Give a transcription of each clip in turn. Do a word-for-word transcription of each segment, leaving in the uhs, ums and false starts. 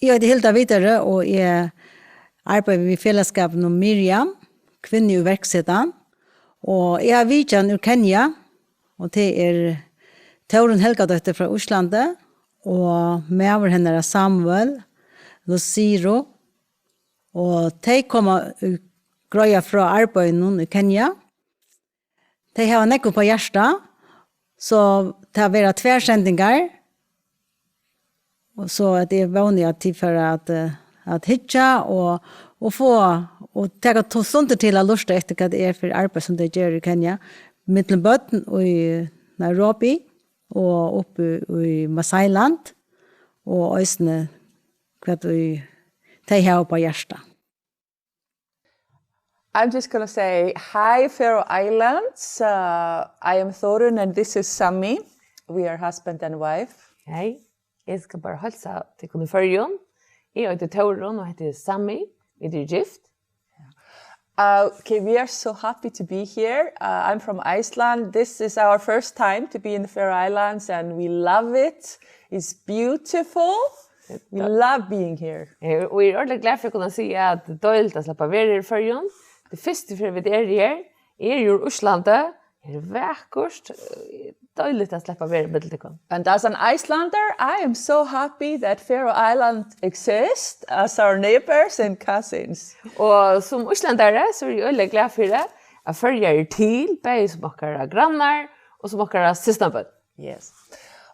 Eg eiti Hilda Vidare, og eg arbeiði við felagsskapinum Miriam, kvinnuiverksetan. Og eg havi vitjan úr Kenya, og tað er Tórunn Helgadóttir frá Íslandi, og maður hennara Samuel Lusiro. Og tey koma og greiða frá arbeiðinum í Kenya. Tey hava nógv upp á hjarta, so tað verða tvær sendingar. Og so at eg vóni at tit fara at, eh, at hyggja og, og fáa, og taka to stundir til at lurta eftir, hvat tað er fyri arbeiði, sum tey gera í Kenya. Millum børn í Nairobi og uppi í Masailand, og eisini hvat ið tey hava upp á hjarta. I'm just going to say hi, Faroe Islands. Uh, I am Thorun and this is Sami. We are husband and wife. Hey, eg skal bara heilsa tykkum í Føroyum. Eg eiti Tórunn og heiti Sami. Vit eru gift. Uh, okay, we are so happy to be here. Uh, I'm from Iceland. This is our first time to be in the Faroe Islands and we love it. It's beautiful. We love being here. Eh, og eg eri ordiliga glað fyri at kunna siga at tað er deiligt at sleppa at vera her í Føroyum. Tað er fyrstu ferð vit eru her. Eg eri úr Íslandi. Her er vakurt. Eh, deiligt at sleppa at vera millum tykkum. And as an Icelander, I am so happy that Faroe Island exists as our neighbors and cousins. Og sum íslendari, so eri eg øgiliga glað fyri at Føroyar er til, bæði sum okkara grannar og sum okkara systkinabørn. Yes.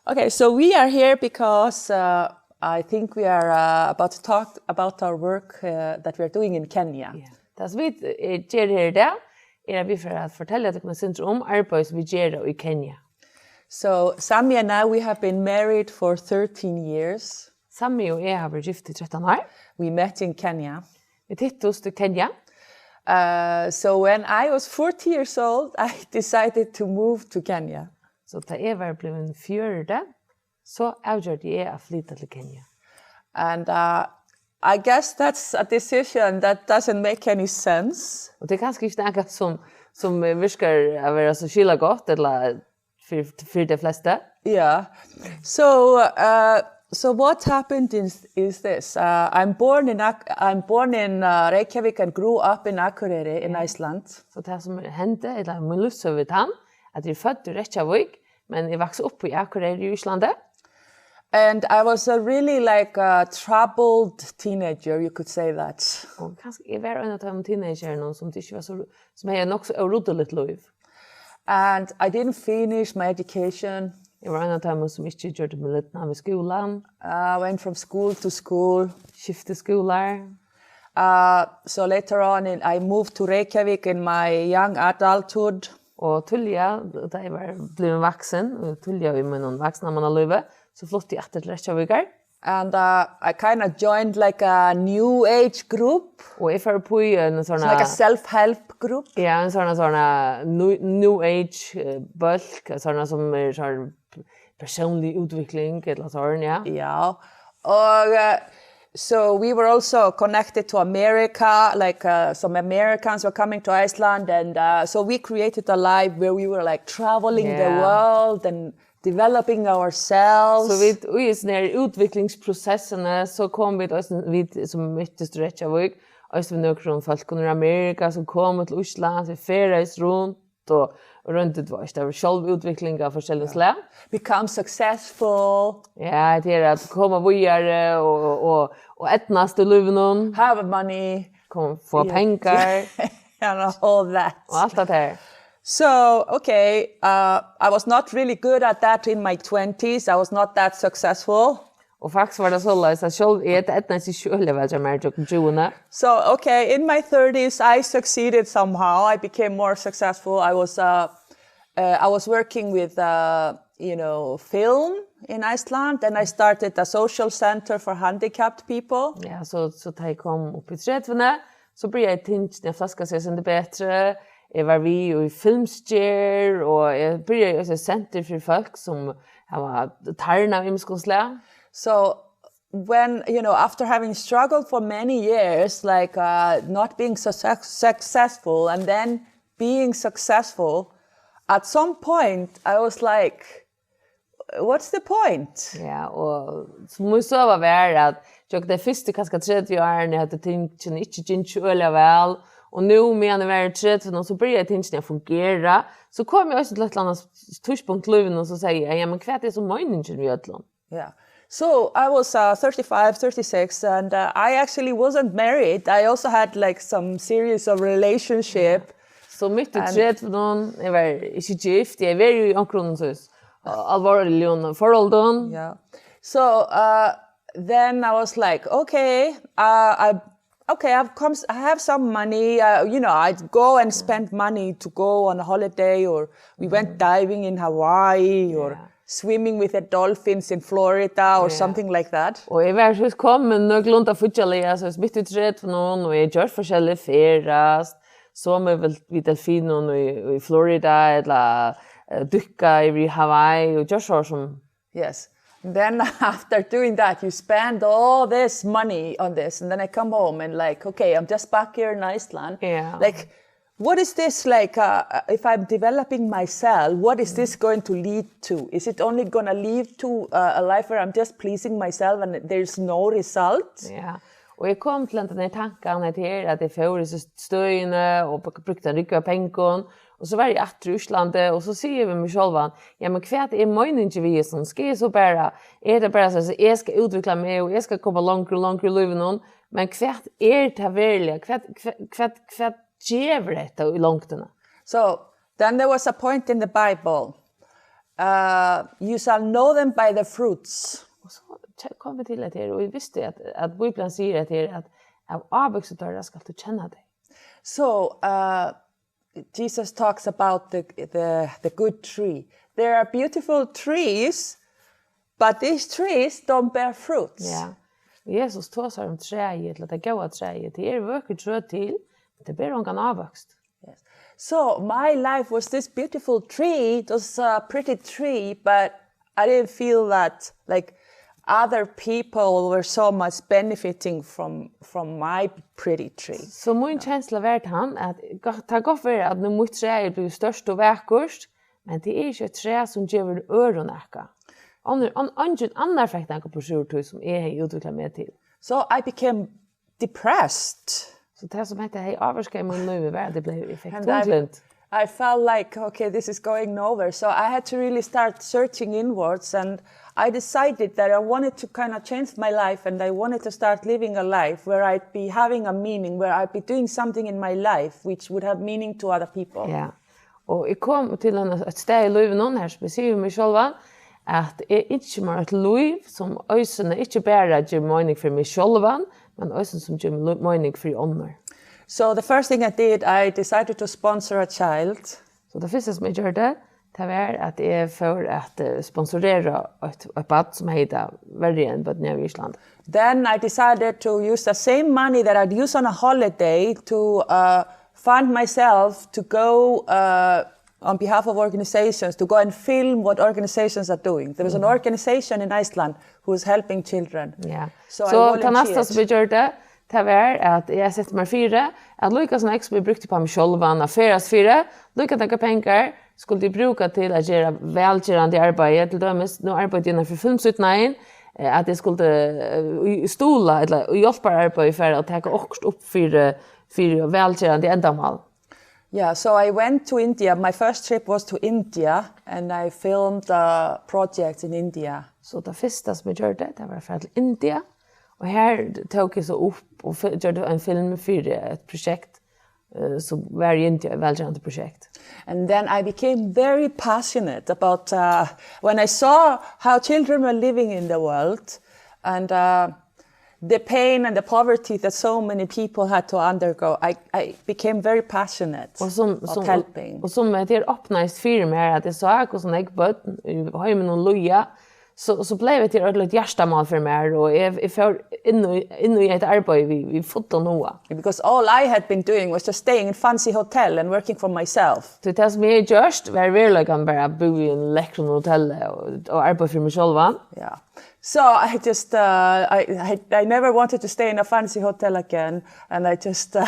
Okay, so we are here because uh, I think we are uh, about to talk about our work uh, that we are doing in Kenya. Yeah. Tað sum vit eh, gera her í dag, er at vit fara at fortelja tykkum eitt sindur um arbeiðið sum vit gera í Kenya. So Sami and I, we have been married for thirteen years. Sami og eg hava verið gift í trettan ár. We met in Kenya. Vit hittust í Kenya. Uh, so when I was forty years old, I decided to move to Kenya. So tá eg var blivin fjøruti, so avgjørdi eg at flyta til Kenya. And uh, I guess that's a decision that doesn't make any sense. Og tað er kanska ikki nakað sum, sum virkar at vera so skilagott, ella fyri, fyri tey flestu. Yeah. So, uh, so what happened is, is this. Uh, I'm born in Ak- I'm born in uh, Reykjavik and grew up in Akureyri in Iceland. So tað sum hendi, ella mín lívssøga við hann, at eg er fødd í Reykjavík, men eg vaks upp í Akureyri í Íslandi. And I was a really like a troubled teenager, you could say that. Og kanska eg var ein av teimum teenagerunum sum tað ikki var so, sum hevði nokk so óruddiligt lív. And I didn't finish my education. Eg var ein av teimum sum ikki gjørdi merittina við skúlan. I went from school to school. Skifti skúlar. Uh, so later on in, I moved to Reykjavik in my young adulthood. Og tíðliga, tá eg var blivin vaksin, og tíðliga í mínum vaksnamannalívi, so flutti eg aftur til Reykjavíkar. And uh, I kind of joined like a new age group. Og eg fór upp í ein sånn like a self-help group. Ja, ein sånn sånn new, new age uh, bólk, sånn som er sånn personlig utvikling eller sånn, ja. Ja. Og uh, so we were also connected to America, like uh, some Americans were coming to Iceland, and uh, so we created a life where we were like traveling yeah. the world and developing ourselves. So vit í hesum her útviklingsprosessini, so kom vit eisini, vit sum møttust í Reykjavík, eisini við nøkrum fólkum úr Amerika sum komu til Íslands, vit ferðaðust runt og, og royndu, tú veist, tað var sjálvútvikling av forskelligum slag. Become successful. Ja, tað er at koma víðari og, og, og, og eydnast í lívinum. Have money. Koma, fáa pengar. And all that. Og alt tað her. So, okay, uh, I was not really good at that in my twenties. I was not that successful. Og faktiskt var tað soleiðis at sjálv eg eydnaðist ikki øgiliga væl hjá mær gjøgnum tjúguni. So, okay, in my thirties I succeeded somehow. I became more successful. I was, uh, uh, I was working with, uh, you know, film in Iceland, and I started a social center for handicapped people. Ja, so, so tá eg kom upp í trettivuni, so byrjaði tingini at flaska seg eitt sindur betri. Eg var við í filmsgerð, og eg byrjaði í eitt senter fyri fólk sum hava tarn av ymiskum slag. So when, you know, after having struggled for many years, like uh, not being so suc- successful and then being successful, at some point I was like, what's the point? Ja, og so mín søga var at gjøgnum tey fyrstu kanska tretivu árini høvdu tingini ikki gingið øgiliga væl, og nú, meðan eg var í trettivunum, so byrjaðu tingini at fungera. So kom eg eisini til eitt ella annað tíðspunkt í lívinum, so segði eg, ja, men hvat er so meiningin við øllum? Yeah. So I was uh, thirty-five, thirty-six, and uh, I actually wasn't married. I also had like some series of relationship. So mitt í tretivu, eg var ikki gift, eg var í onkrum, so, alvorligum forholdum. Yeah. So uh, then I was like, okay, uh, I okay, I've come, I have some money. Uh, you know, I go and spend money to go on a holiday, or we went diving in Hawaii, or swimming with the dolphins in Florida, or something like that. Og eg var so komin nøkulunda fíggjarliga, so mitt í tretivunum, og eg gjørdi forskellig, ferðast, svomið við, við delfinum í, í Florida, ella uh, dukka yvir í Hawaii, og gjørdi so sum Yes. And then after doing that, you spend all this money on this, and then I come home and like, okay, I'm just back here in Iceland. Yeah. Like, what is this like? Uh, if I'm developing myself, what is this going to lead to? Is it only going to lead to uh, a life where I'm just pleasing myself and there's no result? Ja. Og eg kom til den her tankan at her, at eg fór í støðina og brúkti ein rúgvu av pengum, og so var eg aftur í Íslandi, og so sigi eg við meg sjálvan, ja, men hvat er meiningin við hesum? Skal eg so bara, er tað bara so, at eg skal útvikla meg, og eg skal koma longur og longur í lívinum, men hvat er tað veruliga? Hvat, hvat, hvat, hvat gevur hetta í longdini? So then there was a point in the Bible. Uh, you shall know them by the fruits. Og so kom vi til at her, og eg visti at, at Bibelen sier at her, at av ávøkstri teirra skalt tú kenna tey. So uh, Jesus talks about the, the, the good tree. There are beautiful trees, but these trees don't bear fruits. Ja. Jesus tosar um træið, ella tað góða træið. Tað eru vøkur trø til, men tað ber ongan ávøkst. Yes. So my life was this beautiful tree. It was a pretty tree, but I didn't feel that like other people were so much benefiting from from my pretty tree. So mín kensla var tann, at gott, tað kann gott vera, at nú mítt træ er blivið stórt og vakurt, men tað er ikki eitt træ, sum gevur øðrum nakað. Onnur, an, eingin annar fekk nakað burtur úr tí, sum eg hevði útviklað meg til. So I became depressed. So tað, sum hetta hevði ávirkað í mínum lívi, var, at eg bleiv, eg fekk tunglyndi. I felt like, okay, this is going nowhere. So I had to really start searching inwards, and I decided that I wanted to kind of change my life, and I wanted to start living a life where I'd be having a meaning, where I'd be doing something in my life which would have meaning to other people. Ja. Og eg kom til ein, eitt stað í lívinum, her sum eg sigi um meg sjálvan, at eg ynski mær eitt lív, sum eisini ikki bara ger meining fyri meg sjálvan, men eisini sum ger meining fyri onnur. So the first thing I did, I decided to sponsor a child. So tað fyrsta, sum eg gjørdi, tað var, at eg fór at eh, sponsorera eitt, eitt barn, sum hevði tað verri enn børnini í Íslandi. Then I decided to use the same money that I'd use on a holiday to uh, fund myself to go uh, on behalf of organizations to go and film what organizations are doing. There was an organization in Iceland who was helping children. Ja. So, so tað næsta, sum eg gjørdi, tað var, at eg setti mær fyri, at líka so nógv sum eg brúkti upp á meg sjálvan at ferðast fyri, líka nógvar pengar skuldi eg brúka til at gera vælgerandi arbeiði. Til dømis, nú arbeiddi eg innanfyri filmsýdnaðin, eh, at eg skuldi eh, í stuðla ella í hjálpararbeiði fara at taka okkurt upp fyri, fyri vælgerandi endamál. Yeah, so I went to India. My first trip was to India, and I filmed a project in India. So tað fyrsta, sum eg gjørdi, tað var at fara til India, og her tók eg so upp og fi- gjørdi ein film fyri eitt prosjekt, eh, sum var í India, eitt vælgerandi prosjekt. And then I became very passionate about uh, when I saw how children were living in the world, and uh, the pain and the poverty that so many people had to undergo. I, I became very passionate Og sum, about sum, helping. Og sum hetta her opnaðist fyri mær, at eg sá, hvussu nógv børn í heiminum líða, so, so bleiv hetta her eitt hjartamál fyri mær, og eg, eg fór inn í, inn í eitt arbeiði við, við fullum huga. Because all I had been doing was just staying in fancy hotel and working for myself. Tí tað, sum eg hevði gjørt, var í veruleikanum bara at búð í einum lekkrum hotelli og, og arbeiða fyri meg sjálvan. Yeah. So I just, uh, I, I, I never wanted to stay in a fancy hotel again, and I just uh,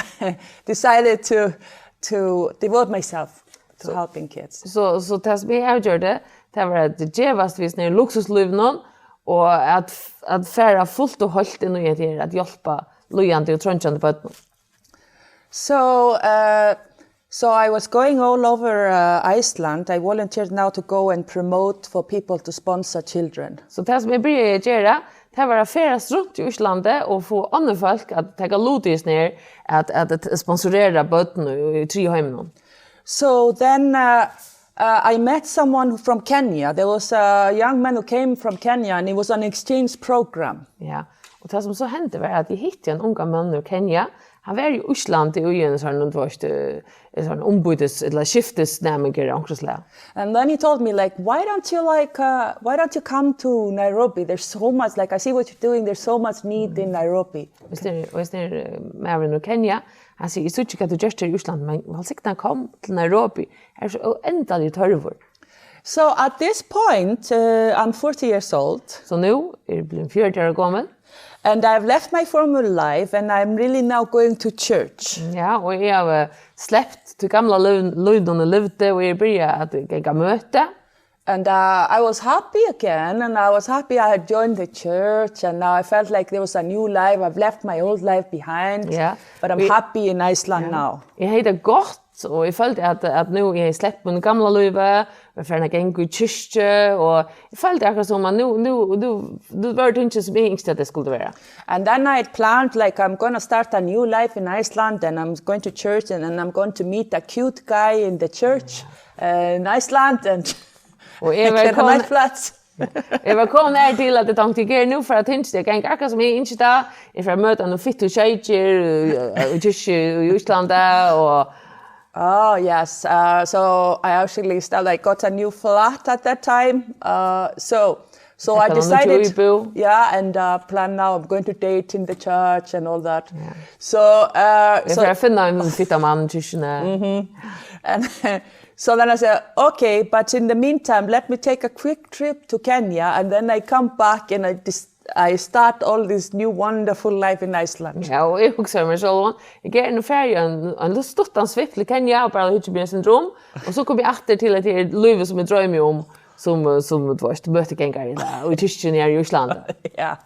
decided to, to devote myself to helping kids. So, so tað, sum eg avgjørdi, tað var at gevast við sånn luksuslívinum Og at, at fara fult og heilt inn í hetta her, at hjálpa líðandi og treingjandi børnum. So, uh, so I was going all over uh, Iceland. I volunteered now to go and promote for people to sponsor children. So tað sum eg byrjaði at gera, tað var at ferðast runt í Íslandi og fáa onnur fólk at taka lut í hesum her, at, at, at sponsorera børn í, í tryggja heiminum. So then uh, uh, I met someone from Kenya. There was a young man who came from Kenya and he was on an exchange program. Ja, og tað sum so hendi var at eg hitti ein ungan mann úr Kenya. Hann var í Íslandi í ein sånn, du veist, eh, ein sånn ombytes- ella skiftisnæmingur av onkrum slag. And then he told me, like, why don't you like, uh, why don't you come to Nairobi? There's so much, like, I see what you're doing. There's so much need in Nairobi. Og hesin, og hesin eh, maðurin úr Kenya, hann sigur, eg síggi hvat tú gert her í Íslandi, men hold sikna kom til Nairobi, her er so óendaligur tørvur. So at this point, uh, I'm forty years old. So nú er eg blivin fjøruti ára gomul. And I've left my former life and I'm really now going to church. Ja, og eg havi sleppt tí gamla lív-, lívinum eg livdi, og eg byrjaði at ganga møti. And uh, I was happy again, and I was happy I had joined the church, and now I felt like there was a new life. I've left my old life behind, yeah, but I'm happy in Iceland now. Eg hevði tað gott, og eg følti at, at nú eg hevði sleppt mín gamla lívi, og eg farin at ganga í kirkju, og eg følti akkurát sum at nú, nú, nú, nú var tað ikki sum eg ynskti at tað skuldi vera. And then I had planned, like, I'm gonna start a new life in Iceland, and I'm going to church, and then I'm going to meet a cute guy in the church uh, in Iceland, and Og eg var komin, eg var komin her til, at eg tonkti, eg eri nú fara at ynskja, eg ganga akkurát sum eg ynskti tað. Eg fari at møta nú fittu sjeikir í, í kirkju í Íslandi og Oh, yes. Uh, so I actually started, I got a new flat at that time. Uh, so, so I decided, yeah, and uh, plan now I'm going to date in the church and all that. Yeah. So, uh, eg so fari at finna ein fittan mann í kirkjuni. And so then I said, okay, but in the meantime, let me take a quick trip to Kenya, and then I come back and I dis- I start all this new wonderful life in Iceland. Ja, og eg hugsaði mær sjálv, eg geri nú fari ein, ein lítið stuttan svipp til Kenya og bara hugsi meg eitt sindur um, og so komi eg aftur til at tað er lívið sum eg droymi um, sum, sum, tú veist, møtigangari í kirkjuni her í Íslandi. Yeah.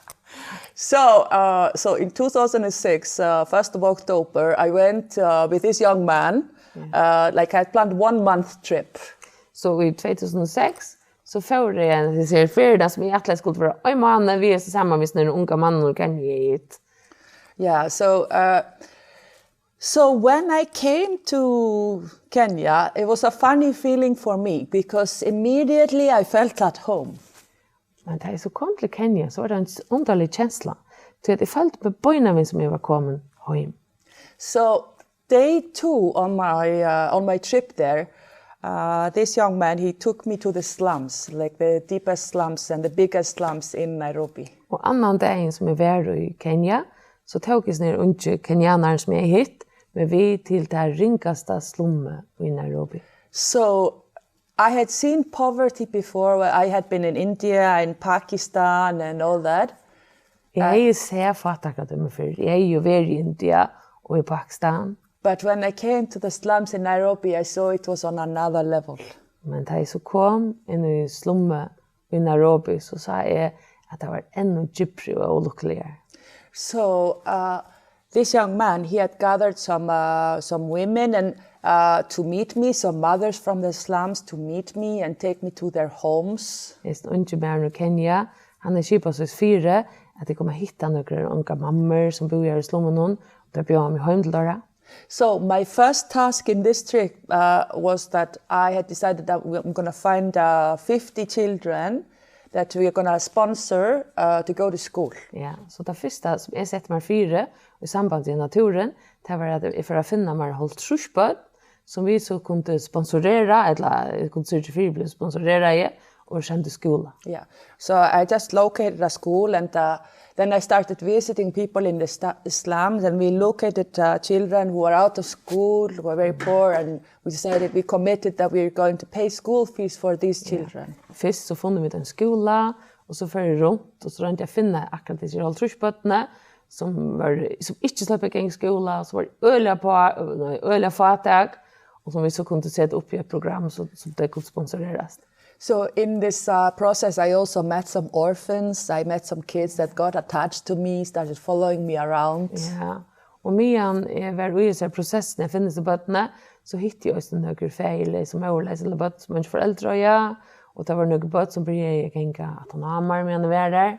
So, uh, so in two thousand six, uh, first of October, I went uh, with this young man, uh, like I had planned one month trip. So í tvey túsund og seks, so fór eg ein, hesa her ferðina sum eg ætlaði skuldi vera ein mánað við hesum sama, við hesum unga manninum, kann eg hitt. Yeah, so uh, so when I came to Kenya, it was a funny feeling for me because immediately I felt at home. Men tá eg so kom til Kenya, so var tað ein undarlig kensla, tí at eg føldi meg beinanvegin sum eg var komin heim. So day two on my uh, on my trip there, uh, this young man, he took me to the slums, like the deepest slums and the biggest slums in Nairobi. Og annan dagin sum eg var í Kenya, so tók hesin her ungi kenianarin sum eg hevði hitt meg við til tað ringasta slummið í Nairobi. So I had seen poverty before. Where I had been in India and Pakistan and all that. Eg hevði sæð fátækradømi fyrr. Eg hevði jú verið í India og í Pakistan. But when I came to the slums in Nairobi, I saw it was on another level. Men tá eg so kom inn í slummið í Nairobi, so sá eg at tað var enn djúpri og ólukkuligari. So uh, this young man, he had gathered some uh, some women and uh, to meet me, some mothers from the slums to meet me and take me to their homes. Hesin ungi maðurin úr Kenya, hann hevði skipað sítt fyri, at eg kom at hitta nøkur ungar mammur sum búðu her í slummunum, og tær bjóðaðu meg heim til teirra. So my first task in this trip uh, was that I had decided that we- I'm going to find uh, fifty children that we are going to sponsor uh, to go to school. Ja, so tað fyrsta sum eg setti mær fyri í sambandi við naturin, tað var at eg fór at finna mær hálvtrýss børn, sum vit so kundu sponsorera, ella eg kundi syrgja fyri at blíva sponsoreraði og send í skúla. Yeah. So I just located a school and uh, then I started visiting people in the sta- slums and we located uh, children who are out of school, who are very poor, and we decided, we committed that we are going to pay school fees for these children. Fyrst so funnu vit ein skúla, og so fór eg runt, og so royndi eg at finna akkurát hesi hálvtrýss børnini, sum var, sum ikki slapp at ganga í skúla, sum var øgiliga pá-, nei, øgiliga fátæk, og sum vit so kundu seta upp í eitt program, so, so tey kundu sponsorerast. So in this uh, process, I also met some orphans. I met some kids that got attached to me, started following me around. Ja, og meðan eg var í hesari prosessini at finna hesi børnini, so hitti eg eisini nøkur faðirleys og móðurleys, ella børn sum eingi foreldur eiga, og tað vóru nøkur børn sum byrjaðu at ganga aftan á mær meðan eg var har.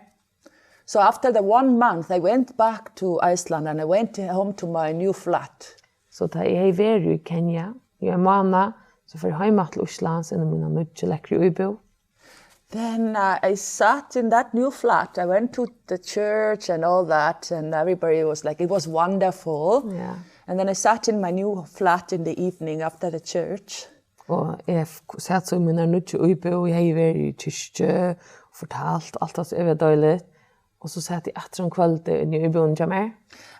So after the one month, I went back to Iceland and I went home to my new flat. So tá eg hevði verið í Kenya í ein mánað, so fór eg heim aftur til Íslands inn í mína nýggju lekkru íbúð. Then uh, I sat in that new flat. I went to the church and all that, and everybody was like, it was wonderful. Ja. And then I sat in my new flat in the evening after the church. Og eg f- sat so í mína nýggju íbúð, eg hevði verið í kirkju og fortalt alt tað sum var deiligt. Og so sat eg aftur um kvøldið inni í íbúðini hjá mær.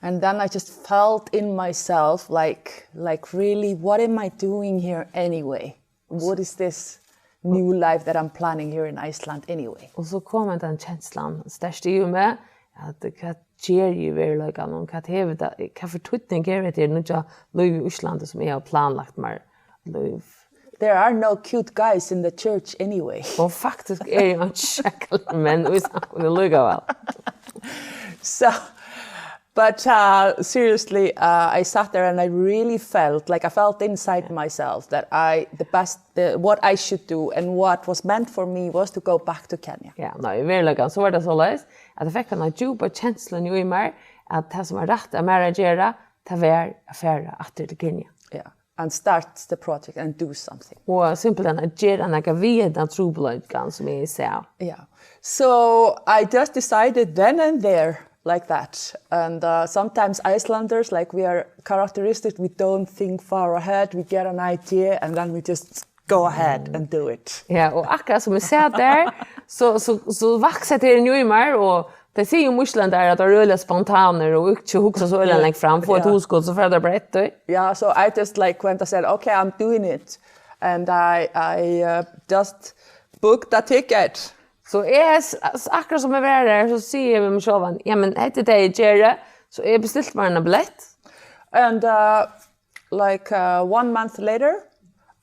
And then I just felt in myself like, like really, what am I doing here anyway? What is this new life that I'm planning here in Iceland anyway? Og so kom hendan kenslan sterkt yvir meg, at hvat ger eg í veruleikanum, hvat hevur tað, hvat for týdning hevur hetta her nýggja lív í Íslandi, sum eg havi planlagt mær lív? There are no cute guys in the church anyway. Og faktiskt er eg ein sjakal, men í samkomuni líkavæl. So, but uh, seriously, uh, I sat there and I really felt like I felt inside myself that I, the best, the, what I should do and what was meant for me was to go back to Kenya. Ja, nei, í veruleikanum, so var tað soleiðis, at eg fekk eina djúpa kenslu í mær, at tað sum var rætt av mær at gera, tað var at fara aftur til Kenya. Yeah. And start the project and do something. Og simpelthen at gera nakað við hendan trupulleikan sum eg sá. Yeah. So I just decided then and there, like that. And uh, sometimes Icelanders, like, we are characteristic, we don't think far ahead, we get an idea and then we just go ahead and do it. Ja, og akkurát sum eg sat har, so, so, so vaks hetta her í mær, og tey siga um íslendarar at teir eru øgiliga spontanir og ikki hugsa so øgiliga langt fram, fáa eitt hugskot, so fara teir bara eftir. Yeah, so I just, like, went and said, okay, I'm doing it. And I, I uh, just booked a ticket. So eg, s- s- akkurát sum eg var har, so sigi eg við meg sjálvan, ja, men hetta er tað eg geri, so eg bestilti mær eina billett. And uh, like uh, one month later,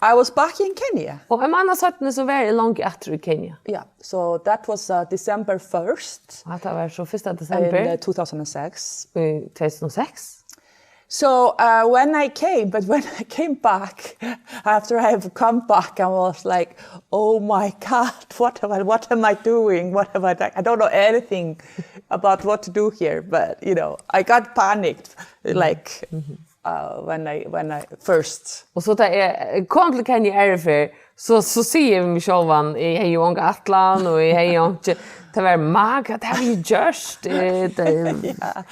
I was back in Kenya. Og ein mánað seinni, so var eg longu aftur í Kenya. Yeah, so that was uh, December first Og hetta var so fyrsta in desember uh, two thousand six. í tvey túsund og seks. So uh, when I came, but when I came back, after I have come back, I was like, oh my God, what am I, what am I doing? What have I done? I don't know anything about what to do here, but you know, I got panicked, like uh, when I when I first. Og so tá eg kom til Kenya aðru ferð, so, so sigi eg við meg sjálvan, eg hevði jo onga ætlan, og eg hevði jo ikki, tað var mag, at hevði eg gjørt, eh, tað,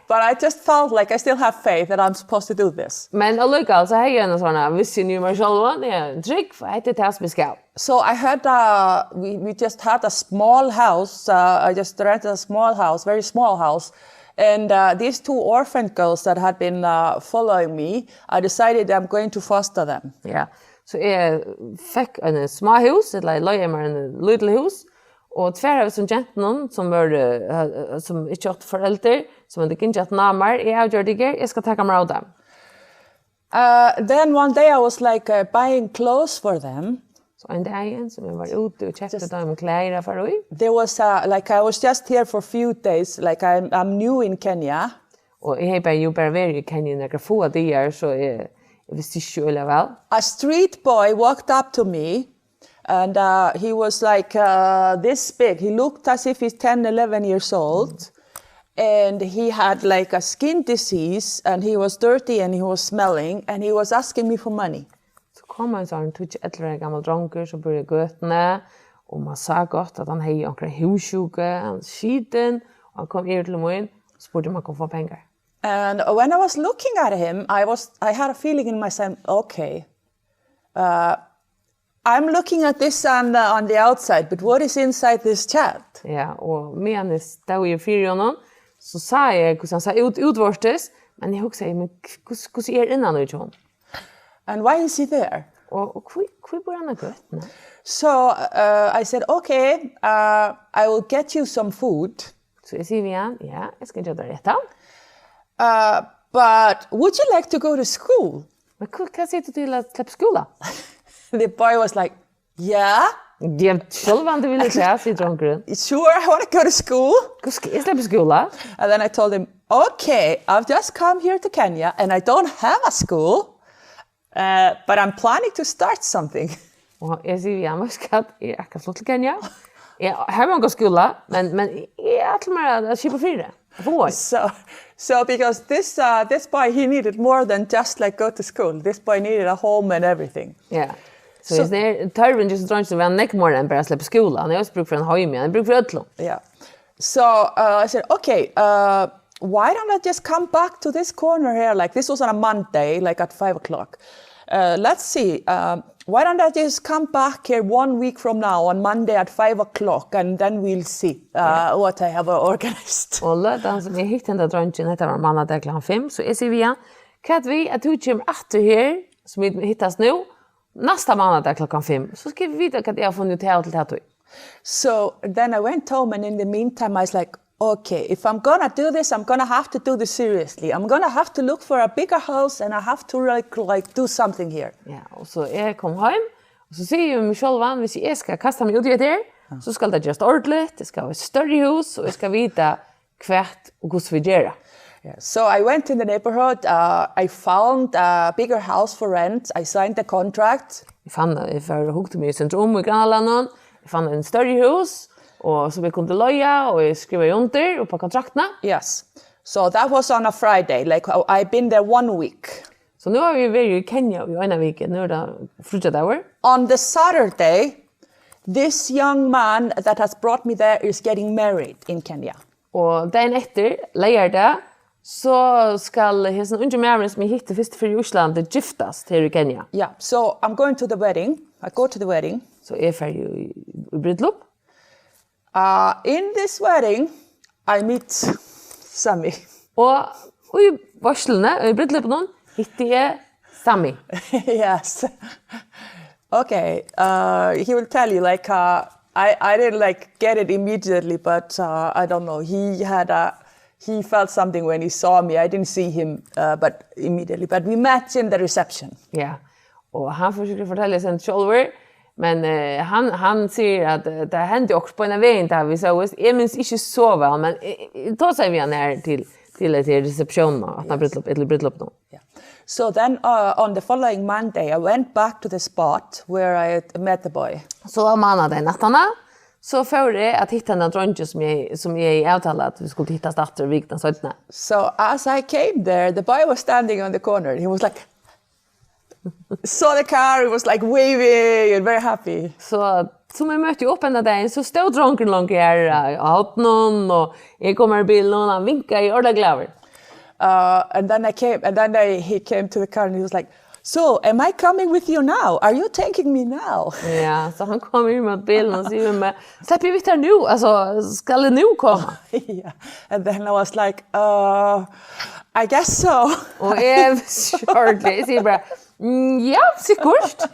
But I just felt like I still have faith that I'm supposed to do this. Men allíkavæl, so hevði eg eina sånn, hvis eg nú meg sjálvan, eg er trygg, for hetta er tað sum eg skal. So I had, uh, we, we just had a small house. Uh, I just rented a small house, very small house. And uh, these two orphan girls that had been uh, following me, I decided I'm going to foster them. Ja. So eg fekk en smáhús, ella eg leiði mær en lítil hús, og tvær av hesum gentunum, sum vóru, eh, sum ikki áttu foreldur, sum høvdu gingið aftan á mær, eg avgjørdi, eg, eg skal taka mær av teim. Uh, then one day I was like uh, buying clothes for them. So ein dagin, sum eg var úti og keypti teimum klæðir at fara í. There was uh, like I was just here for a few days. Like I'm, I'm new in Kenya. Og eg hevði bara, jo bara verið í Kenya í nakrar fáar dagar, so eg, eg visti ikki øgiliga væl. A street boy walked up to me, and uh, he was like uh, this big. He looked as if he's ten, eleven years old. And he had like a skin disease, and he was dirty and he was smelling, and he was asking me for money. So kom ein sånn tíggju, ellivu ára gamal drongur, sum býr í gøtuni, og man sá gott, at hann hevði onkra húðsjúku, hann var skitin, og hann kom yvir til mín, og spurdi, um hann kundi fáa pengar. And when I was looking at him, I was I had a feeling in myself, okay, uh, I'm looking at this on the, on the outside, but what is inside this child? Ja, og meðan eg stóð í fyri honum, so sá eg, hvussu hann sá út, útvortis, men eg hugsaði, men hvussu, hvussu er innan í honum? And why is he there? Og, og hví, hví býr hann á gøtuni? So uh, I said, okay, uh, I will get you some food. So eg sigi við hann, ja, eg skal gera tær rætt. Uh, but would you like to go to school? Men hva, hva sigur tú til at sleppa skúla? The boy was like, yeah. Ja, sjálvandi vil eg tað, sigur drongurin. Sure, I want to go to school. Hvat skal eg sleppa í skúla? And then I told him, okay, I've just come here to Kenya and I don't have a school, uh, but I'm planning to start something. Og eg sigi við hann, veitst hvat, eg er akkurát fluttur til Kenya. Eg havi ongan skúla, men, men eg ætli mær at, at skipa fyri. At fáa eitt. So, so because this uh, this boy, he needed more than just like go to school. This boy needed a home and everything. Ja. So, so tørvurin hjá dronginum var nógv meira enn bara at sleppa í skúla. Hann hevur eisini brúk fyri einum heimi, hann hevur brúk fyri øllum. Yeah. So uh, I said, okay, uh, why don't I just come back to this corner here? Like this was on a Monday, like at five o'clock. Uh, let's see. Um, why don't I just come back here one week from now on Monday at five o'clock, and then we'll see uh, what I have organized. Og løtan sum eg hitti henda dreingin, hetta var mánadag klokkan fimm, so eg sigi við hann, hvat við at tú kemur aftur her, sum vit hittast nú, næsta mánadag klokkan fimm, so skal vit vita hvat eg havi funnið út av til ta tíð. So then I went home, and in the meantime, I was like, okay, if I'm gonna do this, I'm gonna have to do this seriously. I'm gonna have to look for a bigger house, and I have to like, like do something here. Ja, og so eg kom heim, og so sigi eg við meg sjálvan, hvis eg skal kasta meg út í hetta her, so skal tað gerast ordiligt, eg skal hava eitt størri hús, og eg skal vita hvat og hvussu vit gera. Yeah. So I went in the neighborhood. Uh, I found a bigger house for rent. I signed the contract. Eg fann, eg fór og hugdi meg í sentrum í grannalagnum. Eg fann ein størri hús, og sum eg kundi leiga, og eg skrivaði undir upp á kontraktina. Yes. So that was on a Friday. Like I- I've been there one week. So nú hava vit verið í Kenya í eina viku. Nú er tað fríggjadagur. On the Saturday, this young man that has brought me there is getting married in Kenya. Og dagin eftir, leygardag, so skal hesin ungi maðurin, sum eg hitti fyrst fyri í Íslandi, giftast her í Kenya. Yeah, so I'm going to the wedding. I go to the wedding. So eg fari í, í brúdleyp. Uh, in this wedding, I meet Sami. Og í veitsluni, í brúdleypinum, hitti eg Sami. Yes. Okay. Uh, he will tell you like uh, I I didn't like get it immediately, but uh, I don't know. He had a he felt something when he saw me. I didn't see him, uh, but immediately. But we met in the reception. Ja. Og hann fór sikkurt fortelja seg sjálvur, men uh, hann, hann sigur at uh, tað hendi okkurt beinan vegin, tá vit sóust. Eg minnist ikki so væl, men eg, eg tosaði við hann her til, til, til resepsjónina, at hann brúdleyp, til brúdleypið. Yeah. So then uh, on the following Monday, I went back to the spot where I had met the boy. So á mánadagin aftaná, so fór eg at hitta henda dreingin, sum eg, sum eg hevði avtalað at vit skuldu hittast aftur vikuna seinni. So as I came there, the boy was standing on the corner. He was like, saw the car, he was like waving and very happy. So sum eg møtti upp henda dagin, so stóð drongurin longu her á horninum, og eg kom her í bilinum, og hann vinkaði ordiliga glaður. Uh, and then I came, and then I, he came to the car and he was like, so, am I coming with you now? Are you taking me now? Ja, so hann kom inn í bilinum og sigur við meg, sleppi eg við tær nú? Altso, skal eg nú koma? Yeah. And then I was like, uh, I guess so. Og eg, sjálvandi, eg sigi bara, mm, ja, sikkurt.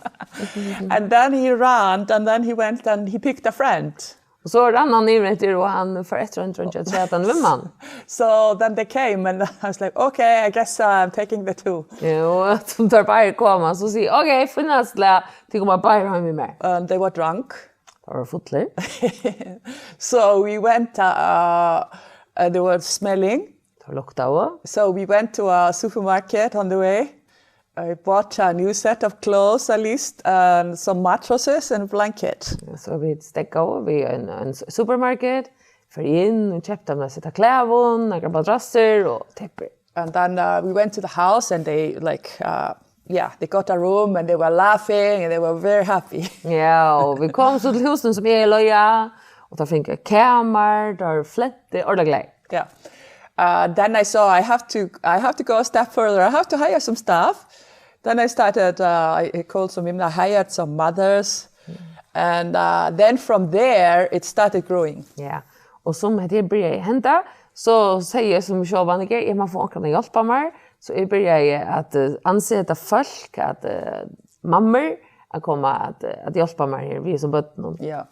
And then he ran, and then he went and he picked a friend. Og so rann hann yvir eftir, og hann fór eftir ein drong, at træta hann við mann. So then they came, and I was like, okay, I guess uh, I'm taking the two. Ja, og sum teir báðir koma, so sigi eg, ok, fínt, tit koma báðir heim við mær. And they were drunk. Teir vóru fullir. So we went, uh, uh, they were smelling. Teir luktaðu. So we went to a supermarket on the way. I bought a new set of clothes, at least, and some mattresses and a blanket. So vit steðgaðu við ein, ein supermarket, fóru inn og keyptu mær sett av klæðum, nakrar madrassir og teppir. And then uh, we went to the house, and they like, uh, yeah, they got a room, and they were laughing, and they were very happy. Ja, og vit komu so til húsini, sum eg leigdi, og tá fingu eg kamar, tá var flentu, ordiliga glaðir. Yeah. Uh, then I saw I have to I have to go a step further. I have to hire some staff. Then I started. Uh, I I called some women. I hired some mothers, and uh, then from there it started growing. Ja, og sum hetta her byrjaði at henda, so segði eg sum sjálvandi, eg má fáa onkran at hjálpa mær, so eg byrjaði at uh, anseta fólk, at uh, mammur, at koma at, uh, at hjálpa mær her við hesum børnum. Yeah.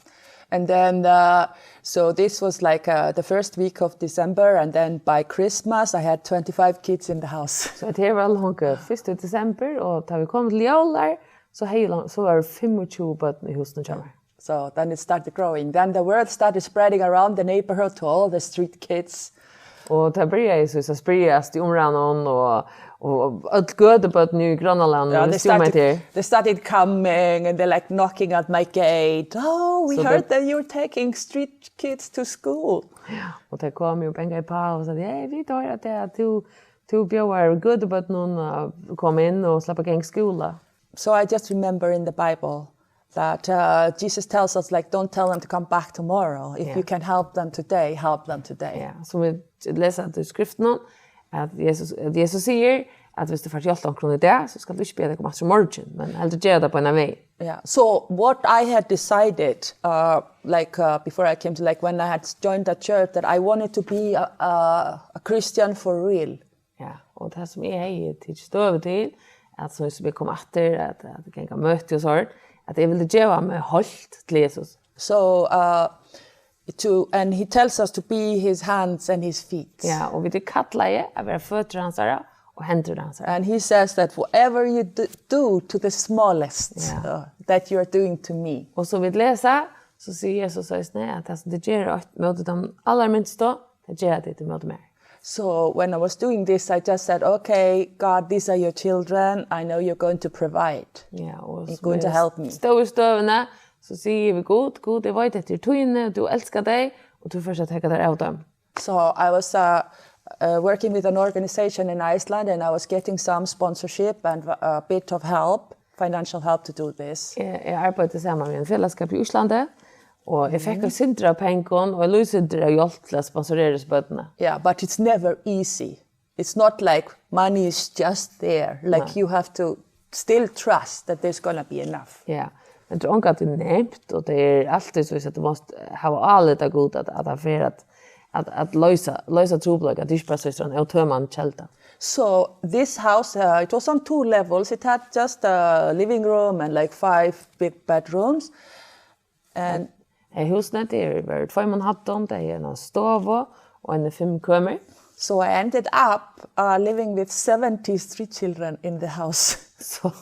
And then, uh, so this was like uh, the first week of December, and then by Christmas I had twenty-five kids in the house. So hetta her var longu fyrsta desember, og tá vit komu til jólar, so hevði lon- so var fimmogtjúgu børn í húsinum hjá mær. So then it started growing. Then the word started spreading around the neighborhood to all the street kids. Og tað byrjaði so at spreiðast í umráðnum, og, og øll gøtubørn í grannalagnum, yeah, they started, they started coming and they're like knocking at my gate. Oh, we heard that you're taking street kids to school. Ja, og tey komu og bankaðu uppá og søgdu: "Hey, vit hoyra tað, at tú, tú bjóðar gøtubørnum at koma inn og sleppa at ganga í skúla." So I just remember in the Bible that uh, Jesus tells us, like, don't tell them to come back tomorrow. If, yeah, you can help them today, help them today. Ja, sum vit lesa í skriftunum, at Jesus, at Jesus sigur at viss tú fert hjálpa onkrum í dag, so skalt tú ikki biðja tey koma aftur í morgin, men heldur gera tað beinan vegin. Yeah. So what I had decided, uh, like uh, before I came to, like, when I had joined the church, that I wanted to be a, a, a Christian for real. Ja, og tað sum eg hevði tikið støðu til, at sum, sum eg kom aftur, at, at ganga møti og sånn, at eg vildi geva meg heilt til Jesus. So uh, to, and he tells us to be his hands and his feet. Ja, og vit eru kallaði at vera føtur hansara og hendur hansara. And he says that whatever you do, do to the smallest, yeah, uh, that you are doing to me. Og sum vit lesa, so sigur Jesus eisini at tað sum tit gera eitt móti teimum allarminstu, tað gera tit ímóti mær. So when I was doing this, I just said, okay, God, these are your children. I know you're going to provide. Ja, og you're going to help me. Stór í støðuni, so sigi eg við Gud: Gud, eg veit, hetta er tíni, og tú elskar tey, og tú fert at taka tær av teimum. So I was uh, uh, working with an organization in Iceland, and I was getting some sponsorship and a bit of help, financial help to do this. Eg, eg arbeiddi saman við ein felagsskap í Íslandi, og eg fekk eitt sindur av pengum og eitt lítið sindur av hjálp til at sponsorera hesi børnini. Yeah, but it's never easy. It's not like money is just there. Like, nei, you have to still trust that there's gonna be enough. Ja, men tað er ongantíð nemt, og tað er altíð so at tú mást hava álit á Gud, at, at hann fer at, at, at loysa, loysa trupulleikar. Tað er ikki bara so ein ótømandi kelda. So this house, uh, it was on two levels. It had just a living room and, like, five big bedrooms. And hesi húsini, tey eru í tveimum hæddum, tey hava eina stovu og eini fimm kømur. So I ended up uh, living with seventy street children in the house. So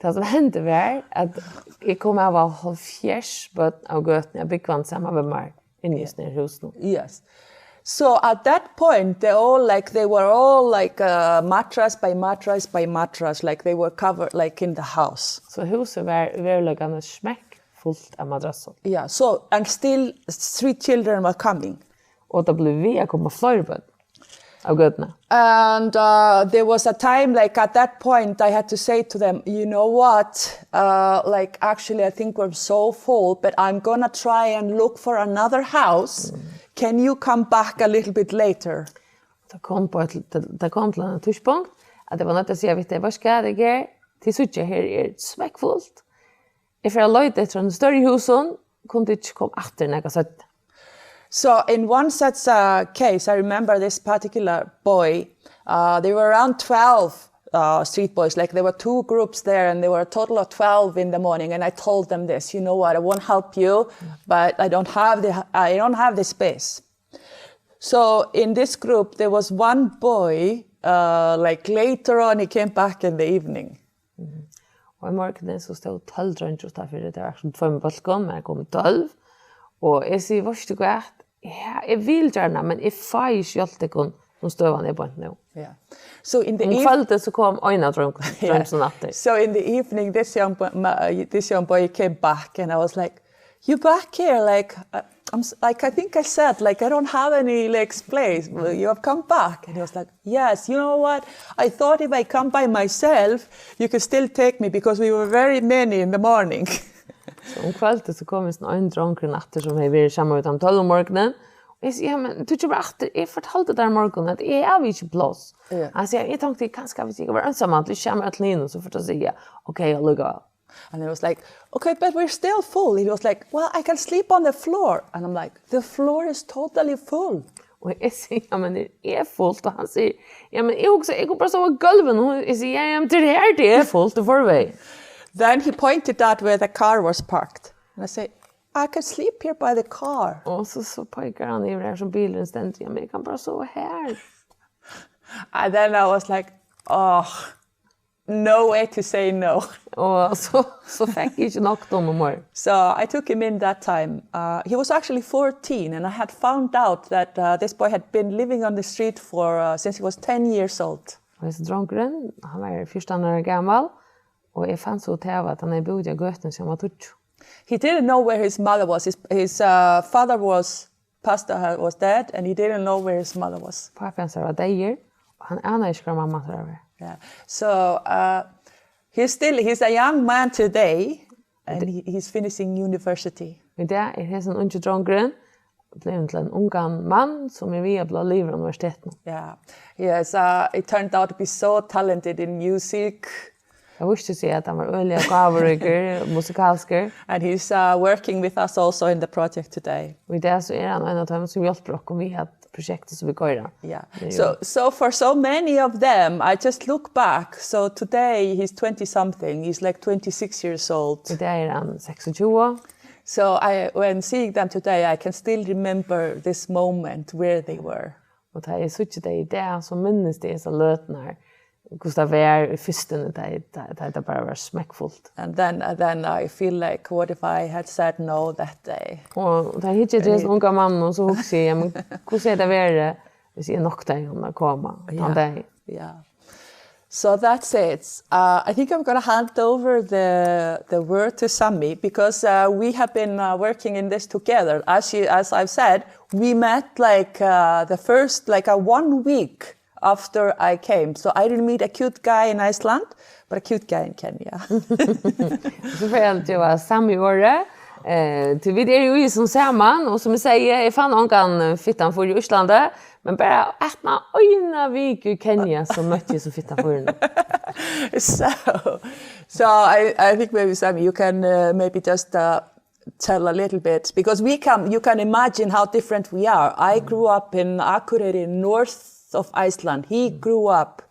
tað sum hendi var at eg kom at hava hálvfjerðs børn av gøtuni at búgva saman við mær inni í hesum húsinum. Yes. So at that point, they all, like, they were all, like, uh, mattress by mattress by mattress, like, they were covered, like, in the house. So húsið var í veruleikanum smekkfult av madrassum. Yeah, so, and still street children were coming. Og tað bleiv við at koma fleiri børn av gøtuni. And uh, there was a time, like, at that point, I had to say to them, you know what? Uh, like, actually, I think we're so full, but I'm gonna try and look for another house. Can you come back a little bit later? Tað kom, på et, tað, tað kom til eitt tíðspunkt, at eg var noydd at siga við tey: veitst tú hvat, eg eri, tit síggja, her er smekkfult. Eg fer at leita eftir einum størri húsum, kunnu tit ikki koma aftur nakað seinni? So in one such uh, case, I remember this particular boy. Uh, there were around twelve uh, street boys. Like, there were two groups there, and there were a total of twelve in the morning. And I told them this, you know what, I won't help you, but I don't have the, I don't have the space. So in this group, there was one boy, uh, like, later on, he came back in the evening. Og ein morgun so stóðu tólv dreingir uttanfyri, tað var sum tveimum bólkum, men komu tólv. Og eg sigi: veitst tú hvat? Ja, eg vil gjarna, men eg fái ikki hjálpt tykkum, sum støðan er beint nú. Yeah. So in the Um eve- kvøldið so kom ein av drong-, Yeah. dreingum aftur. So in the evening, this young boy, my, uh, this young boy came back, and I was like, you back here? Like, uh, I'm s- like, I think I said, like, I don't have any, like, place. Well, you have come back. And he was like, yes, you know what? I thought if I come by myself, you could still take me because we were very many in the morning. So um kvøldið so kom ein drongur aftur, sum hevði verið saman við teimum tólv um morgunin. Og eg sigi: ja, men tú kemur aftur, eg fortaldi tær í morgun at eg havi ikki pláss. Ja. Hann sigur: eg tonkti kanska, viss eg var einsamallur, ikki saman við øllum hinum, so fór at siga, ok, allíkavæl. And he was like, okay, but we're still full. He was like, well, I can sleep on the floor. And I'm like, the floor is totally full. Og eg sigi: ja, men er fult? Og hann sigur: ja, men eg hugsi, eg kann bara sova á gólvinum. Og eg sigi: ja, ja, men tað er her, tað er fult í forvegin. Then he pointed out where the car was parked. And I say, I can sleep here by the car. Og so, so peikar hann yvir har sum bilurin stendur. Ja, men eg kann bara sova her. And then I was like, oh, no way to say no. Og så, så fikk jeg ikke nok da noe mer. So I took him in that time. Uh, he was actually fourteen, and I had found out that uh, this boy had been living on the street for uh, since he was ten years old. Og disse drongurin, han var fjorten år gammel, og jeg fann så til at han er bodd i gøtene som var tjueåtte. He didn't know where his mother was. His, his uh, father was pastor had, was dead, and he didn't know where his mother was. Pappa hans var død, og han aner ikke hvor mamma hans var. Yeah. So uh, he's still he's a young man today, and he, he's finishing university. Men det er hesten unge drongurin, ble til en ungan mann som er ved å bli livet universitetet. Yeah. Yes, uh, he turned out to be so talented in music. Jeg visste ikke at han var øyelig gaverik, musikalsk. And he's uh, working with us also in the project today. Og i det så er han en av dem som hjelper oss med at prosjektet som vi går i. Yeah. So, so for so many of them, I just look back. So today he's twenty something. He's like twenty-six years old. I det er han seksogtjúgu. So I, when seeing them today, I can still remember this moment where they were. Og da jeg sitter det i det, så minnes det så løten her. Hvordan det var i fyrstene, da, da, da det bare var smekkfullt. And then, and then I feel like, what if I had said no that day? Og da hittar jeg til en unga mann, og så husker jeg, men hvordan er det vært, hvis jeg nok der igjen å komme, den dag? Yeah. So that's it. Uh, I think I'm going to hand over the, the word to Sami because uh, we have been uh, working in this together. As, you, as I've said, we met like uh, the first, like a one week after I came. So I didn't meet a cute guy in Iceland, but a cute guy in Kenya. So får jeg til å Sami ordet. Eh, til vi er jo i som sammen, og som jeg sier, jeg fann noen fittan for i Íslandi, men bare at man øyne vi i Kenya, så møtte jeg så fittan for henne. So, so I, I think maybe Sami, you can uh, maybe just uh, tell a little bit because we can you can imagine how different we are. I grew up in Akureyri, north of Iceland. He grew up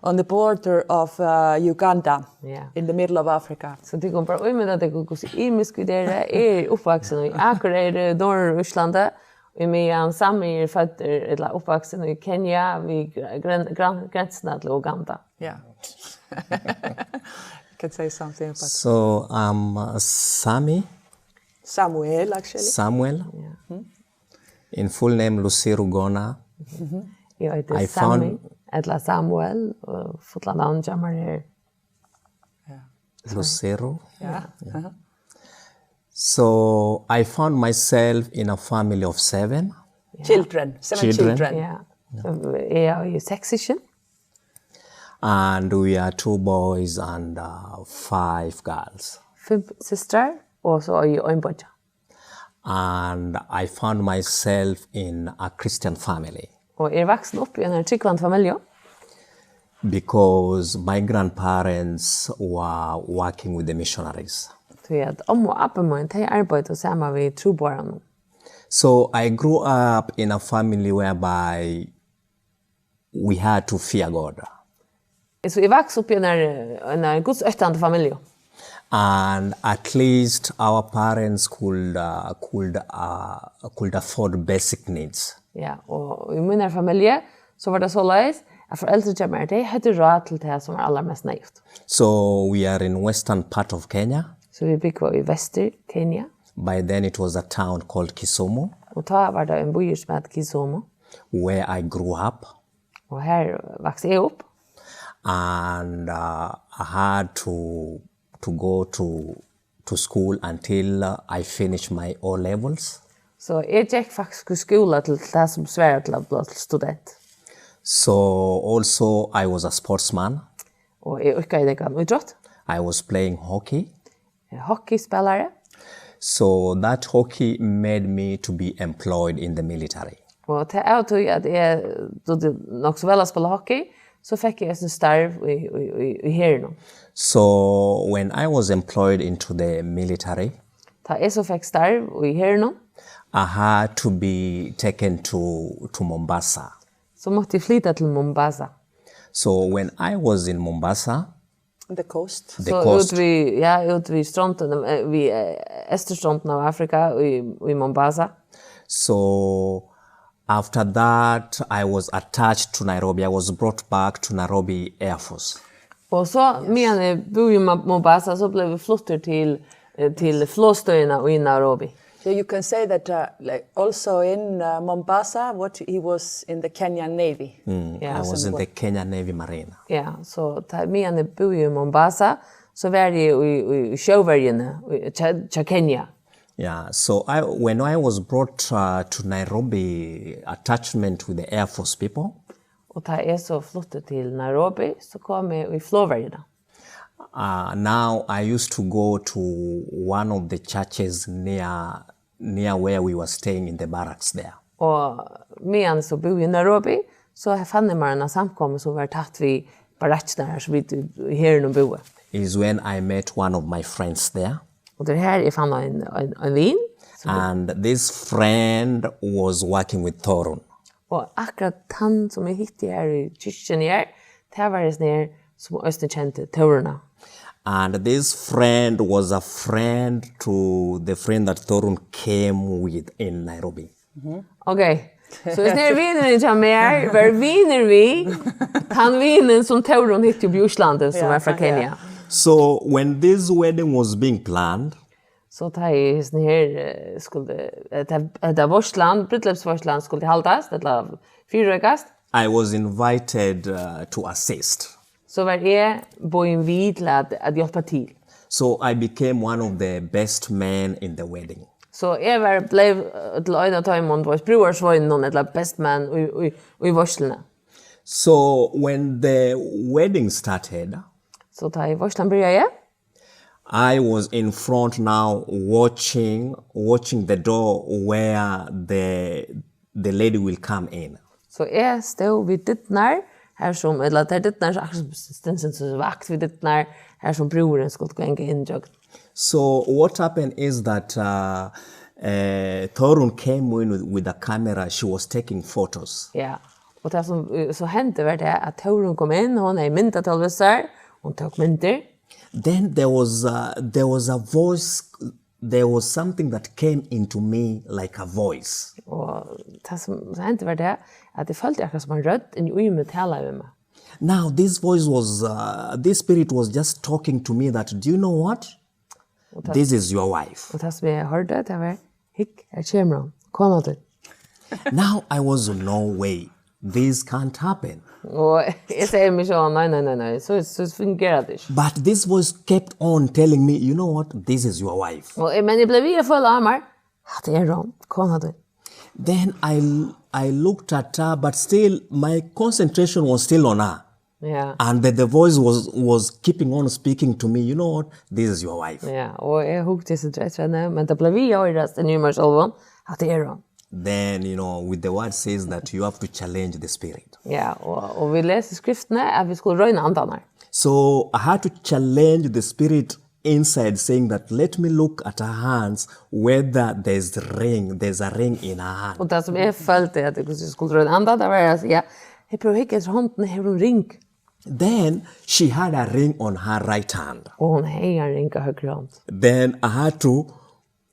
on the border of uh, Uganda, Yeah. In the middle of Africa. Så det kommer bare, oj, men det går så imisk i det. Jeg er oppvoksen i Akureyri, Nord-Russland. Og med han Sami er født, eller oppvoksen i Kenya, vi gren, gren, grensen til Uganda. Yeah. I can say something about So I'm uh, Sami Samuel, actually. Samuel. Yeah. In full name, Lusiru Gona. Jeg heter I Sami, found- eller Samuel, og fullt navn kommer her. Lusiru. Yeah. Uh-huh. So I found myself in a family of seven, Children, seven Children. children. Ja. Så jeg er jo seks søsken. And we are two boys and uh, five girls. Fem søstre, og så er jeg en bror. And I found myself in a Christian family Og jeg er voksen opp i en trygg familie. Because my grandparents were working with the missionaries. Så jeg at om og appen min, de arbeider sammen med trobårene. So I grew up in a family whereby we had to fear God. Så jeg vokste opp i en, en gudsøktende familie. And at least our parents could, uh, could, uh, could afford basic needs. Ja, og i min familie, så var det så løs, at foreldre til meg, de hadde råd til det som var aller mest nøyt. So we are in western part of Kenya. Så vi bygde i vester Kenya. By then it was a town called Kisumu, Og da var det en by som het Kisumu. Where I grew up. Og her vokste jeg opp. And uh, I had to, to go to, to school until uh, I finished my O levels. Så jeg gikk faktisk i skole til det som svarer til å bli student. So also I was a sportsman. Og jeg yrket i den idrett. I was playing hockey. Hockeyspelare. So that hockey made me to be employed in the military. Og til av tog at jeg dugde nok så vel å spille hockey, så fikk jeg en starv i, i, i, i herren. So when I was employed into the military, Da jeg så fikk starv i herren, I had to be taken to, to Mombasa. Så måtte jeg flytte til Mombasa. So when I was in Mombasa, The coast. the Så coast, ut ved, ja, ut ved stranden, eh, ved eh, østerstranden av Afrika, i, i Mombasa. So after that, I was attached to Nairobi. I was brought back to Nairobi Air Force. Og so, meðan eg búði í Mo- Mombasa, so bleiv eg fluttur til, eh, til flogstøðina í Nairobi. So you can say that, uh, like, also in, uh, Mombasa, what, he was in the Kenyan Navy. Mm, I was in the Kenyan Navy Marine. Ja, so tá, meðan eg búði í Mombasa, so var eg í, í, í sjóverjuni, í, hjá, hjá Kenya. Yeah, so I, when I was brought, uh, to Nairobi, attachment with the Air Force people, Og tá eg so flutti til Nairobi, so kom eg í flogverjuna. Uh, now I used to go to one of the churches near near where we were staying in the barracks there. Og meðan so búði í Nairobi, so fann eg mær eina samkomu sum var tætt við barakkirnar har sum vit í herinum búðu. Is when I met one of my friends there. Og tað er her eg fann ein, ein, ein vin. And this friend was working with Thorun. Og akkurat hann sum eg hitti her í kirkjuni her, tað var hesin her sum eisini kendi Tóruna. And this friend was a friend to the friend that Thorun came with in Nairobi. Ok, so hesin her vinurin hjá mær var vinur við tann vinin sum Tórun hitti upp í Íslandi, sum var frá Kenya. So when this wedding was being planned, So tá eg hesin her eh, skuldi, eh, ta- hetta veitslan, brúdleypsveitslan skuldi haldast, ella fyrireikast, I was invited uh, to assist. So var eg boðin við til at, at hjálpa til. So I became one of the best men in the wedding. So eg var, bleiv eh, til ein av teimum, tú veist, brúðarsveinunum, ella best man í, í, í veitsluni. So when the wedding started, So tá eg veitslan byrjaði, I was in front now watching watching the door where the the lady will come in. So eg stóð við dyrnar, her sum, ella tær dyrnar, so akkurat sum stinsin sum vakt við dyrnar, her sum brúðurin skuldi ganga inn gjøgnum. So what happened is that uh, uh, Thorun came in with, with a camera. She was taking photos. Ja, og tað sum eh, so hendi var tað at Tórun kom inn, hon hevði myndatól við sær, hon tók myndir. Then there was uh, there was a voice. There was something that came into me like a voice. Og tað sum so hendi var tað at eg følti akkurat sum ein rødd inn í meg talaði við meg. Now this voice was uh, this spirit was just talking to me that, do you know what? This is your wife. Og tað sum eg hoyrdi, tað var, hygg, her kemur hon, kona tín. Now I was, no way, this can't happen. Og eg segði meg sjálv, nei, nei, nei, nei, so, so fungerar tað ikki. But this voice kept on telling me, you know what, this is your wife. Og eg, men eg bleiv við at føla á mær, hatta er hon, kona tín. Then I I looked at her, but still my concentration was still on her. Ja. And the, the voice was was keeping on speaking to me, you know what, this is your wife. Ja, og eg hugdi so eftir henni, men tað bleiv við at hoyrast inn í mær sjálvum, hatta er hon. Then, you know, with the word says that you have to challenge the spirit. Ja, og, og vit lesa í skriftini at vit skulu royna andarnar. So I had to challenge the spirit inside, saying that, let me look at her hands, whether there's ring, there's a ring in her hand. Og tað sum eg følti at eg skuldi royna andan, tað var at siga, hey, prøv at hygga eftir hondini, hevur hon ring? Then she had a ring on her right hand. Og hon hevði ein ring á høgru hond. Then I had to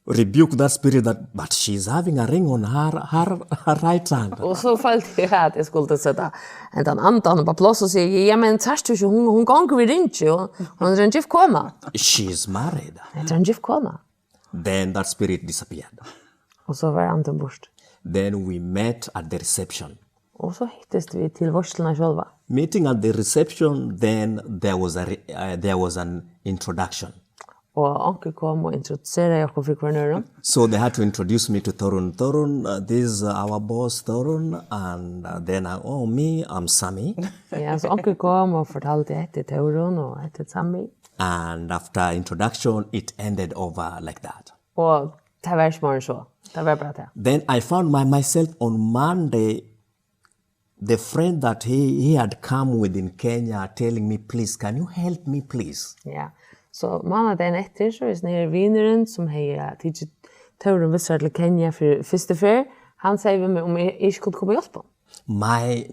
rebuke that spirit that, but she's having a ring on her, her, her right hand. Og so følti eg at eg skuldi seta hendan andan upp á pláss og siga, ja, men sært tú ikki, hon, hon gongur við ringi, og hon er ein gift kona. She's married. Hetta er ein gift kona. Then that spirit disappeared. Og so var andin burt. Then we met at the reception. Og so hittist vit til veitsluna sjálva. Meeting at the reception, then there was a re- uh, there was an introduction. Og onkur kom og introduseraði okkum fyri hvørjum øðrum. So they had to introduce me to Thorun. Thorun, uh, this is our boss Thorun, and uh, then I, oh, me, I'm Sammy. Ja, so onkur kom og fortaldi, hetta er Tórun og hetta er Sammy. And after introduction, it ended over like that. Og tað var ikki meir enn so. Tað var bara tað. Then I found my, myself on Monday, the friend that he, he had come with in Kenya telling me, please, can you help me, please? Ja. So mánadagin eftir, so er hesin her vinurin, sum hevði eh, tikið Tórun við sær til Kenya fyri fyrstu ferð, hann segði við meg um eg ikki kundi koma og hjálpa honum. My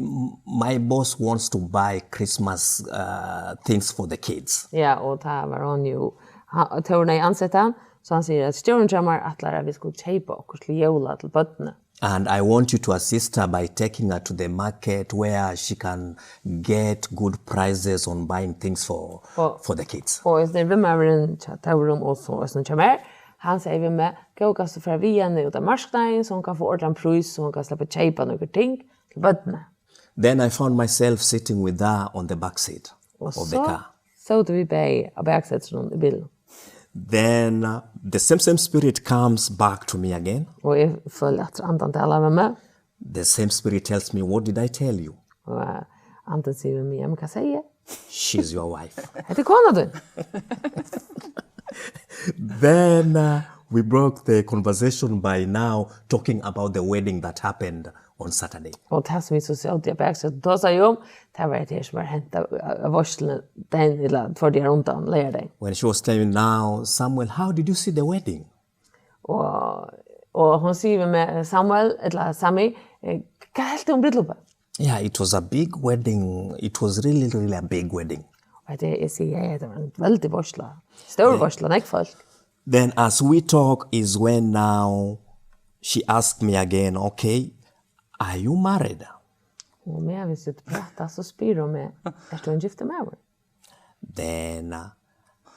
my boss wants to buy Christmas uh, things for the kids. Ja, og tá var hon jo, ha- Tórun hevði ansett hann, so hann sigur at stjórin hjá mær ætlar at vit skulu keypa okkurt til jóla til børnini. And I want you to assist her by taking her to the market where she can get good prices on buying things for, Og- for the kids. Og hesin viðmaðurin hjá Tórunn og so eisini hjá mær, hann segði við meg, góði, kanst tú fara við henni út á marknaðin, so hon kann fáa ordinan prís, so hon kann sleppa at keypa nøkur ting til børnini. Then I found myself sitting with her on the back seat Og of the so car. sótu vit bæði á baksetrinum í bilinum. Then uh, the same same spirit comes back to me again. Og eg føli at andan talar við meg. The same spirit tells me, "What did I tell you?" Og eh, andan sigur við meg, ja, men hvat segði eg? "She's your wife." Hetta er kona tín. Then uh, we broke the conversation by now talking about the wedding that happened on Saturday. Og tað sum vit so sótu á baksetrinum og tosaðu um, tað var hetta her sum var hent av, av, av veitsluni dagin, ella tveir dagar undan, leygardagin. When she was telling me, "Now, Samuel, how did you see the wedding?" Og, og hon sigur við meg, Samuel, ella Sami, eh, hvat helt tú um brúdleypið? Yeah, it was a big wedding. It was really, really a big wedding. Og hetta, eg sigi, ja, ja, tað var ein veldig veitsla. Stór veitsla, nógv fólk. Then as we talk is when now she asked me again, "Okay, are you married?" Og meðan vit sita og prata, so spyr hon meg, ert tú ein giftur maður? Then uh,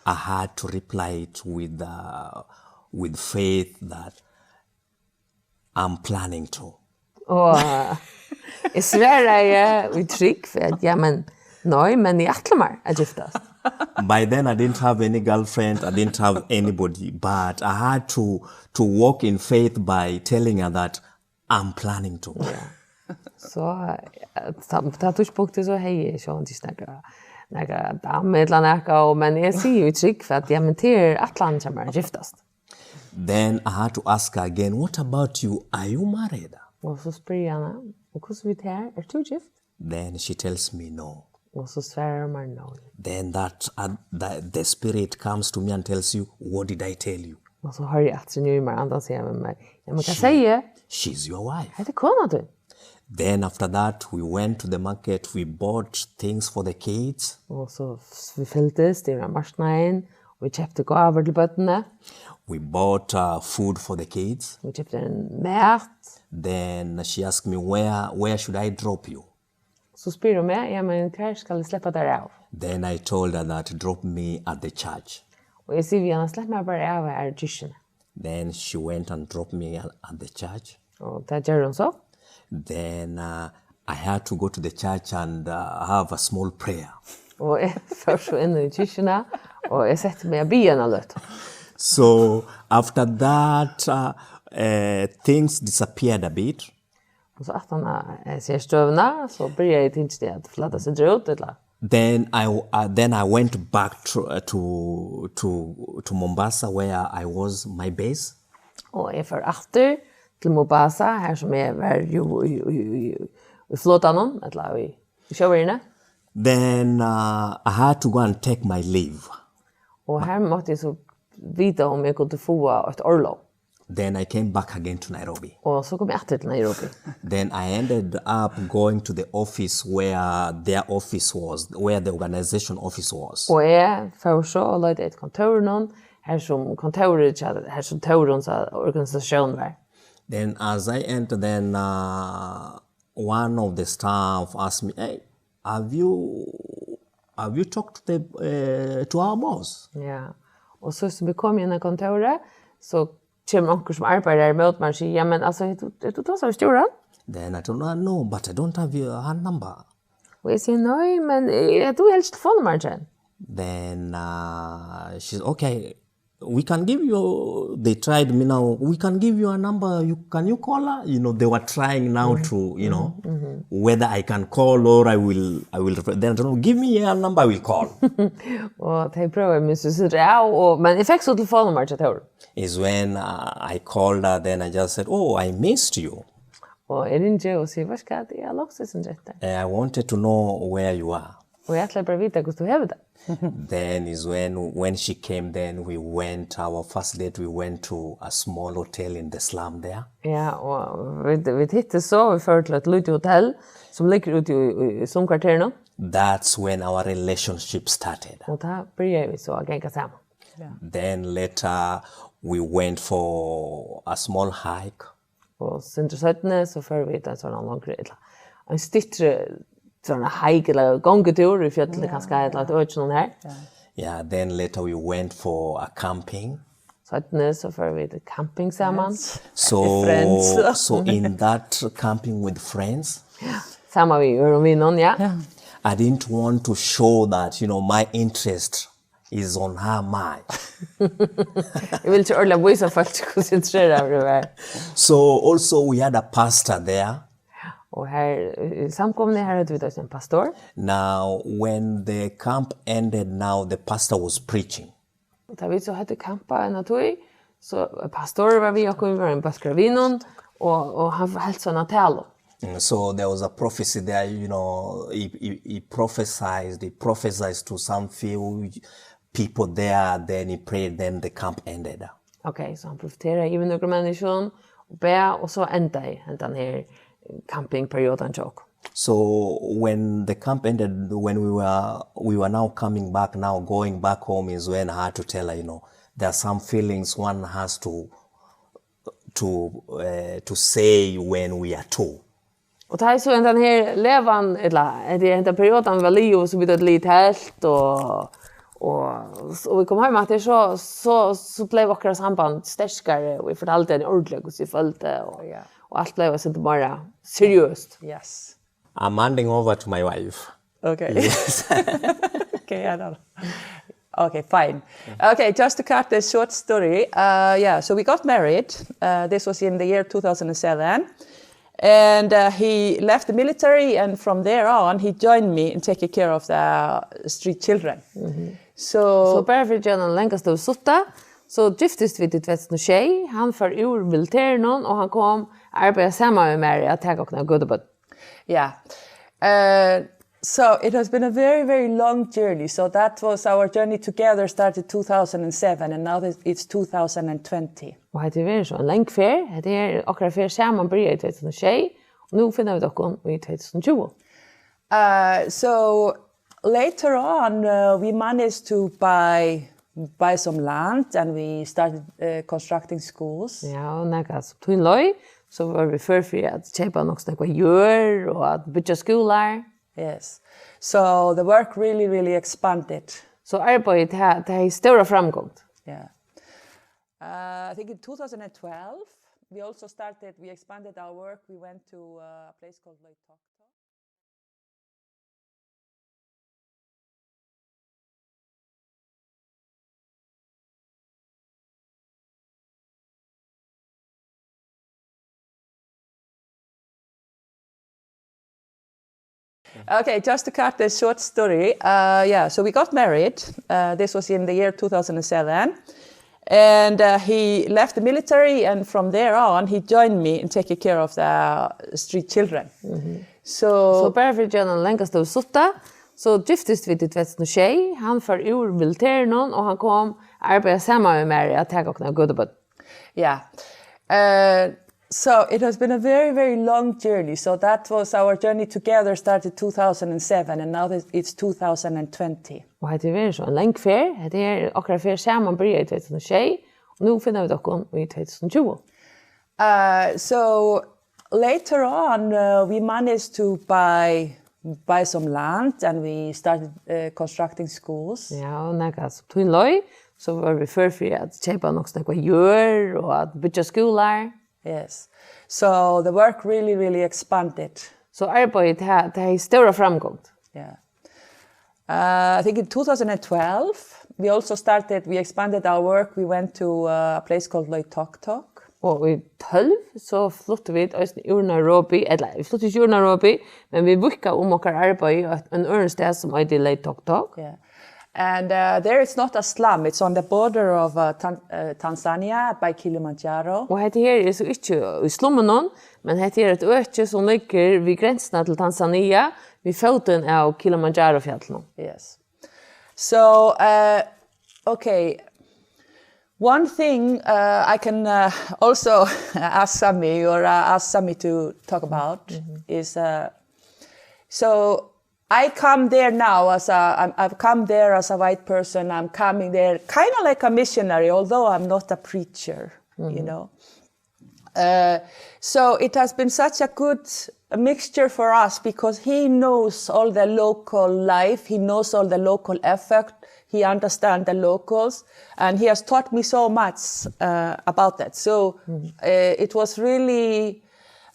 I had to reply it with, uh, with faith that I'm planning to. Og eg svaraði í trúgv, at ja, men, nei, men eg ætli mær at giftast. By then, I didn't have any girlfriend, I didn't have anybody, but I had to, to walk in faith by telling her that I'm planning to. Ja. So, eh, ta, ta tíðspunktið, so hevði eg sjálvandi ikki nakra, nakra damu ella nakað, og, men eg sigi í trúgv, at ja, men tað er ætlanin hjá mær at giftast. Then I had to ask her again, "What about you? Are you married?" Og so spyr eg hana, og hvussu við tær, ert tú gift? Then she tells me, "No." Og so svarar hon mær, "Nei." Then that, uh, the, the spirit comes to me and tells you, "What did I tell you?" Og so hoyri eg aftur inni í mær andan siga við mær, "Ja, men hvat segði eg?" "She's your wife." Hetta er kona tín. Then after that, we went to the market, we bought things for the kids. Og so s- vit fylgdust yvir á marknaðin, og vit keyptu gávur til børnini. We bought uh, food for the kids. Vit keyptu ein mat. Then she asked me, "Where, where should I drop you?" So spyr hon meg, ja, men hvar skal eg sleppa tær av? Then I told her that, "Drop me at the church." Og eg sigi við hana, slepp mær bara av her í kirkjuni. Then she went and dropped me at at the church. Og tað gjørdi hon so. Then uh, I had to go to the church and uh, have a small prayer. Og eg fór so inn í kirkjuna, og eg setti meg at biðja eina løtu. So after that, uh, uh, things disappeared a bit. Og so aftan á eh, hesa her støðuna, so byrjaði tingini at flata seg út, ella? Then I, uh, then I went back to, uh, to, to, to Mombasa where I was my base. Og eg fór aftur til Mombasa, her sum eg var jú í, í, í, í, í flotanum, ella í, í sjóverjuni. Then uh, I had to go and take my leave. Og her mátti eg so vita um eg kundi fáa eitt orlov. Then I came back again to Nairobi. Og so kom eg aftur til Nairobi. Then I ended up going to the office where their office was, where the organization office was. Og eg fór so og leitaði eftir kontórinum, har sum kontórið hjá, har sum Tórunsa organisatión var. Then as I entered, then uh, one of the staff asked me, "Hey, have you, have you talked to the, uh, to our boss?" Ja. Og so sum vit koma inn á kontórið, so kemur onkur sum arbeiðir har ímóti mær og sigur, ja, men altso, hevur tú tosað við stjóran? Then I told her, "No, but I don't have your, her number." Og eg sigi, nei, men eg dugi helst telefonnummarið hjá henni. Then uh, she's, "Okay, we can give you," they tried me now, "We can give you a number, you, can you call her?" You know, they were trying now to, you know, whether I can call or I will, I will refer. Then I told her, "Give me a number, I will call." Og tey prøvaðu meg so, so av, og, men eg fekk so telefonnummarið hjá Tórunn. Is when uh, I called her, then I just said, "Oh, I missed you." Og eg ringi og sigi, veitst hvat, eg havi hugsað eitt sindur eftir tær. And I wanted to know where you are. Og eg ætlaði bara at vita, hvussu tú hevur tað. Then is when, when she came, then we went, our first date, we went to a small hotel in the slum there. Ja, og vit, vit hittust so, vit fóru til eitt lítið hotell, sum liggur úti í, í, í slumkvarterinum. That's when our relationship started. Og tá byrjaðu vit so at ganga saman. Then later we went for a small hike. Og sindur seinni, so fóru vit ein sånn longri, ella ein styttri sånn hike, ella gongutúr í fjøllini, kanska, ella eitt øki, sånn her. Yeah, then later we went for a camping. Seinni, so fóru vit í camping saman. So, Friends. So in that camping with friends, Saman við øðrum vinum, ja. I didn't want to show that, you know, my interest is on her mind. Eg vil ikki ordiliga vísa fólki, hvussu interesseraður eg var. So also we had a pastor there. Og her, í samkomuni, her høvdu vit eisini ein pastor. Now, when the camp ended, now the pastor was preaching. Og tá vit so høvdu kampað eina tíð, so pastor var við okkum, vit var ein bólkur av vinum, og, og hann helt so eina talu. And so there was a prophecy there, you know, he, he, he prophesied, he prophesied to some few people there, then he prayed, then the camp ended. Ok, so hann profeteraði yvir nøkrum menniskjum, og bað, og so endaði hendan her campingperiodan hjá okkum. So when the camp ended, when we were we were now coming back, now going back home is when I had to tell her, you know, there are some feelings one has to to uh, to say when we are two. Og tá er so hendan her levan, ella hetta, henda periodan var liðug, so vit høvdu ligið í telt, og, og, og vit komu heim aftur, so, so, so bleiv okkara samband sterkari, og eg fortaldi henni ordiliga, hvussu eg føldi, og, og alt bleiv eitt sindur meira seriøst. Yes. I'm handing over to my wife. Okay. Yes. Okay, I don't know. Okay, fine. Okay, just to cut the short story. Uh, yeah, so we got married. Uh, this was in the year two thousand seven. And uh, he left the military, and from there on, he joined me in taking care of the street children. So bara fyri at gera eina langa søgu stutta, so giftust vit í tvey túsund og sjey, hann fór úr militerinum, og hann kom at arbeiða saman við mær at taka okkum av gøtubørn. Yeah. Uh, so it has been a very, very long journey. So that was our journey together, started two thousand and seven, and now it's two thousand and twenty. Og hetta hevur verið so ein long ferð, hetta er okkara ferð saman byrjaði í tvey túsund og sjey, og nú finna vit okkum í tvey túsund og tjúgu. Uh, so later on, uh, we managed to buy buy some land, and we started uh, constructing schools. Ja, og nakað sum tín leið, so vóru vit før fyri at keypa nokk so nógva jørð og at byggja skúlar. Yes. So the work really, really expanded. So arbeiðið, tað, tað hevði stóra framgongd. Yeah. Uh, I think in two thousand and twelve, we also started, we expanded our work. We went to uh, a place called Loitoktok. Okay, just to cut the short story. Uh, yeah, so we got married. Uh, this was in the year two thousand and seven. And uh, he left the military, and from there on, he joined me in taking care of the street children. So So bara fyri at gera eina langa søgu stutta, so giftust vit í tvey túsund og sjey, hann fór úr militerinum, og hann kom at arbeiða saman við mær at taka okkum av gøtubørn. Yeah. Uh, so it has been a very, very long journey. So that was our journey together, started two thousand and seven, and now it's two thousand and twenty. Og hetta hevur verið so ein long ferð, hetta er okkara ferð saman byrjaði í tvey túsund og sjey, og nú finna vit okkum í tvey túsund og tjúgu. Uh, so later on, uh, we managed to buy buy some land, and we started uh, constructing schools. Ja, og nakað sum tín leið, so vóru vit før fyri at keypa nokk so nógva jørð og at byggja skúlar. Yes. So the work really, really expanded. So arbeiðið, tað, tað hevði stóra framgongd. Yeah. Uh, I think in two thousand and twelve, we also started, we expanded our work. We went to uh, a place called Loitoktok. Og í tólv, so fluttu vit eisini úr Nairobi, ella vit fluttu ikki úr Nairobi, men vit víðkaðu um okkara arbeiði á ein øðrum stað, sum eitur Loitoktok. Yeah. And uh, there it's not a slum, it's on the border of uh, Tan- uh, Tanzania by Kilimanjaro. Og hetta her er so ikki í slummunum, men hetta er eitt øki sum liggur við grensuna til Tanzania, við fótin av Kilimanjaro-fjallinum. Yes. So, uh, okay, one thing uh, I can uh, also ask Sami, or uh, ask Sami to talk about is uh, so I come there now as a, I'm, I've come there as a white person. I'm coming there kind of like a missionary, although I'm not a preacher, you know. Uh, so it has been such a good mixture for us because he knows all the local life, he knows all the local effect, he understands the locals, and he has taught me so much uh, about that. So uh, it was really,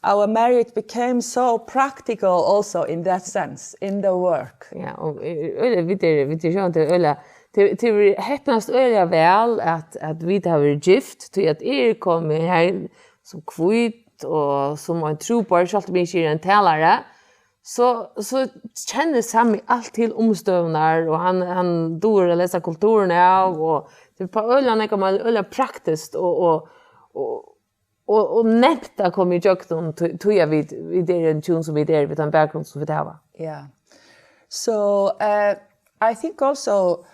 our marriage became so practical also in that sense, in the work. Ja, og eh, øl, vit er, vit er sjálvandi øl, til, til vi heppnast øl væl at, at vit har vært gift, til at er komið her som kvít og som ein trúboðari, sjálvt um eg ikki er ein talari, so, so kennir Sami alt til umstøðurnar, og hann, hann dugir at lesa kulturin av, og tað er bara øgiliga nógv, man øgiliga praktiskt og, og, og, og, og nemt at koma ígjøgnum, tí, tí at vit, vit er ein tjón sum vit er, við tann bakgrunn sum vit hava. Yeah. So uh, I think also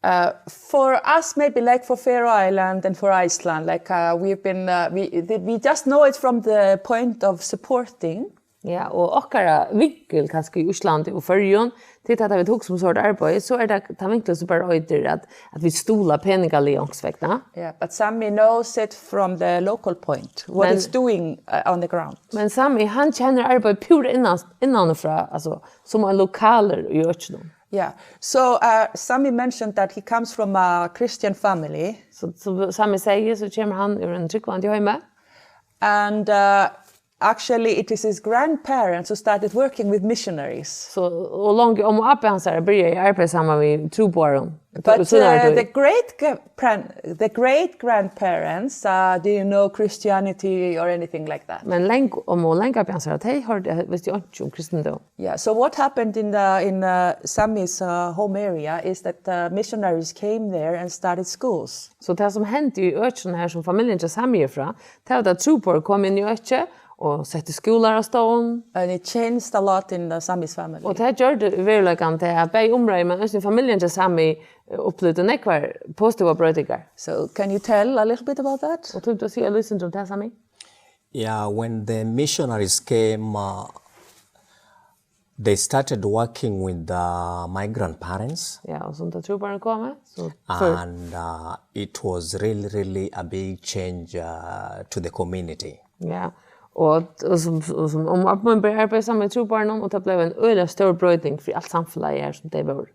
uh, for us, maybe like for Faroe Island and for Iceland, like uh, we've been, uh, we, th- we just know it from the point of supporting. Ja, og okkara vinkul kanska í Íslandi og Føroyum, tí at vit hugsa um sort arbeiði, so er tað tann vinkul sum bara eitur at, at vit stuðla peningaliga onks vegna. Yeah, but Sami knows it from the local point, what Men- it's doing uh, on the ground. Men Sami, hann kennir arbeiðið púra innan, innan og frá, altso, sum ein lokalur í økinum. Yeah. So uh, Sami mentioned that he comes from a Christian family. So, so Sami segði, so kemur hann úr ein trúgvandi heimi. And uh, actually, it is his grandparents who started working with missionaries. So, og longu omma og abbi hansara byrjaði at arbeiða saman við trúboðarum. But uh, the great the great grandparents uh, didn't know Christianity or anything like that. Men lang omma og lang abbi hansara, tey hørdu, vistu einki um kristindóm. Yeah, so what happened in the in uh, Sami's uh, home area is that uh, missionaries came there and started schools. So tað sum hendi í økinum her sum familjan hjá Sami er frá, tað var at trúboðarar komu inn í økið og settu skúlar á stovn. And it changed a lot in the Sami's family. Og tað gjørdi í veruleikanum tað at bæði umráðið, men eisini familjan hjá Sami eh, upplivdu nógvar positivar broytingar. So can you tell a little bit about that? Og tímir tú at siga eitt sindur um tað, Sami? Yeah, when the missionaries came, uh, they started working with the, my grandparents. Ja, og sum tá trúboðararnir komu, so and uh, it was really, really a big change uh, to the community. Ja, og, og sum, og sum omma og abbi mín byrjaðu at arbeiða saman við trúboðarunum, og tað bleiv ein øgiliga stór broyting fyri alt samfelagið her sum tey vóru.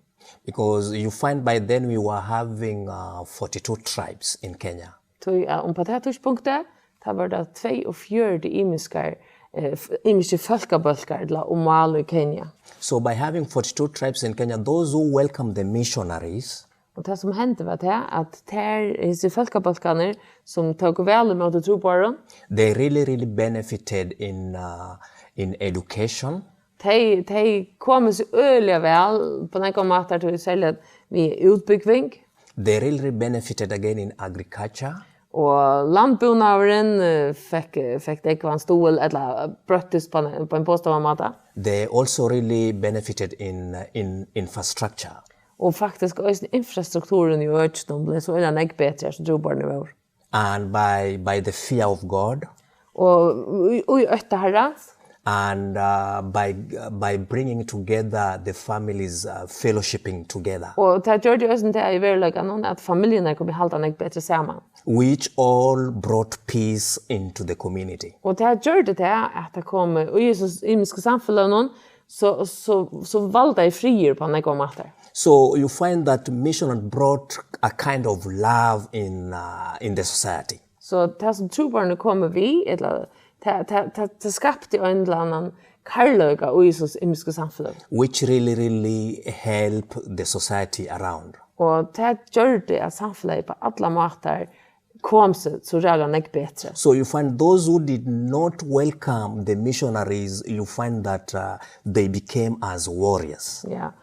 Because you find by then we were having uh, forty-two tribes in Kenya. Tí at um á tað tíðspunktið, tá vóru tað tveyogfjøruti ymiskar, eh, f- ymiskir fólkabólkar ella og mál í Kenya. So by having forty-two tribes in Kenya, those who welcomed the missionaries, Og tað sum hendi var tað, at tær, hesir fólkabólkarnir, sum tóku væl ímóti trúboðarum, they really, really benefited in, uh, in education. Tey, tey komu seg øgiliga væl á nógvar mátar, tí serliga við útbúgving. They really benefited again in agriculture. Og landbúnaðurin eh, fekk, fekk nógvan stuðul, ella broyttist á ein, á ein positívan máta. They also really benefited in, in infrastructure. Og faktiskt eisini infrastrukturin í økinum bleiv so øgiliga nógv betri, sum trúboðarnir vóru. And by, by the fear of God. Og í, í ótta Harrans. And uh, by, by bringing together the families uh, fellowshipping together. Og tað gjørdi eisini tað í veruleikanum, at familjurnar komu halda nógv betri saman. Which all brought peace into the community. Og tað gjørdi tað, at tað kom í hesum ymisku samfeløgunum, so, so, so valdaði friður á nógvar mátar. So you find that mission brought a kind of love in, uh, in the society. So tað sum trúboðarnir komu við, ella tað, tað, tað, tað skapti ein ella annan kærleika í so ymisku samfeløg. Which really, really help the society around. Og tað gjørdi at samfelagið á allar mátar kom seg so ræðuliga nógv betri. So you find those who did not welcome the missionaries, you find that uh, they became as warriors. Ja.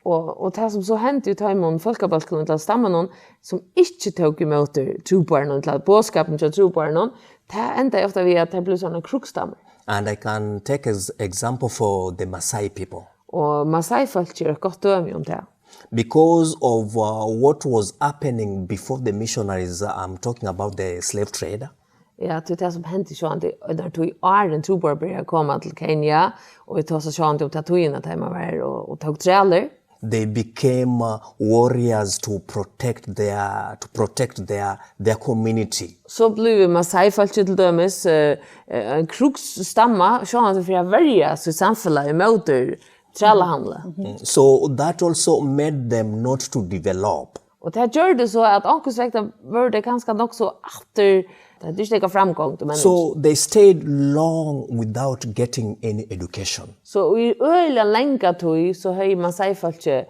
Og, og tað sum so hendi í teimum fólkabólkunum ella stammunum, sum ikki tók ímóti trúboðarunum ella boðskapinum hjá trúboðarunum, tað endaði ofta við, at tað bleiv sovorðnir krígsstammar. And I can take as example for the Maasai people. Og Maasai-fólkið er eitt gott dømi um tað. Because of uh, what was happening before the missionaries, I'm talking about the slave trade. Ja, tí tað sum hendi sjálvandi, einar tí áðrenn trúboðarar byrjaðu at koma til Kenya, og vit tosa sjálvandi um ta tíðina, tá man var og, og tók trælir. They became uh, warriors to protect their to protect their their community. So blívur Maasai-fólkið til dømis uh, ein krúksstamma, sjálvandi fyri at verja sítt samfelag ímóti trælahandli. Mm. So that also made them not to develop. Og tað gjørdi so, at onkursvegna vóru tey kanska nokk so aftur, tað er ikki nakar framgongd, men So they stayed long without getting any education. So í øgiliga langa tíð, so hevði Maasai-fólkið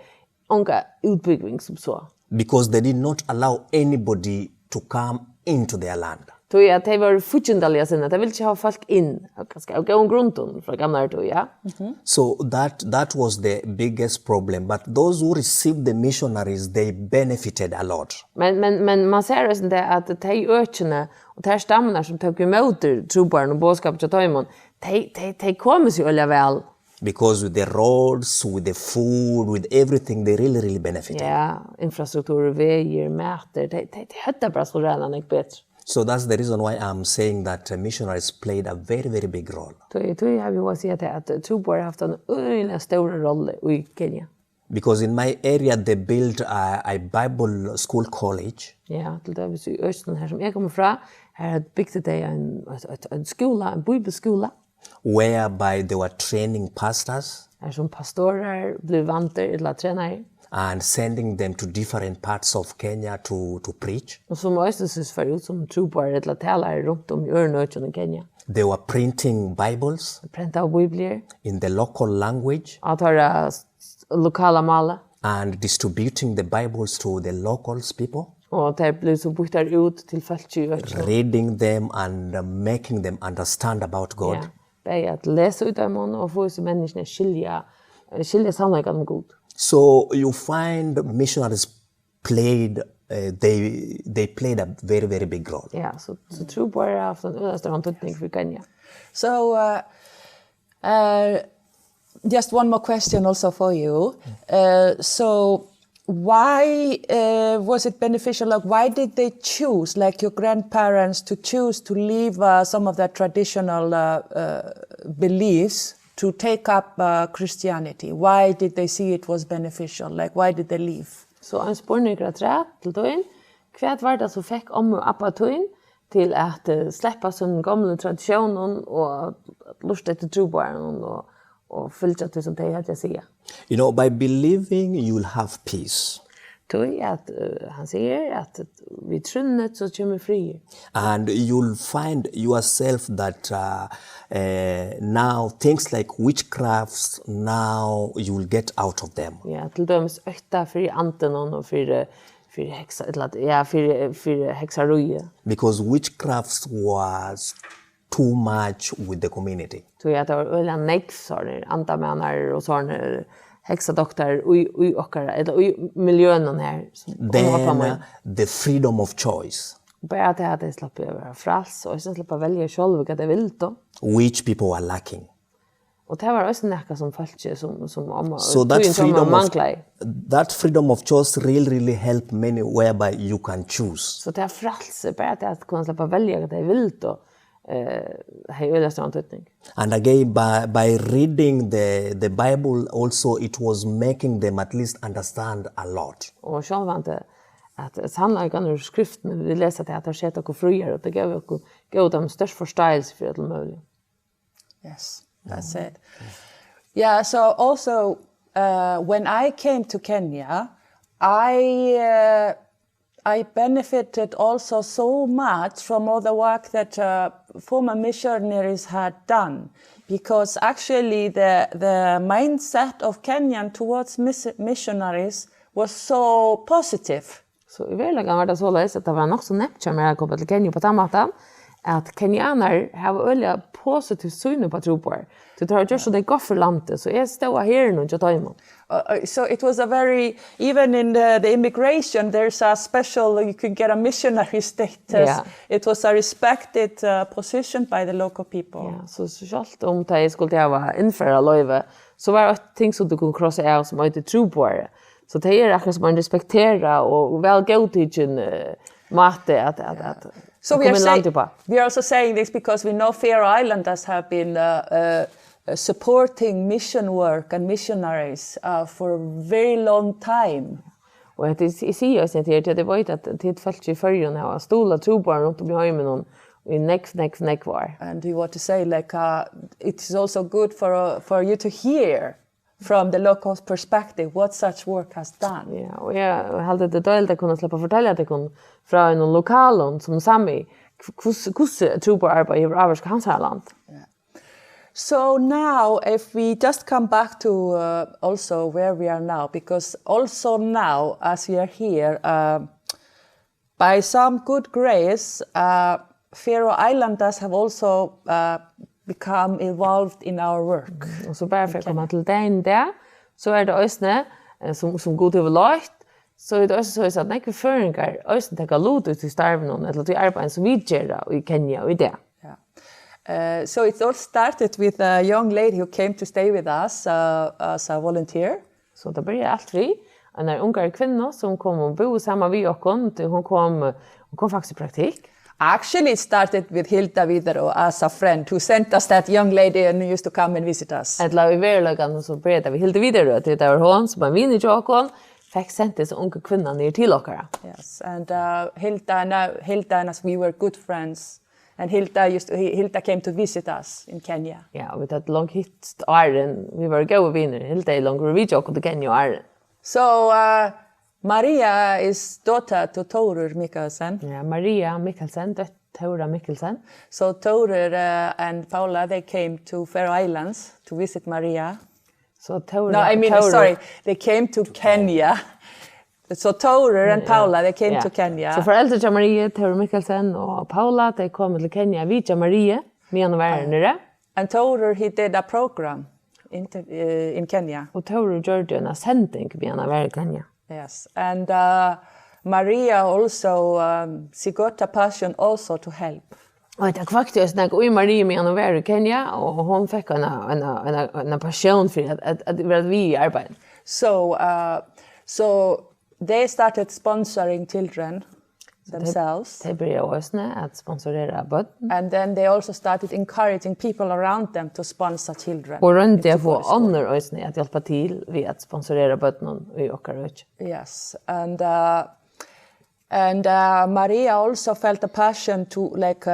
onga útbúgving sum so. Because they did not allow anybody to come into their land. Tí at tey vóru fíggindaliga sinnað, tey vildu ikki hava fólk inn, kanska av góðum grundum frá gamlari tíð, ja. So that that was the biggest problem. But those who received the missionaries, they benefited a lot. Men, men, men man sær eisini tað at tey økini og tær stammurnar sum tóku ímóti trúboðaranum og boðskapin hjá teimum, tey, tey, tey komu seg øgiliga væl. Because with the roads, with the food, with everything, they really, really benefited. Ja, infrastruktur, vegir, matur, tey, tey, tey høvdu bara so ræðuliga nógv betri. So that's the reason why I'm saying that uh, missionaries played a very, very big role. Tí, tí havi eg at siga tað, at trúboðarar hava havt ein øgiliga stóra rollu í Kenya. Because in my area, they built a, a Bible school college Ja, til dømis í Østlund her sum eg komi frá, her bygdu tey ein, ein, ein, ein skúla, ein bíbliuskúla, whereby they were training pastors her sum pastorar blivu vandir ella trenaðir, and sending them to different parts of Kenya to, to preach. Og sum eisini sist fara út sum trúboðarar ella talarar runt um í øðrum økjum í Kenya. They were printing Bibles Prentaðu bíbliur in the local language á teirra s-, lokala máli. And distributing the Bibles to the locals people, Og tær blivu so býttar út til fólk í økinum. Reading them and uh, making them understand about God. Ja. Bæði at lesa í teimum og fáa so menniskjuni at skilja, eh, skilja sannleikan um Gud. So you find missionaries played uh, they they played a very, very big role. Ja, so, so trúboðarar hava havt ein øgiliga stóran týdning fyri Kenya. So, uh, uh, just one more question also for you. Uh, so, why uh, was it beneficial? Like, why did they choose, like your grandparents, to choose to leave uh, some of their traditional uh, uh, beliefs to take up uh, Christianity? Why did they see it was beneficial? Like, why did they leave? So ein spurningur afturat til tín. Hvat var tað sum fekk ommu og abba tín til at eh, sleppa sínum gomlu tradisjónum og at lurta eftir trúboðaranum og, og fylgja tí sum tey høvdu at siga? You know, by believing, you'll have peace. Tí at uh, hann sigur at við trúnni so kemur friður. And you'll find yourself that uh, uh, now things like witchcrafts, now you'll get out of them. Ja, til dømis ótta fyri andinum og fyri, fyri heksa, ella, ja, fyri, fyri heksaríi. Because witchcrafts was too much with the community. Tí at tað var øgiliga nógv sånne andamænar og sånne heksadoktarar í, í okkara, ella í miljøunum her. Sum Then omma uh, the freedom of choice, Bara tað at tey slappu at vera fræls og eisini slappu at velja sjálv hvat tey vildu. Which people are lacking. Og tað var eisini nakað sum fólki sum, sum omma, So that tíðin hjá omma freedom of manglaði. That freedom of choice really, really help many whereby you can choose. So tað frælsi, bara tað at kunna sleppa at velja hvat tey vildu, eh, hevði øgiliga stóran týdning. And again, by, by reading the, the Bible, also it was making them at least understand a lot. Og sjálvandi at sannleikan úr skriftini, vit lesa tað, at tað seta okkum fríar, og tað gav okkum, gav teimum størst forståelse fyri øllum møguligum. Yes, that's it. Yeah, so also uh, when I came to Kenya, I uh, I benefited also so much from all the work that uh, former missionaries had done, because actually the the mindset of Kenyan towards mis- missionaries was so positive. So í veruleikanum var tað soleiðis, at tað var nokk so neyvt hjá mær at koma til Kenya upp á tann mátan, at kenyanar hava øgiliga positivt sýn upp á trúboðar. So tað var gjørt so tað gott fyri landið, so eg stóð á herðunum hjá teimum. Uh, uh, so it was a very, even in the, the immigration, there's a special, you can get a missionary status. Yeah. It was a respected uh, position by the local people. Ja, so, so sjálvt um tey skuldu hava innfararloyvi, so var eitt ting sum tú kundi krossa av sum eitur trúboðari. So tey eru akkurát sum ein respekterað og væl góðtikin uh, máti at, at, at So we koma are, inn í say, landið upp á. We are also saying this because we know Faroe Islanders have been uh, uh, uh, supporting mission work and missionaries uh, for a very long time. Og hetta, eg sigi eisini til, til at eg veit at tit fólk í Føroyum hava stuðlað trúboðarum runt um í heiminum í nógv, nógv, nógv ár. And we want to say, like, uh, it's also good for, uh, for you to hear from the local perspective what such work has done. Ja, og eg haldi, at tað er deiligt at kunna sleppa at fortelja tykkum frá einum lokalum sum Sami, hvussu, hvussu trúboðaarbeiði hevur ávirkað hansara land. So now, if we just come back to uh, also where we are now, because also now, as we are here, uh, by some good grace, uh, Faroe Islanders have also uh, become involved in our work. Og so bara fyri at koma til dagin í dag, so er tað eisini, eh, sum, sum Gud hevur leitt, so er tað eisini so at nógvir føroyingar eisini taka lut í tí starvinum, ella tí arbeiðinum, sum vit gera í Kenya í dag. Uh, so it all started with a young lady who came to stay with us uh, as a volunteer. So tað byrjaði alt við einari ungari kvinnu, sum kom og búði saman við okkum, tí hon kom, hon kom faktiskt í praktikk. Actually, it started with Hilda Viðaró as a friend who sent us that young lady and used to come and visit us. Ella í veruleikanum so byrjaði tað við Hildu Viðaró, tí tað var hon, sum ein vinur hjá okkum, fekk sent hesa ungu kvinnuna niður til okkara. Yes, and uh, Hilda, and, uh, Hilda and us, we were good friends. And Hilda used to, Hilda came to visit us in Kenya. Ja, og vit høvdu long hittst áðrenn, vit vóru góðir vinir. Hilda er longu við okkum til Kenya áðrenn. So uh, Maria is daughter to Tórur Mikkelsen. Ja, Maria Mikkelsen, dóttir Tóra Mikkelsen. So Tórur uh, and Paula, they came to Faroe Islands to visit Maria. So Tóra, no, I mean, Tóra, sorry, they came to Kenya. So Tórur and Paula, they came yeah. to Kenya. So foreldre til Marie, Tóra Mikkelsen og Paula, tey komu til Kenya við Marie, meðan hon var her nere. And Tórur, he did a program in, uh, in Kenya. Og Tórur gjørdi eina sending meðan hann var í Kenya. Yes, and uh, Maria also, um, she got a passion also to help. Og hetta kvakti eisini nakað í Marie, meðan hon var í Kenya, og hon fekk eina, eina, eina, eina passion fyri at, at, at vera við í arbeiðinum. So, uh, so they started sponsoring children themselves. Tey, tey byrjaðu eisini at sponsorera børn. And then they also started encouraging people around them to sponsor children. Og royndi at fáa onnur eisini at hjálpa til við at sponsorera børnum í okkara øki. Yes, and uh, And uh, Maria also felt a passion to, like,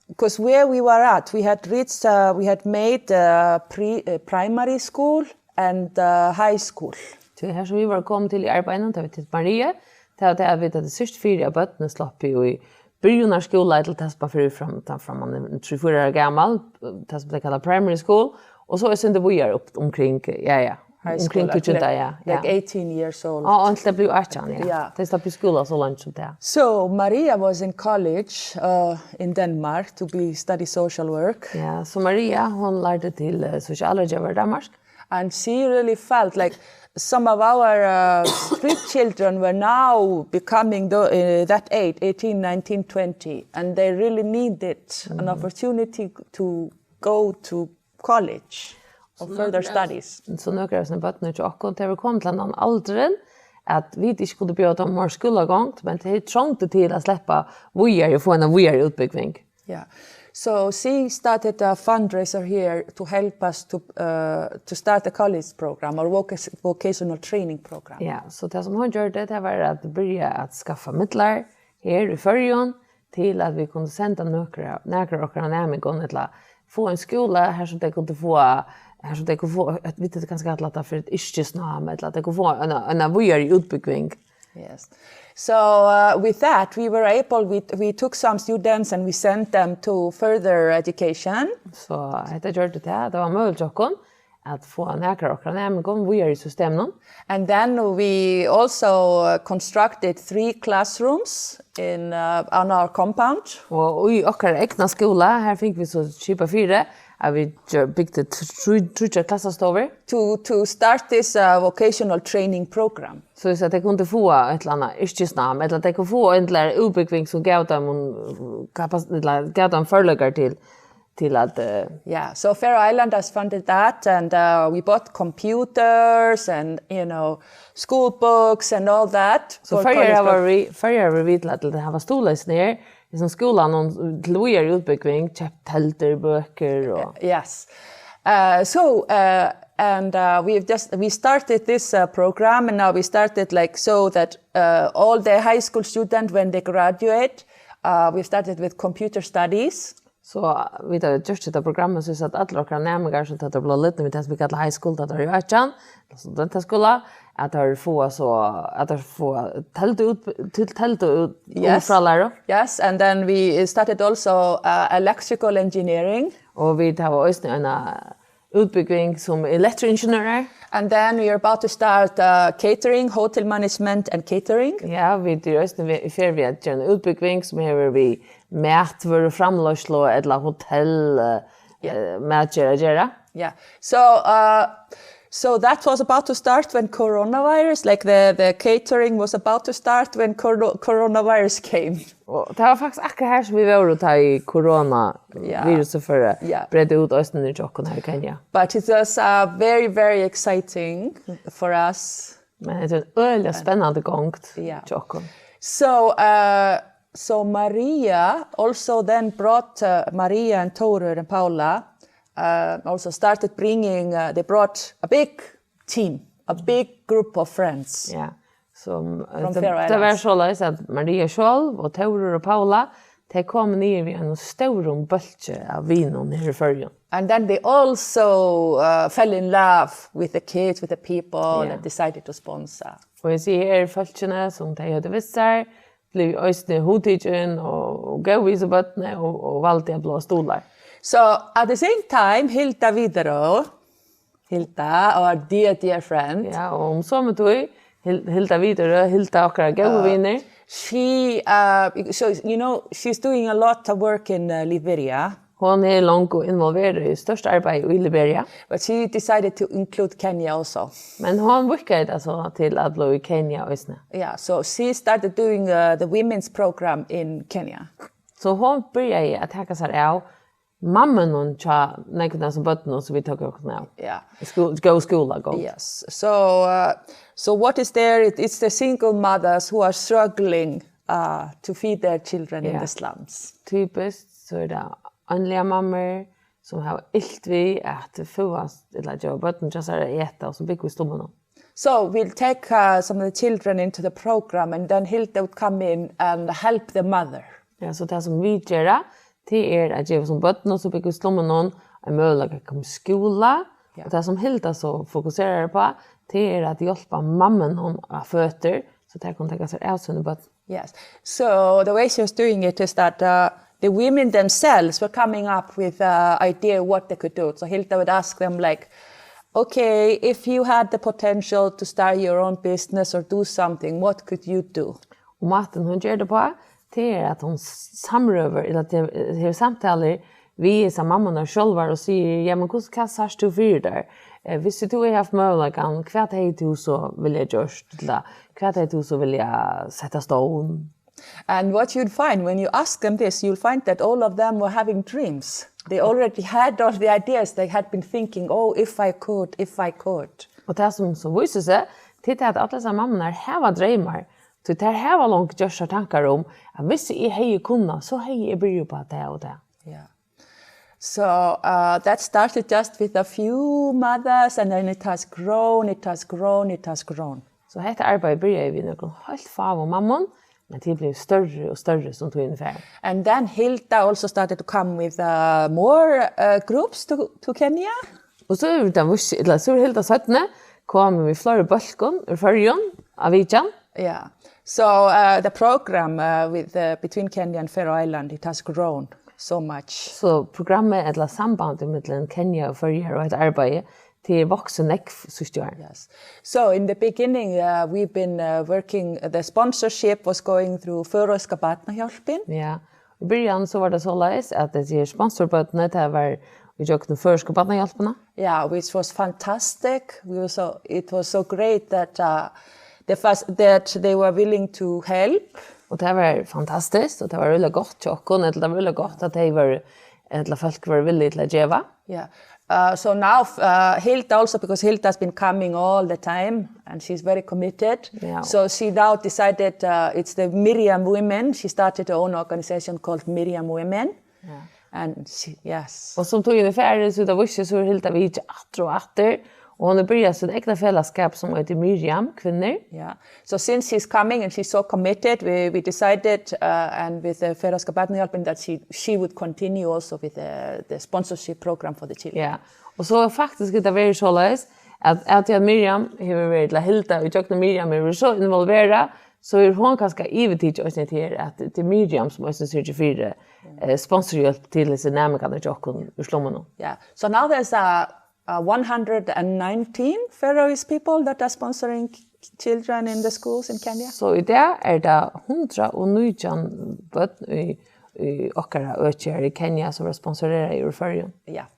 because uh, where we were at, we had reached, uh, we had made uh, pre, uh, primary school and uh, high school. Tí her sum vit vóru komin til í arbeiðinum, tá vit hitti Marie, tað var tað, at vit høvdu syrgt fyri, at børnini sluppu í byrjanarskúla, ella tað sum man fer fram, tá fram man er trý, fýra ára gamal, tað sum tey kalla primary school, og so eitt sindur víðari upp umkring, ja, ja. High school, umkring like, tíggjunda, ja, like ja. eighteen years old. Ja, og tað bleiv átjan, ja. Ja. Tey slapp í skúla so langt sum tað. So Maria was in college uh, in Denmark to be study social work. Ja, so Maria, hon lærdi til uh, sosialráðgevari í Danmark. And she really felt like some of our uh, street children were now becoming the, uh, that age, eighteen, nineteen, twenty, and they really needed an opportunity to go to college og further studies. So nøkur av hesum børnunum hjá okkum, tey vóru komin til ein aldur, at vit ikki kundu bjóða teimum meir skúlagongd, men tey trongdu til at sleppa víðari og fáa eina víðari útbúgving. Yeah. So she started a fundraiser here to help us to, uh, to start a college program or voc- vocational training program. Ja, so tað sum hon gjørdi, tað var at byrja at skaffa midlar her í Føroyum, til at vit kundu senda nøkrar, nakrar av okkara næmingum, ella fáa ein skúla, har sum tey kundu fáa, har sum tey kundu fáa, at vit høvdu kanska kallað tað fyri eitt yrkisnám, ella at tey kundu fáa eina, eina víðari útbúgving. Yes. So uh, with that, we were able, we, we took some students and we sent them to further education. So hetta gjørdi tað, tað var møguligt hjá okkum at fáa nakrar av okkara næmingum víðari í systeminum. And then we also uh, constructed three classrooms in, uh, on our compound. Og í okkara egna skúla, har fingu vit so skipað fyri, at vit gjør- bygdu tr- tríggjar klassastovur. To, to start this uh, vocational training program. So at tey kundu fáa eitt ella annað yrkisnám, ella at tey kundu fáa ein ella annan útbúgving sum gav teimum kapas- ella gav teimum førleikar til til at uh, Yeah, so Faroe Islanders funded that, and uh, we bought computers and, you know, school books and all that. So for Føroyar college hava books. Við, Føroyar hava við til at til at hava stuðlað her, í sum skúlanum til víðari útbúgving, keypt teldur, bøkur og Yes. Uh, so, uh, and uh, we've just we started this uh, program, and now we started like so that uh, all the high school students, when they graduate, uh, we've started with computer studies. So vit hava gjørt hetta programmið, so at allir okkara næmingar, sum tá teir blíva lidnir við tað, sum vit kalla high school, tá teir eru átjan, studentaskúla, at teir fáa so, at teir fáa teldu út, til teldu út Yes. frálæru. Yes, and then we started also uh, electrical engineering. Og vit hava eisini eina útbúgving sum elektroingeniørar. And then we are about to start uh, catering, hotel management and catering. Ja, vit eru eisini við- í ferð við at gera eina útbúgving sum hevur við matvøruframleiðslu ella hotell uh, yeah. matgerð at gera. Yeah. So uh, so that was about to start when coronavirus, like the, the catering was about to start when coro- coronavirus came. Og tað var faktiskt akkurát her sum vit vóru, tá ið koronavirusið fór at breyta út eisini hjá okkum her í Kenya. But it was uh, very, very exciting for us. Men tað er ein øgiliga spennandi gongd hjá okkum. So, uh, so Maria also then brought uh, Maria and Tórður and Paula uh, also started bringing, uh, they brought a big team, a big group of friends. Ja. Sum, eh, From tað, Faroe tað var Islands. Soleiðis, at Maria sjálv og Tórður og Paula, tey komu niður við einum stórum bólki av vinum her í Føroyum. And then they also uh, fell in love with the kids, with the people, Yeah. and decided to sponsor. Og eg sigi her, fólkini, sum tey høvdu við sær, blivu eisini hugtikin og, og góð við hesi børnini og, og valdu at blíva stuðlar. So at the same time, Hilda Widerøe, Hilda, our dear, dear friend. Ja, og um somu tíð, Hil- Hilda Widerøe, Hilda okkara góðu vinir. She, uh, so you know, she's doing a lot of work in uh, Liberia. Hon er longu involverað í stórt arbeiði í Liberia. But she decided to include Kenya also. Men hon víkkaði tað so til at blíva í Kenya eisini. Yeah, so she started doing uh, the women's program in Kenya. So hon byrjaði at taka sær av mammunum hjá nógvum av hesum børnunum sum vit tóku okkum av. Yeah. Skú- góð skúlagongd. Yes. So, uh, so what is there? It, it's the single mothers who are struggling uh, to feed their children in Yeah. the slums. Typiskt, so er tað einligar mammur sum hava ilt við at føðast ella geva børnum hjá sær at eta, og so búgva í slummunum. So we'll take uh, some of the children into the program, and then Hilda would come in and help the mother. Ja, so tað sum vit gera, tað er at geva sum børnum sum búgva í slummunum ein møguleika at koma í skúla, Ja. og tað sum Hilda so fokuserar upp á, tað er at hjálpa mammunum á føtur, so tær kunnu taka sær av sínum børnum. Yes. So the way she was doing it is that uh, the women themselves were coming up with uh, idea what they could do. So Hilda would ask them like, okay, if you had the potential to start your own business or do something, what could you do? Og mátin hon ger tað uppá, tað er at hon s- samrøður, ella at hon hevur samtalur við hesar mammurnar sjálvar og sigur, ja, men hvussu, hvat sært tú fyri tær? Eh, viss tú hevði havt møguleikan, hvat hevði tú so viljað gjørt? Ella hvat hevði tú so viljað sett á stovn? And what you'd find when you ask them this, you'll find that all of them were having dreams. They already had all the ideas. They had been thinking, oh, if I could, if I could. Og tað sum so vísir seg, tað er at allar hesar mammurnar hava dreymar. So tær hava longu gjørt sær tankar um, at viss eg hevði kunnað, so hevði eg byrjað upp á tað og tað. Yeah. So uh, that started just with a few mothers, and then it has grown, it has grown, it has grown. So hetta arbeiðið byrjaði við nøkrum heilt fáum mammum, men tað er blivið størri og størri sum tíðin fer. And then Hilda also started to come with uh, more uh, groups to, to Kenya. Og so er tað víst, ella so er Hilda seinni, kom við fleiri bólkum úr Føroyum á vitjan. Yeah. So uh, the program uh, with uh, between Kenya and Faroe Island, it has grown so much. So programmið ella sambandið millum Kenya og Føroyar og hetta arbeiðið, tað er vaksið nógv síðstu ár. Yes. So in the beginning, uh, we've been uh, working. The sponsorship was going through Føroyska Barnahjálpin. Ja. Í byrjan so var tað soleiðis at hesi her sponsorbørnini, tað var í gjøgnum Føroysku Barnahjálpina. Yeah, which was fantastic. We were so, it was so great that uh, the first, that they were willing to help. Og tað var fantastiskt, og tað var øgiliga gott hjá okkum, ella tað var øgiliga gott at tey vóru, ella fólk vóru villig til at geva. Yeah. Uh, so now uh, Hilda also, because Hilda's been coming all the time and she's very committed. Yeah. So she now decided uh, it's the Miriam Women. She started her own organization called Miriam Women. Yeah. And she, yes. Og sum tíðin er farin, so tað vísir seg, so er Hilda vitjað aftur og aftur. Og hon er byrjað sítt egna felagsskap sum eitur Miriam Kvinnur. Yeah. So since she's coming and she's so committed, we, we decided uh, and with the Færøska Barnahjálpin that she, she would continue also with the, the sponsorship program for the children. Ja. Og so er faktiskt hetta verið soleiðis at, at ja, Miriam hevur verið til Hilda og gjøgnum Miriam hevur verið so involverað, so er hon kanska yvirtikið eisini til at tað er Miriam sum eisini sørgir fyri eh, sponsorhjálp til hesi næmingarnar hjá okkum úr slummunum. Yeah. So now there's a, a one hundred and nineteen Faroese people that are sponsoring children in the schools in Kenya. So í dag er tað hundrað og nítjan børn í, í okkara øki her í Kenya sum er sponsorerað úr Føroyum. Yeah.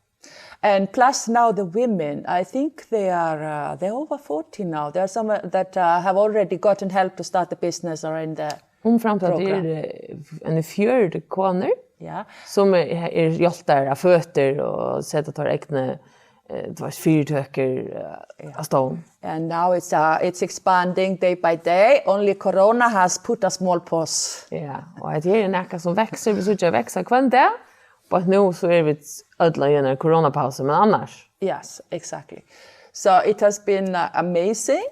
And plus now the women, I think they are uh, they're over forty now. There are some uh, that uh, have already gotten help to start the business or in the Umframt at tað er eh, eini fjøruti konur yeah. Sum er, er hjálptar av føtur og seta tær egnu eh, tveir fyritøkur eh, á stovn. And now it's uh, it's expanding day by day. Only Corona has put a small pause. Ja, og hetta her er nakað sum veksur, vit síggja veksa hvønn dag. But nú so er vit øll á eini koronapausu, men annars. Yes, exactly. So it has been uh, amazing.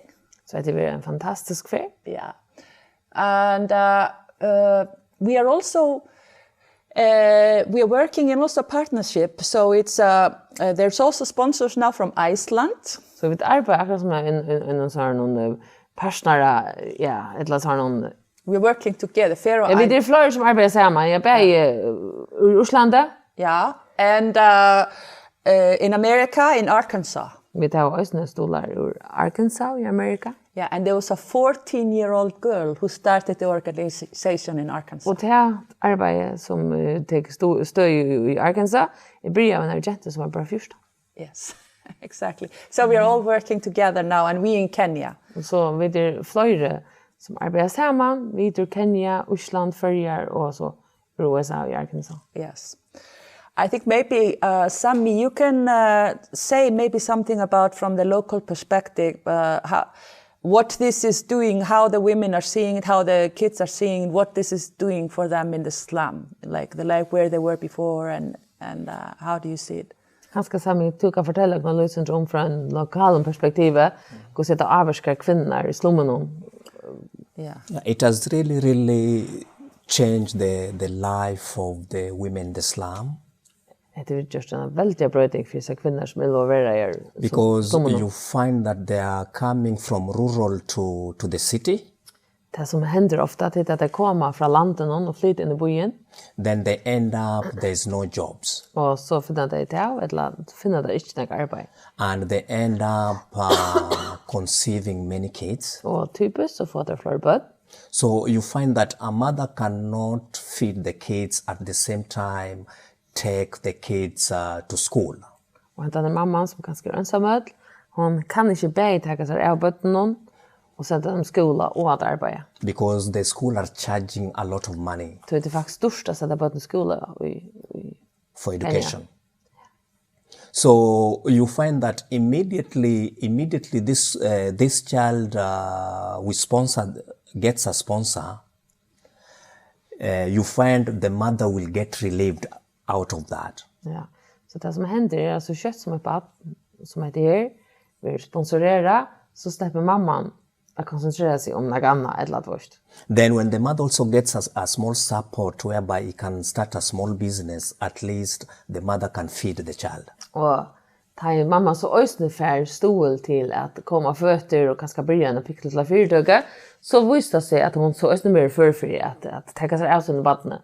So hetta er ein fantastisk ferð. Yeah. And uh, uh, we are also uh, we are working in also partnership. So it's uh, uh, there's also sponsors now from Iceland. So vit arbeiða akkurát sum ein ein ein sånn ein eh, partnera, ja, ella sånn ein We're working together. Faroe Ja, vit eru fleiri sum arbeiða saman. Ja, bæði eh, úr Íslandi. Yeah, and uh, uh, in America, in Arkansas. Vit hava eisini stuðlar úr Arkansas í Amerika. Yeah, and there was a fourteen-year-old girl who started the organization in Arkansas. Og tað arbeiðið sum eh, tekur stø- støði í- í Arkansas, er byrjað av einari gentu sum var bara fjúrtan. Yes, exactly. So we are all working together now, and we in Kenya. Og so vit eru fleiri sum arbeiða saman, vit úr Kenya, Ísland, Føroyar og so úr U S A og Arkansas. Yes. I think maybe uh, Sammy, you can uh, say maybe something about from the local perspective uh, how, what this is doing, how the women are seeing it, how the kids are seeing it, what this is doing for them in the slum, like the life where they were before, and and uh, how do you see it? Kanska Sammy, tú kanst fortelja okkum lítið um frá einum lokalum perspektivi, hvussu hetta ávirkar kvinnur í slummunum. Yeah. Yeah, it has really, really changed the, the life of the women in the slum. Hetta hevur gjørt eina veldiga broyting fyri hesar kvinnur sum involveraðar í Because slummunum. You find that they are coming from rural to, to the city. Tað sum hendir ofta, tað er at tey koma frá landinum og flyta inn í býin. Then they end up, there's no jobs. Og so finna tey tað, ella finna tey ikki nakað arbeiði. And they end up uh, conceiving many kids. Og typiskt, so fáa tey fleiri børn. So you find that a mother cannot feed the kids at the same time take the kids uh, to school. Og hendan er mamman, sum kanska er einsamøll, hon kann ikki bæði taka sær av børnunum og senda teimum í skúla og at arbeiða. Because the school are charging a lot of money. Tí tað er faktiskt dýrt at senda børn í skúla í, í for education. So you find that immediately, immediately this uh, this child uh, we sponsor gets a sponsor, uh, you find the mother will get relieved out of that. Ja. So tað sum hendir er, at so skjótt sum eitt barn, sum hetta her, verður sponsorerað, so sleppur mamman at konsentrera seg um nakað annað ella at veist. Then when the mother also gets a, a small support whereby he can start a small business, at least the mother can feed the child. Og tá er mamma so eisini fær stuðul til at koma á føtur og kanska byrja eina pikkulítla fyritøku, so vísir tað seg, at hon so eisini verður før fyri at, at taka sær av sínum barni.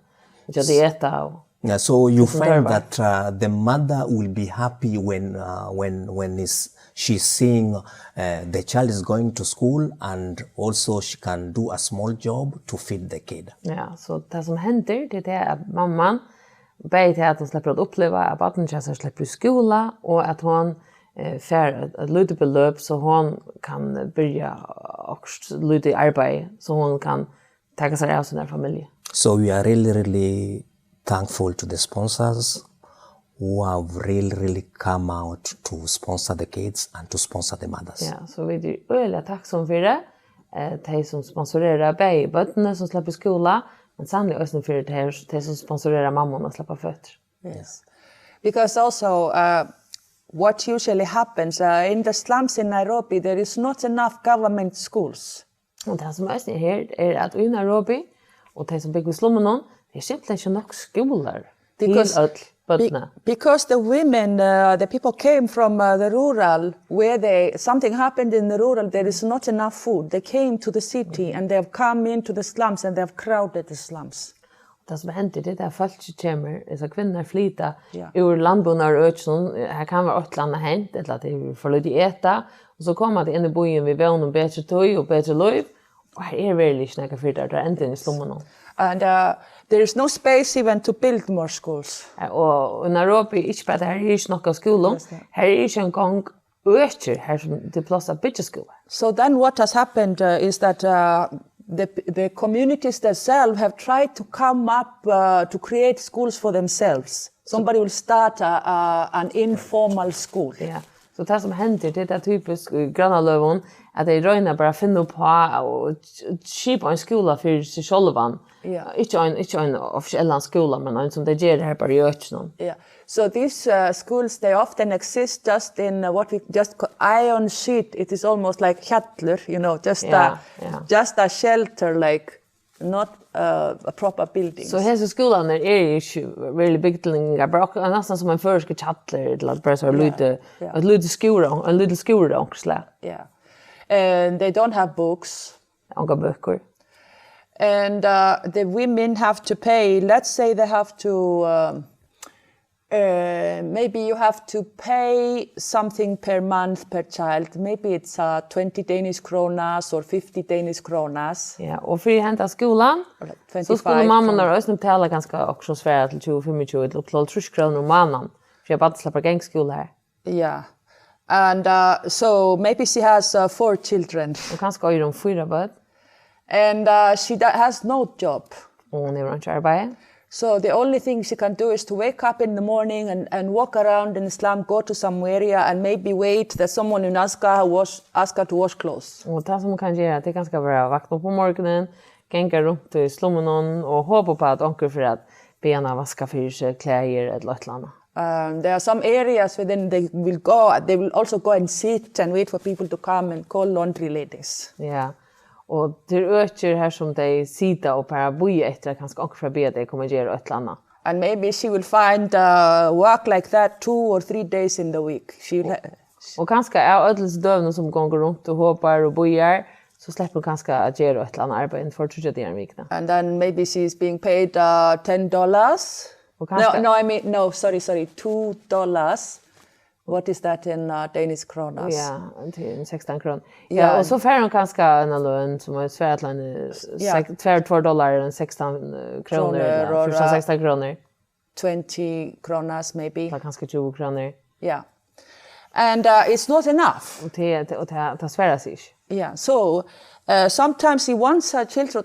Hjá tí eta og Yeah, so you Doesn't find work. That uh, the mother will be happy when uh, when when is she's seeing uh, the child is going to school, and also she can do a small job to feed the kid. Ja, so tað sum hendir, tað er tað at mamman, bæði tað at hon sleppur at uppliva at barnið hjá sær sleppur í skúla, og at hon eh, fær eitt, eitt lítið beløp, so hon kann byrja okkurt lítið arbeiði, so hon kann taka sær av sín familju. So we are really, really thankful to the sponsors who have really, really come out to sponsor the kids and to sponsor the mothers. Ja, so vit eru øgiliga takksom fyri eh, tey sum sponsorera bæði børnini sum sleppa í skúla, men sanniliga eisini fyri tey, tey sum sponsorera mamman at sleppa føtur. Yes. Because also, uh, what usually happens, uh, in the slums in Nairobi, there is not enough government schools. Og tað sum eisini er her, er at í Nairobi, og tey sum búgva í slummunum, tað er simpelthen ikki nokk skúlar til Because øll børnini. Because the women, uh, the people came from, uh, the rural, where they, something happened in the rural, there is not enough food. They came to the city and they have come into the slums and they have crowded the slums. Tað sum hendir, tað er at fólk kemur, hesar kvinnurnar flyta Ja. úr landbúnaðarøkinum, her kann vera eitt ella annað hent, ella at tey fáa lítið at eta, og so koma tey inn í býin við vón um betri tíð og betri lív, og her er veruliga ikki nakað fyri tær, tær enda í slummunum. And, uh, there is no space even to build more schools. Eh, og í Nairobi, ikki bara, her er ikki nokk av skúlum, Yes, no. her er ikki eingong økir, her sum tað er pláss at byggja skúlar. So then what has happened, uh, is that, uh, the, the communities themselves have tried to come up, uh, to create schools for themselves. Somebody will start a, a, an informal school. Ja. So tað sum hendir, tað er tað typisk í grannaløgum, at tey royna bara at finna upp á og skipa ein skúla fyri seg sjálvan. Ja. Ikki ein, ikki ein offisiellan skúla, men ein sum tey gera her bara í økinum. Yeah. So these, uh, schools, they often exist just in, uh, what we just call iron sheet. It is almost like hjallur, you know, just Yeah, a, yeah. just a shelter, like, not, uh, a proper building. So hesir skúlarnir eru ikki veruliga bygningar, bara ok-, næstan sum ein føroyskur hjallur, ella bara so Yeah, lítið, yeah. eitt lítið skúr, ein lítil skúr av onkrum slag. Yeah. And they don't have books. Ongar bøkur. And, uh, the women have to pay, let's say they have to, um, uh, maybe you have to pay something per month per child. Maybe it's, uh, twenty Danish kronas or fifty Danish kronas. Ja, og fyri henda skúlan, Or like so skulu twenty-five mammurnar kronas. eisini betala kanska okkurt sum svarar til tjúgu, fimmogtjúgu ella upp til hálvtrýss krónur um mánaðin, fyri at barnið sleppur at ganga í skúla her. Yeah. And, uh, so maybe she has, uh, four children. Og kanska eigur hon fýra børn. And, uh, she do-, has no job. Og hon hevur einki arbeiði. So the only thing she can do is to wake up in the morning and, and walk around in the slum, go to some area and maybe wait that someone will ask her, wash, ask her to wash clothes. Og tað sum hon kann gera, tað er kanska bara at vakna upp um morgunin, ganga runt í slummunum og hopa upp á at onkur fer at biðja hana vaska fyri seg klæðir ella eitt ella annað. Um, there are some areas where then they will go, they will also go and sit and wait for people to come and call laundry ladies. Ja. Og tað eru økir her sum tey sita og bara bíða eftir at kanska onkur fer at biðja tey koma og gera eitt ella annað. And maybe she will find, uh, work like that two or three days in the week. She will ha- Og kanska av øllum hesum døgunum sum gongur runt og hopar og bíðar, so sleppur hon kanska at gera eitt ella annað arbeiði innan fyri tríggjar dagar um vikuna. And then maybe she's being paid, uh, ten dollars. Og No, kanska no, I mean, no, sorry, sorry, two dollars. What is that in, uh, Danish kronas? Ja, til sekstan krónur. Ja, Ja. og so fær hon kanska eina løn sum er svarar til ein, Ja. sek-, tvær, tveir dollarar, ein sekstan, eh, krónur, Krónur, ja, ella fjúrtan, sekstan krónur. Twenty kronas, maybe. Tað er kanska tjúgu krónur. Yeah. And, uh, it's not enough. Og tað, og tað, tað svarar seg ikki. Yeah, so, uh, sometimes she wants her children,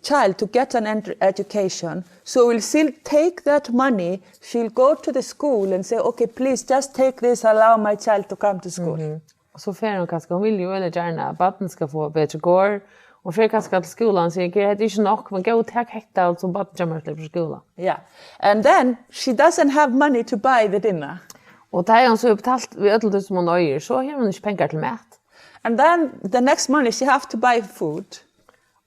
child to get an ed-, education, so will still take that money, she'll go to the school and say, "Okay, please just take this, allow my child to come to school." Mhm. Og so fer hon kanska, hon vil jo veldig gjerne at barnet skal få bedre kår, og fer kanska til skolan og sigur, "Hetta er ikki nokk, men góði, tak hetta, og so barnet kemur til skúla." Yeah. And then she doesn't have money to buy the dinner. Og tá er hon so betalt við øllum tí sum hon eigur, so hevur hon ikki pengar til mat. And then the next money she have to buy food.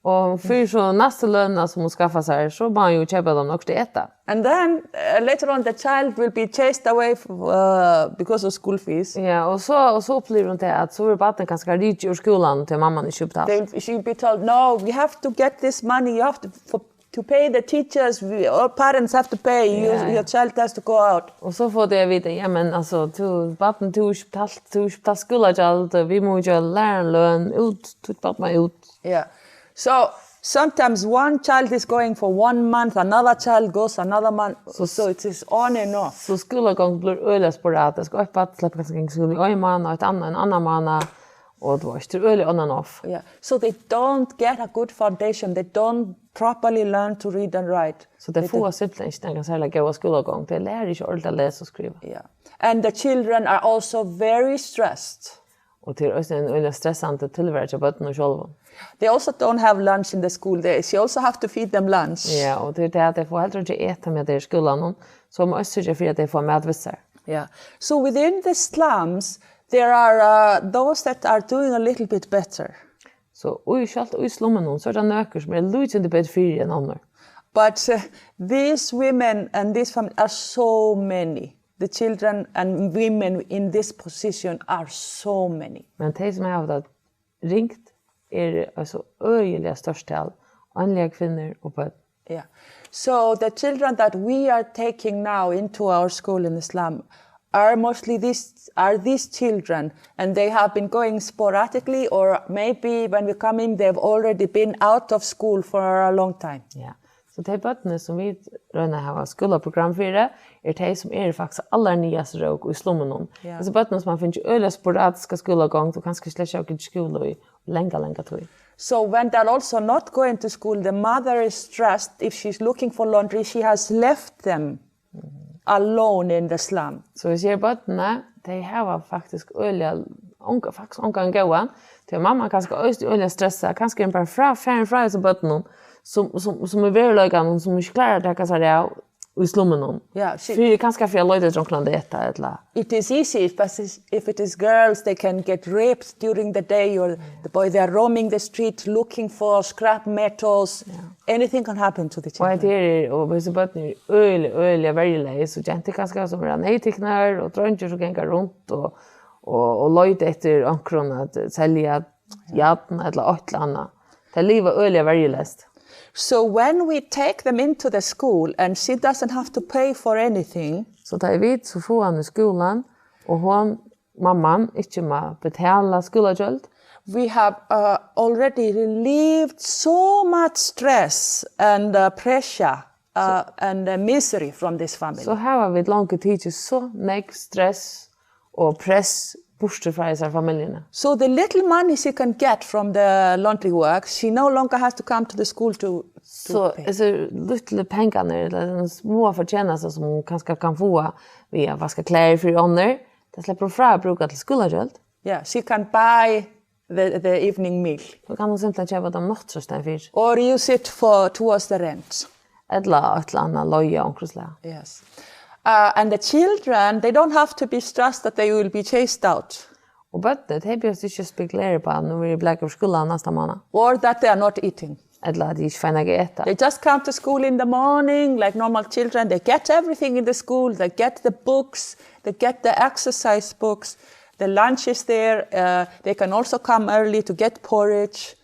Og fyri so næstu lønina sum hon skaffar sær, so má hon jo keypa tað nokk at eta. And then, uh, later on the child will be chased away f-, uh, because of school fees. Ja, og so, og so upplivir hon tað, at so verður barnið kanska rikið úr skúlanum, tí mamman ikki hevur betalt. They, she'll be told, "No, we have to get this money, you have to, for, to pay the teachers, we, all parents have to pay, you, Ja, ja. your child has to go out." Og so fáa tey at vita, ja, men altso, tú, barn, tú hevur ikki betalt, tú hevur ikki betalt skúlagjald, vit mugu geva læraranum løn, út, títt barn má út. Yeah. So sometimes one child is going for one month, another child goes another month. So, so it is on and off. So skúlagongd blívur øgiliga sporadisk. Eitt barn sleppur kanska at ganga í skúla í ein mánað, eitt annað ein annan mánað. Og tú veitst, tað er øgiliga on and off. Yeah. So they don't get a good foundation. They don't properly learn to read and write. So tey They fáa don't simpelthen ikki nakra serliga góða skúlagongd. Tey læra ikki ordiliga at lesa og skriva. Yeah. And the children are also very stressed. Og tað er eisini ein øgiliga stressandi tilvera hjá børnunum sjálvum. They also don't have lunch in the school. They, she also have to feed them lunch. Ja, og tað er tað, at tey fáa heldur ikki at eta meðan tey eru í skúlanum, so man eisini syrgja fyri, at tey fáa mat við sær. Yeah. So within the slums, there are uh, those that are doing a little bit better. So í, sjálvt í slummunum, so er tað nøkur, sum eru lítið betri fyri enn onnur. But uh, these women and these families are so many. The children and women in this position are so many. Men tey, sum hava tað ringt, eru eitt so øgiliga stórt tal, einliga kvinnur og børn. Yeah. So the children that we are taking now into our school in Islam are mostly these are these children, and they have been going sporadically, or maybe when we come in, they've already been out of school for a long time. Ja. So tey børnini, sum vit royna at hava skúlaprogram fyri, eru tey, sum eru faktiskt allarniðast rók í slummunum. Ja. Hesi børnini, sum hava fingið øgiliga sporadiska skúlagongd og kanska slett ikki hava gingið í skúla í langa, langa tíð. So when they're also not going to school, the mother is stressed. If she's looking for laundry, she has left them alone in the slum. So vit siga, børnini, tey hava faktiskt øgiliga onga, faktiskt ongan góðan, tí at mamman kanska eisini øgiliga stressað, kanska er hon bara frá, farin frá hesum børnunum, sum, sum, sum í veruleikanum, sum ikki klárar at taka sær av í slummunum. Yeah, she, Fyri, kanska fyri at leita eftir onkrum at eta, ella it is easy if, if it is girls, they can get raped during the day, or the boy, they are roaming the street looking for scrap metals. Anything can happen to the Og hetta children. Her er, og hesi børn eru øgiliga, øgiliga verjuleys, og gentur kanska, sum eru neyðtiknar, og dreingir, sum ganga runt og, og, og leita eftir onkrum at selja jarn ella eitt ella annað. Tey liva øgiliga verjuleyst. So when we take them into the school and she doesn't have to pay for anything, So tá ið vit so fáa hana í skúlan, og hon, mamman, ikki má betala skúlagjald, we have uh, already relieved so much stress and uh, pressure uh, and uh, misery from this family. So hava vit longu tikið so nógv stress og press burtur frá hesari familjuni. So the little money she can get from the laundry work, she no longer has to come to the school to, to So pay. Hesir lítlu pengarnir, ella tann smáa fortjenastan, sum hon kanska kann fáa við at vaska klæðir fyri onnur, tað sleppur hon frá at brúka til skúlagjald. Yeah, she can buy the, the evening meal. So kann hon simpelthen keypa teimum nátturstaðin fyri. Or use it for towards the rent. Ella eitt ella annað leiga onkrum slag. Yes. Uh, and the children, they don't have to be stressed that they will be chased out. Og børnini, tey behøvast ikki spekulera upp á, nú verði eg blakaður úr skúla næsta mánað. Or that they are not eating. Ella at tey ikki fáa nakað at eta. They just come to school in the morning like normal children. They get everything in the school. They get the books. They get the exercise books. The lunch is there. Uh, they can also come early to get porridge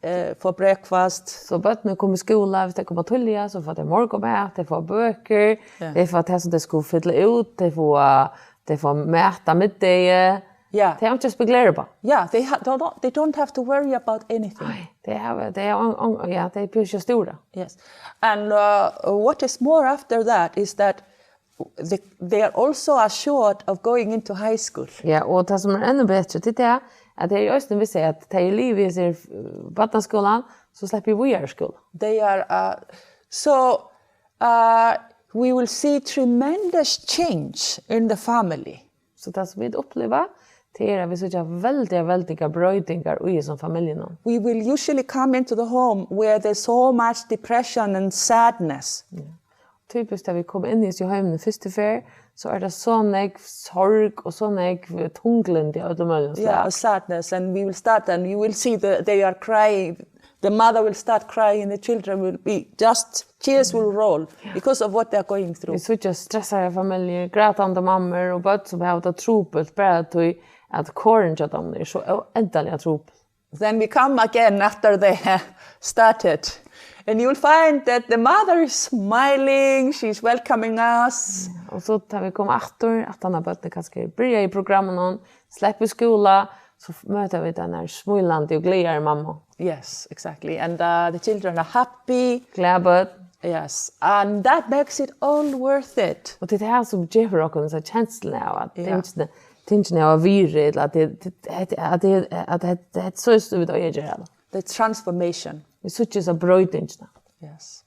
uh, for breakfast. So børnini koma í skúla, viss tey koma tíðliga, so fáa tey morgunmat, tey fáa bøkur, Ja. Tey fáa tað sum tey skulu fylla út, tey fáa, tey fáa mat á middegi. Yeah. Tey hava einki at spekulera upp á. Yeah, they, ha- don't, they don't have to worry about anything. Nei, tey hava, tey hava, on, on, ja, tey behøva ikki at stúra. Yes. And uh, what is more after that is that they, they are also assured of going into high school. Ja, og tað sum er enn betri, tað er at tey eisini vita at tey eru liðug við hesar, uh, barnaskúlan, so sleppa tey víðari í skúla. They are, uh, so uh, we will see tremendous change in the family. So tað sum vit uppliva, tað er at vit síggja veldiga, veldiga broytingar í hesum familjunum. We will usually come into the home where there's so much depression and sadness. Typiskt, tá vit koma inn í hesi heimini fyrstu ferð, so er tað so nógv sorg og so nógv tunglyndi av øllum møguligum Yeah, slag. Sadness, and we will start, and you will see that they are crying. The mother will start crying, and the children will be just tears will roll because of what they're going through. Vit síggja stressaðar familjur, grátandi mammur og børn sum hava tað trupult, bara tí at korin hjá teimum er so óendaliga trupul. Then we come again after they have started. And you'll find that the mother is smiling, she's welcoming us. Og so tá vit koma aftur, at hann har børnini kanska er byrjað í programminum, sleppa í skúla, so f-, møta vit hana smílandi og glaðari mammu. Yes, exactly. And uh, the children are happy. Glað børn. Yes. And that makes it all worth it. Og tað er tað sum gevur okkum hesa kensluna av at Ja. tingini, tingini hava virði, ella at tað, at tað, at tað, at tað, tað er so, vit eiga at gera tað. The transformation. Vit síggja hesa broytingina. Yes.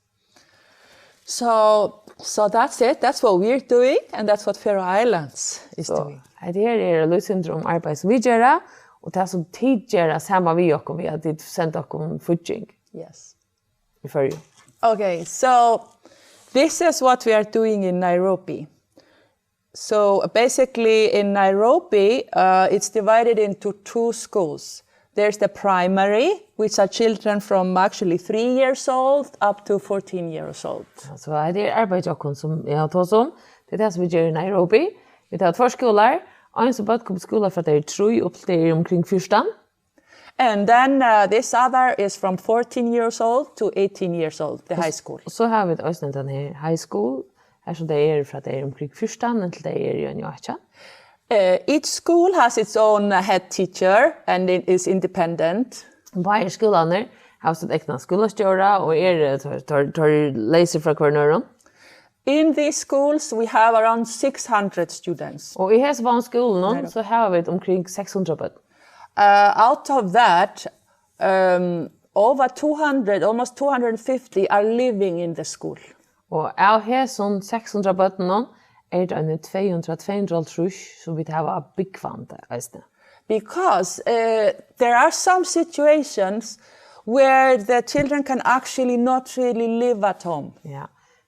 So, so that's it. That's what we're doing, and that's what Faroe Islands is So, doing. Hetta her er lítið sindur um arbeiðið sum vit gera, Og tað sum tit gera saman við okkum, við at tit senda okkum fígging Yes. í Føroyum. Okay, so this is what we are doing in Nairobi. So basically in Nairobi, uh, it's divided into two schools. There's the primary, which are children from actually three years old up to fourteen years old. So hetta er arbeiðið hjá okkum, sum eg havi tosað um. Tað er tað, sum vit gera í Nairobi. Vit hava tveir skúlar. Ein, sum børn koma í skúla frá tey eru trý upp til tey eru umkring fjúrtan. And then uh, this other is from fourteen years old to eighteen years old, the high school. Og so hava vit eisini tann her high school, her sum tey eru frá tey eru umkring fjúrtan inntil tey eru í átjan. Uh, each school has its own uh, head teacher and it is independent. Báðir skúlarnir hava sítt egna skúlastjóra og eru teir, teir, teir leysir frá hvørjum øðrum. In these schools, we have around six hundred students. Og í hesum báðum skúlunum, so hava vit umkring seks hundrað børn. Uh, out of that, um, over two hundred, almost two hundred fifty are living in the school. Og av hesum seks hundrað børnunum er tað eini tvey hundrað, tvey hundrað og hálvtrýss, sum vit hava búgvandi eisini. Because uh, there are some situations where the children can actually not really live at home. Ja.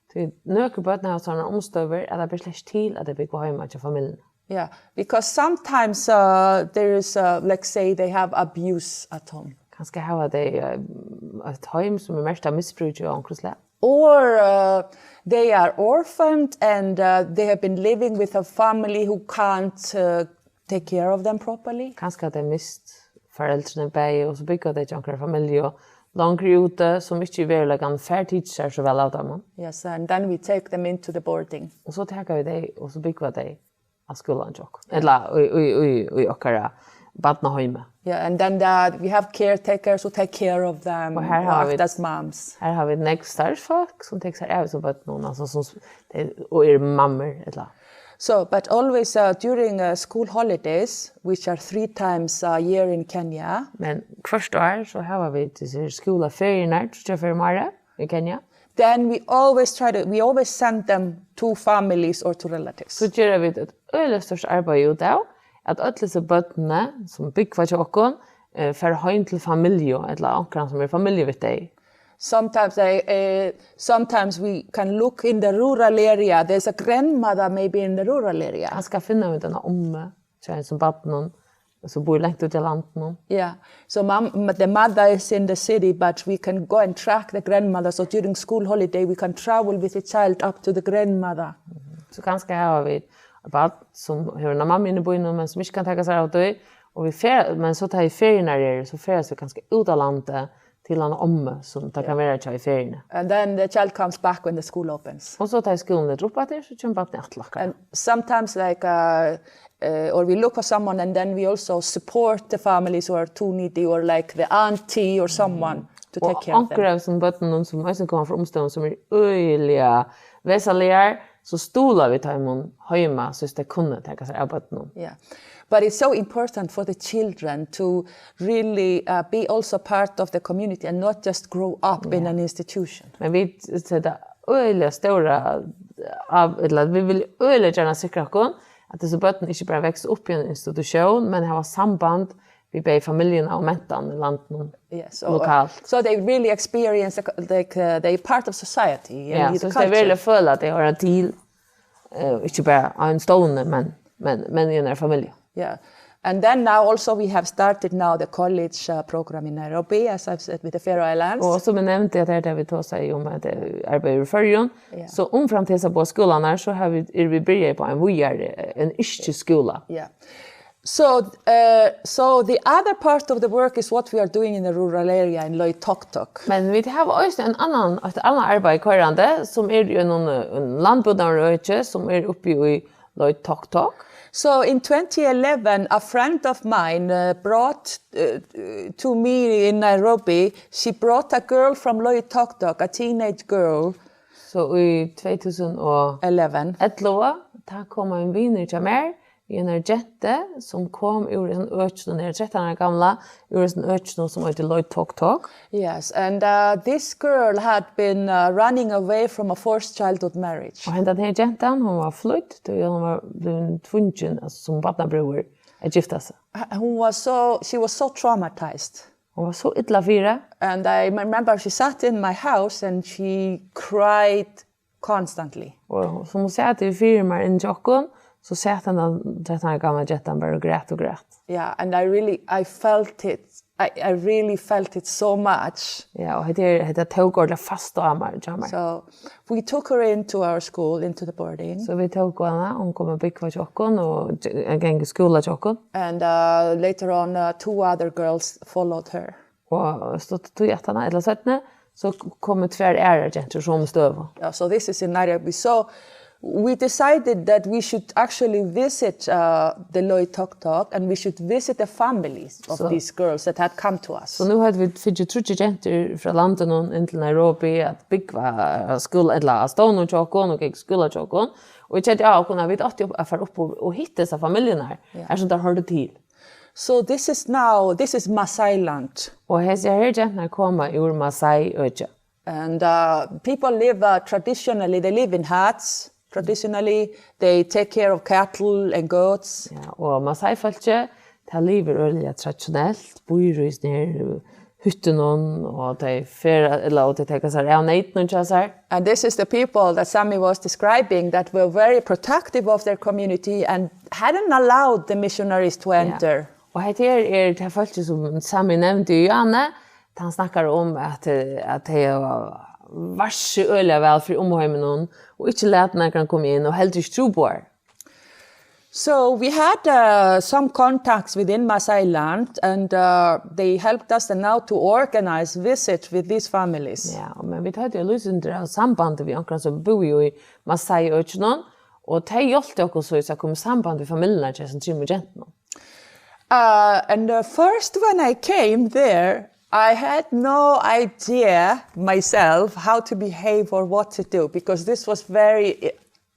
Tí nøkur børn hava sånne umstøður, at tað ber slett til, at tey búgva heima hjá familjuni. Yeah, because sometimes uh, there is, uh, like say, they have abuse at home. Kanska hava tey eh, eitt heim sum er merkt av misbrúki av onkrum slag. Or uh, they are orphaned and uh, they have been living with a family who can't uh, take care of them properly. Kanska tey mist foreldrini bæði, og so búgva tey hjá onkra familju longri úti, sum ikki í veruleikanum fær tikið sær so væl av teimum. Yes, and then we take them into the boarding. Og so taka vit tey, og so búgva tey á skúlanum hjá okkum. Ella í, í, í, í okkara barnaheimi. Yeah, and then the, we have caretakers who take care of them, Og her who har act vit- as moms. Her hava vit nógv starvsfólk, sum tekur sær av hesum børnunum, altso, sum, tey, og eru mammur, ella. So, but always uh, during uh, school holidays, which are three times a year in Kenya, Men hvørt ár, so hava vit hesar skúlaferiurnar, tríggjar ferðir um árið í Kenya. Then we always try to, we always send them to families or to relatives. So gera vit eitt øgiliga stórt arbeiði út av, at øll hesi børnini, sum búgva hjá okkum, eh, fara heim til familju, ella onkran, sum er familju við tey. Sometimes I, uh, sometimes we can look in the rural area. There's a grandmother maybe in the rural area. Kanska finna vit eina ommu, hjá hesum barninum, sum býr langt úti á landinum. Yeah. So mom, the mother is in the city, but we can go and track the grandmother. So during school holiday, we can travel with the child up to the grandmother. So kanska hava vit eitt barn, sum hevur eina mammu inni í býnum, men sum ikki kann taka sær av tí, og vit fer, men so tá ið feriurnar eru, so ferðast vit kanska út á landið til eina ommu, sum tað kann vera hjá í feriuni. And then the child comes back when the school opens. Og so tá ið skúlin letur upp aftur, so kemur barnið aftur til okkara. And sometimes, like, uh, uh, or we look for someone, and then we also support the families who are too needy, or like the auntie or someone to Og take care of onkur them. Av hesum børnunum, sum eisini koma frá umstøðum, sum eru øgiliga vesaligar, so stuðla vit teimum heima, so tey kunnu taka sær av børnunum. Yeah. But it's so important for the children to really uh, be also part of the community and not just grow up in an institution. Men vit seta øgiliga stóra av, ella vit vilja øgiliga gjarna sikra okkum, at hesi børn ikki bara veksa upp í ein institutión, men hava samband við bæði familjuna og mentan í landinum. Yes, so, Lokalt. So they really experience the, like, uh, they're part of society and Ja, the so tey culture. Veruliga føla at tey hoyra til, eh, ikki bara á ein stovni, men, men, men í ein familju. Yeah. And then now also we have started now the college uh, program in Nairobi, as I've said, with the Faroe Islands. Og sum eg nevndi, at her har vit tosaðu um at eh, arbeiða í Føroyum, Ja. So umframt hesar báðar skúlarnar, so hava vit, eru vit byrjaði á ein víðari, eh, ein yrkisskúla. Yeah. So, uh, so the other part of the work is what we are doing in the rural area in Loitoktok. Men vit hava eisini ein annan, eitt annað arbeiði koyrandi, sum er í einum, eh, einum landbúnaðarøki, sum er uppi í Loitoktok. So in twenty eleven, a friend of mine uh, brought uh, to me in Nairobi, she brought a girl from Loitoktok, a teenage girl, So í tvey túsund og ellivu, eleven. Tá kom ein vinur hjá mær, við einari gentu, sum kom úr einum økinum, er trettan ára gamla, úr einum økinum sum eitur Loitoktok. Yes, and uh, this girl had been uh, running away from a forced childhood marriage. Og hendan her gentan, hon var flýdd, tí hon var blivin tvungin, altso sum barnabrúður, at gifta seg. Hon var so, she was so traumatized. Hon var so illa fyri. And I remember she sat in my house and she cried constantly. Og sum hon sat í fyri mær inn til okkum, so sat henda trettan ára gamla gentan bara og græt og græt. Yeah, and I really, I felt it. I, I really felt it so much. Ja, og hetta er, hetta tók ordiliga fast á mær, hjá mær. So we took her into our school, into the boarding. So vit tóku hana, hon kom at búgva hjá okkum og g-, at ganga í skúla hjá okkum. And uh, later on, uh, two other girls followed her. Og stutt tíð aftaná, ella seinni, so k-, komu tvær aðrar gentur í somu støðu. Yeah, so this is in Nairobi. So we decided that we should actually visit uh, the Loitoktok and we should visit the families of So- these girls that had come to us. So nú høvdu vit fingið tríggjar gentur frá landinum inn til Nairobi at búgva á skúla, ella á stovninum hjá okkum og ganga í skúla hjá okkum. Og vit kendu á okkum at vit áttu at fara upp og, og hitta hesar familjurnar, Ja. har sum tær hoyrdu til. So this is now, this is Maasai land. Og hesar her genturnar koma úr Maasai-øki. And uh, people live uh, traditionally, they live in huts. Traditionally, they take care of cattle and goats. Ja, og Maasai-fólkið, tað livir øgiliga traditionelt, býr í sånne her hyttunum, og tey fer, ella, og tey taka sær av neytunum hjá sær. And this is the people that Sami was describing that were very protective of their community and hadn't allowed the missionaries to enter. Og hetta her er tað fólkið, sum Sami nevndi í áðni, hann snakkar um, at, eh, at tey hava varsið øgiliga væl fyri umheiminum og ikki latið nakran koma inn og heldur ikki trúboðar. So we had uh, some contacts within Maasai land, and uh, they helped us now to organize visit with these families. Ja, men vit høvdu jú lýsingar av sambandi við onkran, sum búði í Maasai-økinum, og tey hjálptu okkum so at koma í samband við familjurnar hjá hesum trimum gentunum. Uh, and uh, first, when I came there, I had no idea myself how to behave or what to do because this was very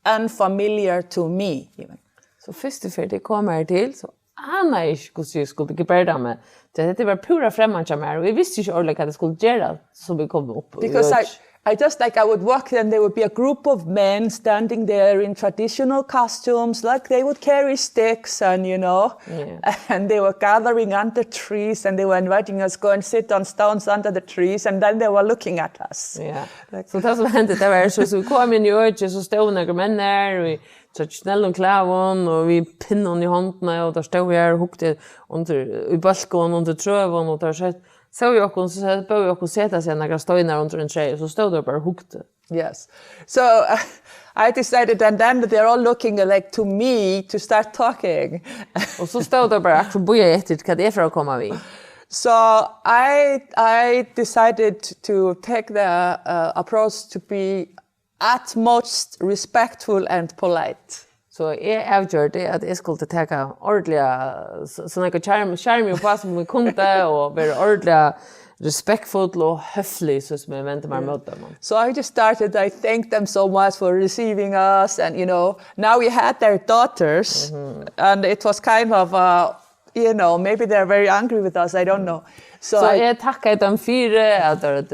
unfamiliar to me, even. So fyrstu ferð eg kom her til, so anaði eg ikki, hvussu eg skuldi gebærda meg. Tí hetta var púra fremmant hjá mær, og eg visti ikki ordiliga, hvat eg skuldi gera, so vit komu upp í Because I, økið. I just, like, I would walk and there would be a group of men standing there in traditional costumes, like they would carry sticks and, you know, Yeah. And they were gathering under trees and they were inviting us go and sit on stones under the trees and then they were looking at us. Ja. So tað sum hendi, tað var, so, so kom eg inn í økið, so stóðu nakrir menn her, og í traditionellum klæðum, og við pinnum í hondini, og teir stóðu her og hugdu undir, í bólkum, undir trøum, og teir sett, sóu okkum, so sett, bóðu okkum seta seg nakrar steinar undir ein trey, og so stóðu teir bara og hugdu. Yes. So uh, I decided, and then they're all looking, like, to me to start talking. Og so stóðu teir bara, akkurát bíðaðu eftir, hvat eg fór at koma við. So I, I decided to take the uh, approach to be utmost respectful and polite. So eg avgjørdi, at eg skuldi taka ordiliga, so, so nakað charm, charm uppá sum eg kundi, og vera ordiliga respektfull og høflig, so sum eg vendi mær móti teimum. So I just started, I thanked them so much for receiving us, and, you know, now we had their daughters, and it was kind of, uh, you know, maybe they're very angry with us, I don't know. So, So I, eg takkaði teimum fyri, at, at,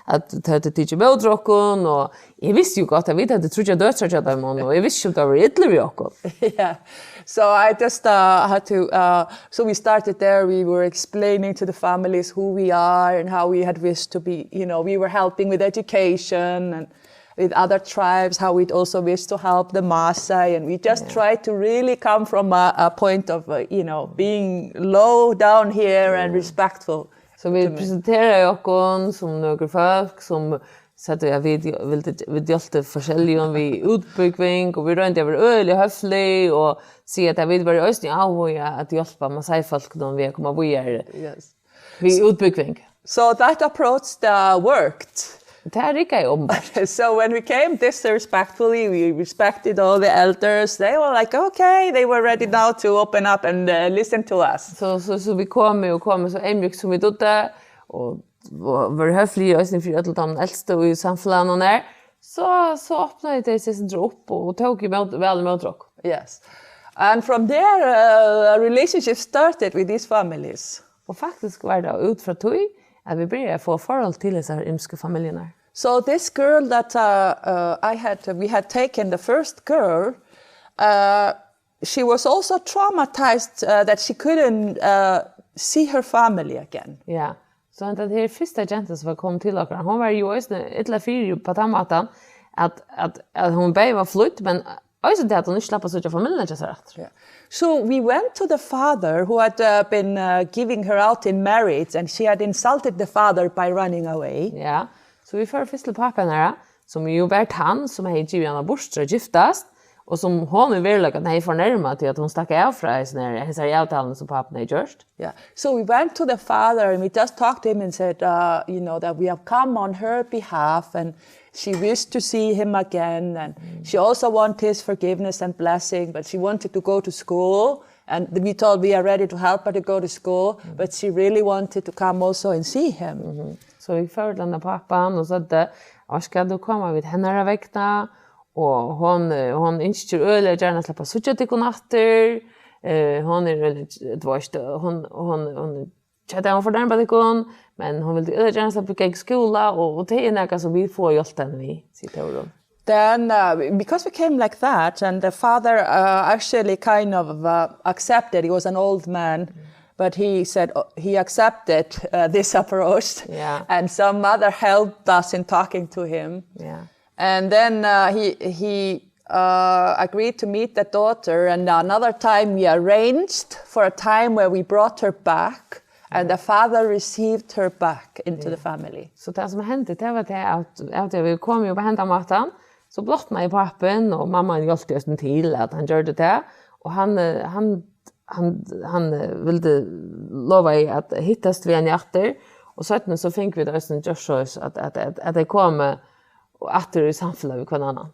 at tey høvdu tikið ímóti okkum, og eg visti jú gott, at vit høvdu tríggjar døtrar hjá teimum, og eg visti ikki, um tey vóru ill við okkum. Yeah. So I just uh, had to. Uh, so we started there. We were explaining to the families who we are and how we had wished to be. You know, we were helping with education and with other tribes, how we'd also wished to help the Maasai. And we just tried to really come from a, a point of, uh, you know, being low down here and respectful. So vit presenteraðu okkum sum nøkur fólk, sum søgdu, at vit vildu, vit hjálptu forskelligum við útbúgving, og vit royndu at vera øgiliga høflig og siga, at vit vóru eisini áhugað at hjálpa Maasai-fólkunum við at koma víðari Yes. við útbúgving. So that approach uh, worked. Tað riggaði openbart. So when we came disrespectfully, we respected all the elders. They were like, okay, they were ready now to open up and uh, listen to us. So, so, so vit komu og komu so eyðmjúk sum vit dugdu, og, og vóru høflig eisini fyri øllum teimum elstu í samfelagnum her. So, so opnaðu tey seg sindur upp og, og tóku ímóti, væl ímóti okkum. Yes. And from there, uh, a relationship started with these families. Og faktiskt var tað út frá tí, at vit byrjaðu at fáa forhold til hesar ymisku familjurnar. So this girl that uh, uh, I had, we had taken, the first girl, uh, she was also traumatized uh, that she couldn't uh, see her family again. Ja. So henda her fyrsta gentan sum var komin til okkara, hon var jo eisini illa fyri på den måten at, at, at hon bæði var flýtt, men eisini det at hon ikki slapp at síggja familjuna hjá sær aftur. So we went to the father who had uh, been uh, giving her out in marriage, and she had insulted the father by running away. Ja, so vit fóru fyrst til pápa hennara, sum jo var tann sum hevði givið hana burtur at giftast, og sum hon í veruleikanum hevði fornermað, tí at hon stakk av frá hesum her, hesari avtaluni sum pápin hevði gjørt. Yeah. So we went to the father and we just talked to him and said, uh, you know, that we have come on her behalf and she wished to see him again and she also wanted his forgiveness and blessing, but she wanted to go to school. And we told we are ready to help her to go to school, but she really wanted to come also and see him. So vit fóru til henda pápan og søgdu, Oskar, nú koma vit hennara vegna, og hon, eh, hon ynskir øgiliga gjarna at sleppa at síggja tykkum aftur. Eh, hon er øgiliga, tú veist, hon, hon, hon kjøtið hon fornærmar tykkum, men hon vildi øgiliga gjarna sleppa at ganga í skúla, og, og tað er nakað sum vit fáa hjálpt henni við, sigur Tórunn. Then, uh, because we came like that, and the father uh, actually kind of uh, accepted, he was an old man, but he said uh, he accepted uh, this approach, Yeah. And some mother helped us in talking to him. Yeah. And then uh, he, he uh, agreed to meet the daughter, and another time we arranged for a time where we brought her back, and the father received her back into the family. So tað sum hendi, tað var tað at, at vit komu upp á hendan mátan, so blotnaði pápin, og mamman hjálpti eisini til at hann gjørdi tað, og hann, eh, hann, hann, hann eh, vildi lova at hittast við henni aftur, og seinni so fingu vit eisini gjørt soleiðis at, at, at, at tey komu aftur í samfelag við hvønn annan.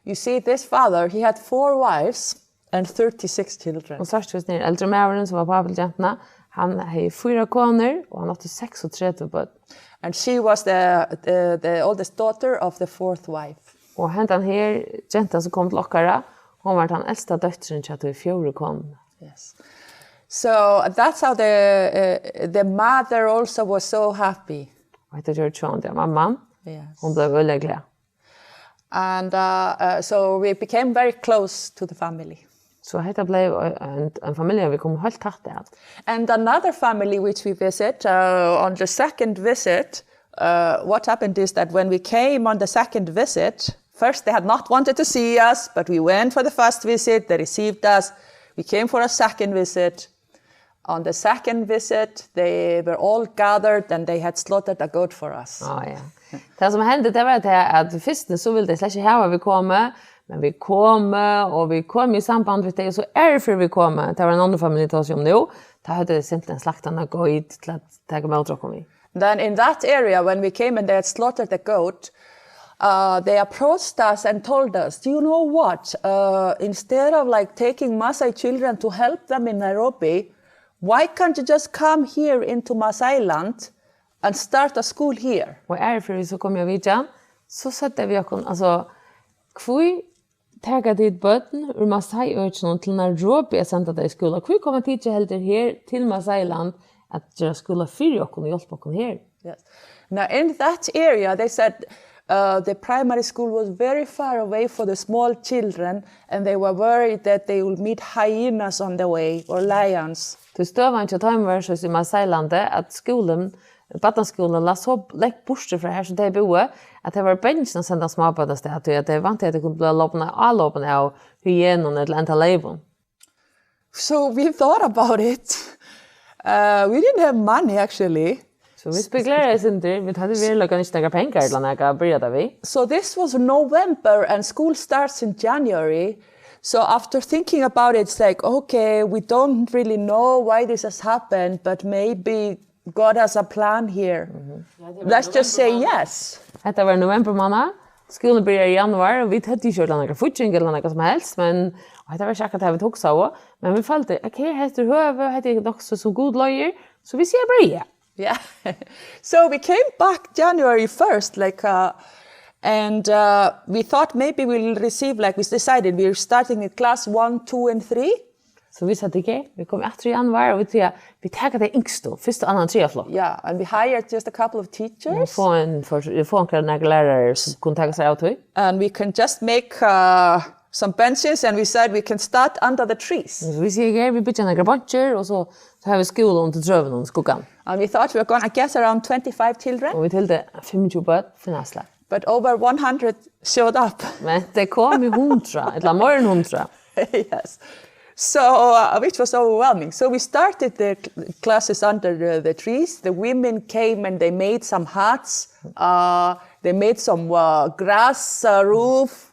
You see, this father, he had four wives and thirty-six children. Og sært tú, hesar eldri maðurin, sum var pápi til gentuna, hann hevði fýra konur, og hann átti seksogtretivu børn. And she was the, the, the oldest daughter of the fourth wife. Og hendan her gentan sum kom til okkara, hon var tann elsta dóttirin hjá tí fjórðu konuni. Yes. So that's how the, uh, the mother also was so happy. Og hetta gjørdi sjálvandi at mamman, Yes. Hon bleiv øgiliga glað. And uh, uh, so we became very close to the family. So hetta bleiv ein, ein familja, vit komu heilt tætt at. And another family which we visit uh, on the second visit, uh, what happened is that when we came on the second visit, first they had not wanted to see us, but we went for the first visit, they received us. We came for a second visit. On the second visit, they were all gathered and they had slaughtered a goat for us. Á, ja. Tað sum hendi, tað var tað at fyrst so vildu tey slett ikki hava, at vit komu, men vit komu, og vit komu í samband við tey, og so er fyrr vit komu. Tað var ein annan familja, eg tosi um nú. Tá høvdu tey simpelthen slaktað eina geit til at taka ímóti okkum við. Then in that area, when we came and they had slaughtered the goat, uh, they approached us and told us, "Do you know what? Uh, instead of like taking Maasai children to help them in Nairobi, why can't you just come here into Maasai land and start a school here?" Og er fyrr so kom eg við, ja, so søgdu vit okkum, altso, hví taka tit børn úr Maasai-økinum til Nairobi at senda tey í skúla? Hví koma tit ikki heldur her til Maasai-land at gera skúla fyri okkum og hjálpa okkum her? Yes. Now, in that area, they said uh, the primary school was very far away for the small children, and they were worried that they would meet hyenas on the way or lions. Tí støðan hjá teimum var so í Maasai-landi, at skúlin, barnaskúlin lá so langt burtur frá har sum tey búðu, at tey vóru bangin at senda smábørn avstað, tí at tey væntaðu, at tey kundu blíva lopin, álopin av hyenum ella enda leyvum. So we thought about it. Uh, we didn't have money, actually. So vit spekuleraðu eitt sindur, vit høvdu veruliga ikki nakrar pengar ella nakað at byrja tað við. So this was November and school starts in January. So after thinking about it, it's like, okay, we don't really know why this has happened, but maybe God has a plan here. Let's just say yes. Hetta var november mánað. Skúlin byrjar í januar, og vit høvdu ikki orðið nakra fígging ella nakað sum helst, men og hetta var ikki akkurát tað vit hugsaðu, men vit føldu, ok, hetta er høvið, hetta er nokk so sum Gud loyvir, so vit siga bara ja. Yeah. So we came back January first, like, uh, and uh, we thought maybe we'll receive, like, we decided we're starting with class one, two, and three. So vit søgdu, ok, vit koma aftur í januar, og vit siga, vit taka tey yngstu, fyrsta, annan, triðja flokk. Yeah, and we hired just a couple of Og teachers. fáa ein, for, fáa onkrar, nakrar lærarar sum kunnu taka sær av tí. And we can just make uh, some benches and we said we can start under the trees. So vit siga, "Her, vit byggja nakrar beinkir, og so, so hava vit skúla undir trøunum í skugganum." And we thought we were gonna get around twenty-five children. Og vit hildu, "Fimmogtjúgu børn finnast har." But over one hundred showed up. Men tað komu hundrað, ella meira enn hundrað. Yes. So, uh, which was overwhelming. So we started the cl- classes under the, the trees. The women came and they made some huts. Uh, they made some uh, grass uh, roof.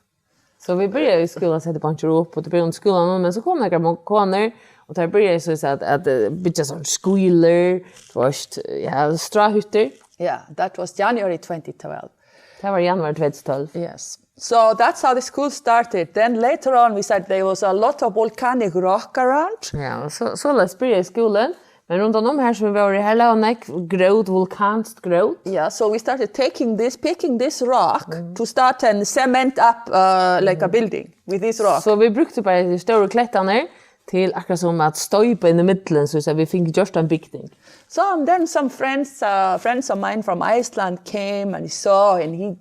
So vit byrjaðu í skúla at seta beinkir upp, og tað byrjaði undir skúlanum, men so komu nakrar mo-, konur, og tær byrjaðu so at, at eh, byggja sånn skýlur, tú veist, ja, stráhyttur. Yeah, that was January twenty twelve. Tað var í januar tvey túsund og tólv. Yes. So that's how the school started. Then later on we said there was a lot of volcanic rock around. Ja, og so, soleiðis byrjaði skúlin. Men rundan um her sum vit vóru, her lá nógv grót, vulkanskt grót. Yeah, so we started taking this, picking this rock to start and cement up uh, like a building with this rock. So vit brúktu bara hesar stóru klettarnar til akkurát sum at stoypa inn í millum, so at vit fingu gjørt ein bygning. So and then some friends, uh, friends of mine from Iceland came and he saw and he,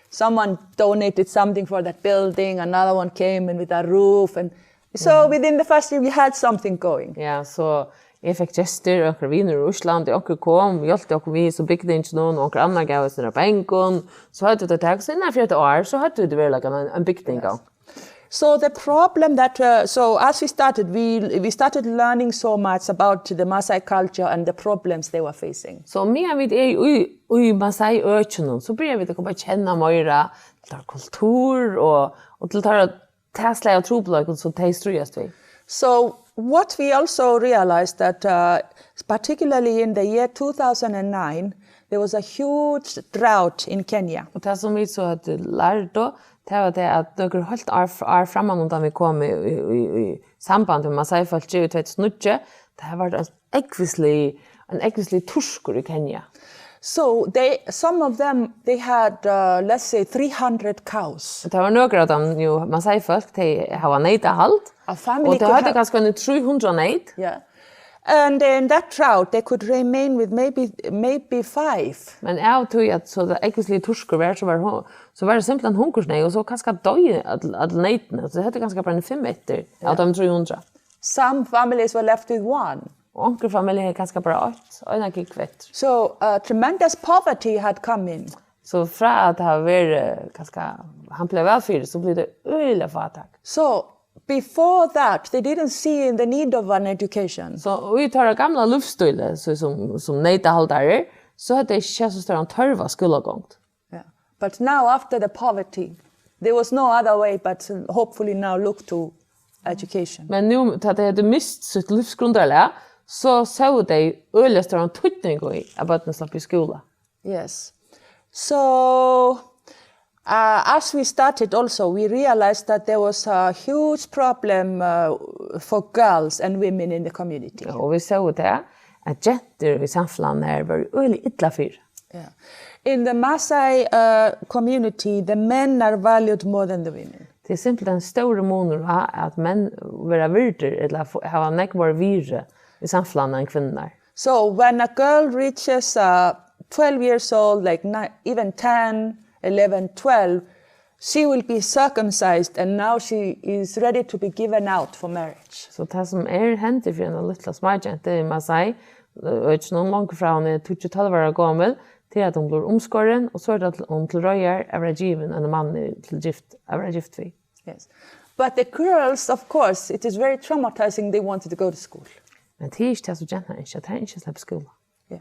someone donated something for that building, another one came and with a roof and so within the first year we had something going. Ja, so eg fekk gestir, og okkara vinir úr Íslandi, og onkur kom og hjálpti okkum við so bygningin, og onkur annar gav oss nakrar beinkar, so høvdu vit tað, so innan fyri eitt ár, so høvdu vit veruliga ein, ein bygning á. So the problem that uh, so as we started, we we started learning so much about the Maasai culture and the problems they were facing. So meðan vit eru í, í Maasai økinum, so byrja vit at koma at kenna meira til teirra kultur og, og til teirra, tað slag av trupulleikum sum tey stríðast við. So what we also realized that uh, particularly in the year two thousand and nine, there was a huge drought in Kenya. Og tað sum vit so høvdu lært, tað var tað at nøkur heilt ár, ár framman undan vit komu í, í, í, í samband við Maasai-fólkið í tvey túsund og níggju, tað var ein ógvuslig, ein ógvuslig turskur í Kenya. So they, some of them, they had, uh, let's say, three hundred cows. Og tað var nøkur av teimum, jú, Maasai-fólk, tey hava neytahald. A family Og tey could høvdu have, kanska eini trý hundrað neyt. Yeah. And in that drought, they could remain with maybe, maybe five. Men av tí at so tað ógvusliga turskur var, so var, hu- so var tað simpelthen hungursneyð, og so kanska doyðu øll, øll neytini. So tey høvdu kanska bara eini fimm eftir av teimum trý hundrað. Some families were left with one. Og onkur familja hevði kanska bara eitt, eina kúgv eftir. So uh, tremendous poverty had come in. So frá at hava verið kanska, hann bleiv væl fyri, so bleiv tað øgiliga fátæk. So before that, they didn't see the need of an education. So í teirra gamla lívsstíli, so sum, sum neytahaldarar, so høvdu tey ikki so stóran tørv á skúlagongd. Yeah. But now after the poverty, there was no other way but hopefully now look to education. Men nú, tá tey høvdu mist sítt lívsgrundarlag, so sóu tey øgiliga stóran týdning í, at børnini sluppu í skúla. Yes. So uh, as we started also, we realized that there was a huge problem uh, for girls and women in the community. Ja, og vit sóu tað, at gentur í samfelagnum her vóru øgiliga illa fyri. Yeah. In the Maasai uh, community, the men are valued more than the women. Tað er simpelthen stórur munur á, at menn verða virdir, ella fo- hava nógv meira virði í samfelagnum enn kvinnurnar. So when a girl reaches uh, twelve years old, like ni- even ten, eleven, twelve, she will be circumcised and now she is ready to be given out for marriage. So tað sum er hendir fyri eina lítla smágentu í Maasai, økinum longu frá hon er tíggju, tólv ára gomul, til at hon blívur umskorin, og so er tað til, hon til reiðar at verða givin einum manni til gift, at verða gift við. Yes. But the girls, of course, it is very traumatizing. They wanted to go to school. Men tað er ikki tað sum genturnar ynskja, tær ynskja at sleppa í skúla. Yeah.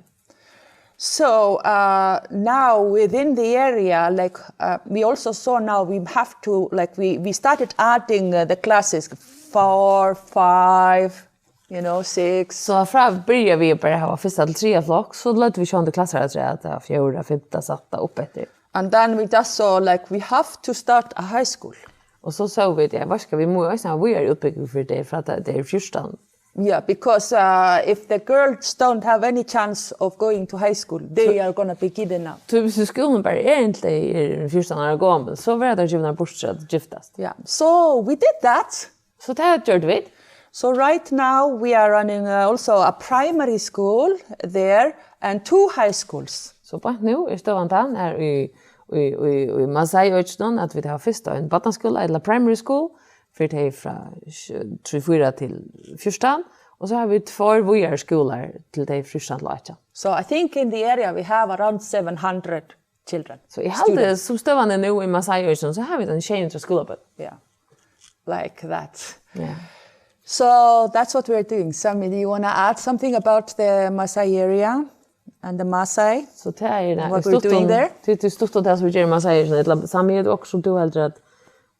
So uh, now within the area, like uh, we also saw now we have to, like we, we started adding uh, the classes four, five, you know, six. So frá byrja við bara hava fyrsta til triðja flokk, so løgdu vit sjálvandi klassur afturat, tað var fjórða, fimta, sætta, upp eftir. And then we just saw like we have to start a high school. Og so sóu vit, ja, veitst hvat, vit mugu eisini hava víðari útbúgving fyri tey, frá tað tey eru fjúrtan. Yeah, because uh, if the girls don't have any chance of going to high school, they are gonna be given up. So hvis skúlin bara er inntil tey eru fjúrtan ára gomul, so verða tær givnar burtur at giftast. Yeah, so we did that. So tað gjørdu vit. So right now we are running uh, also a primary school there and two high schools. So beint nú er støðan tann her í, í, í, í Maasai-økinum, at vit hava fyrst ein barnaskúla, ella primary school, fyri tey frá tjúgu, trý, fýra til fjúrtan, og so hava vit tveir víðari skúlar til tey fjúrtan til átjan. So I think in the area we have around seven hundred children. So eg haldi, students. Sum støðan er nú í Masai-økinum, so hava vit ein sjey hundrað skúlabørn. Yeah, like that. Yeah. So that's what we're doing. Sami, do you want to add something about the Masai area and the Masai? So tað er what we're doing there? Tað er stutt um tað sum vit gera í Masai-økinum, ella Sami, er tað okkurt sum tú heldur at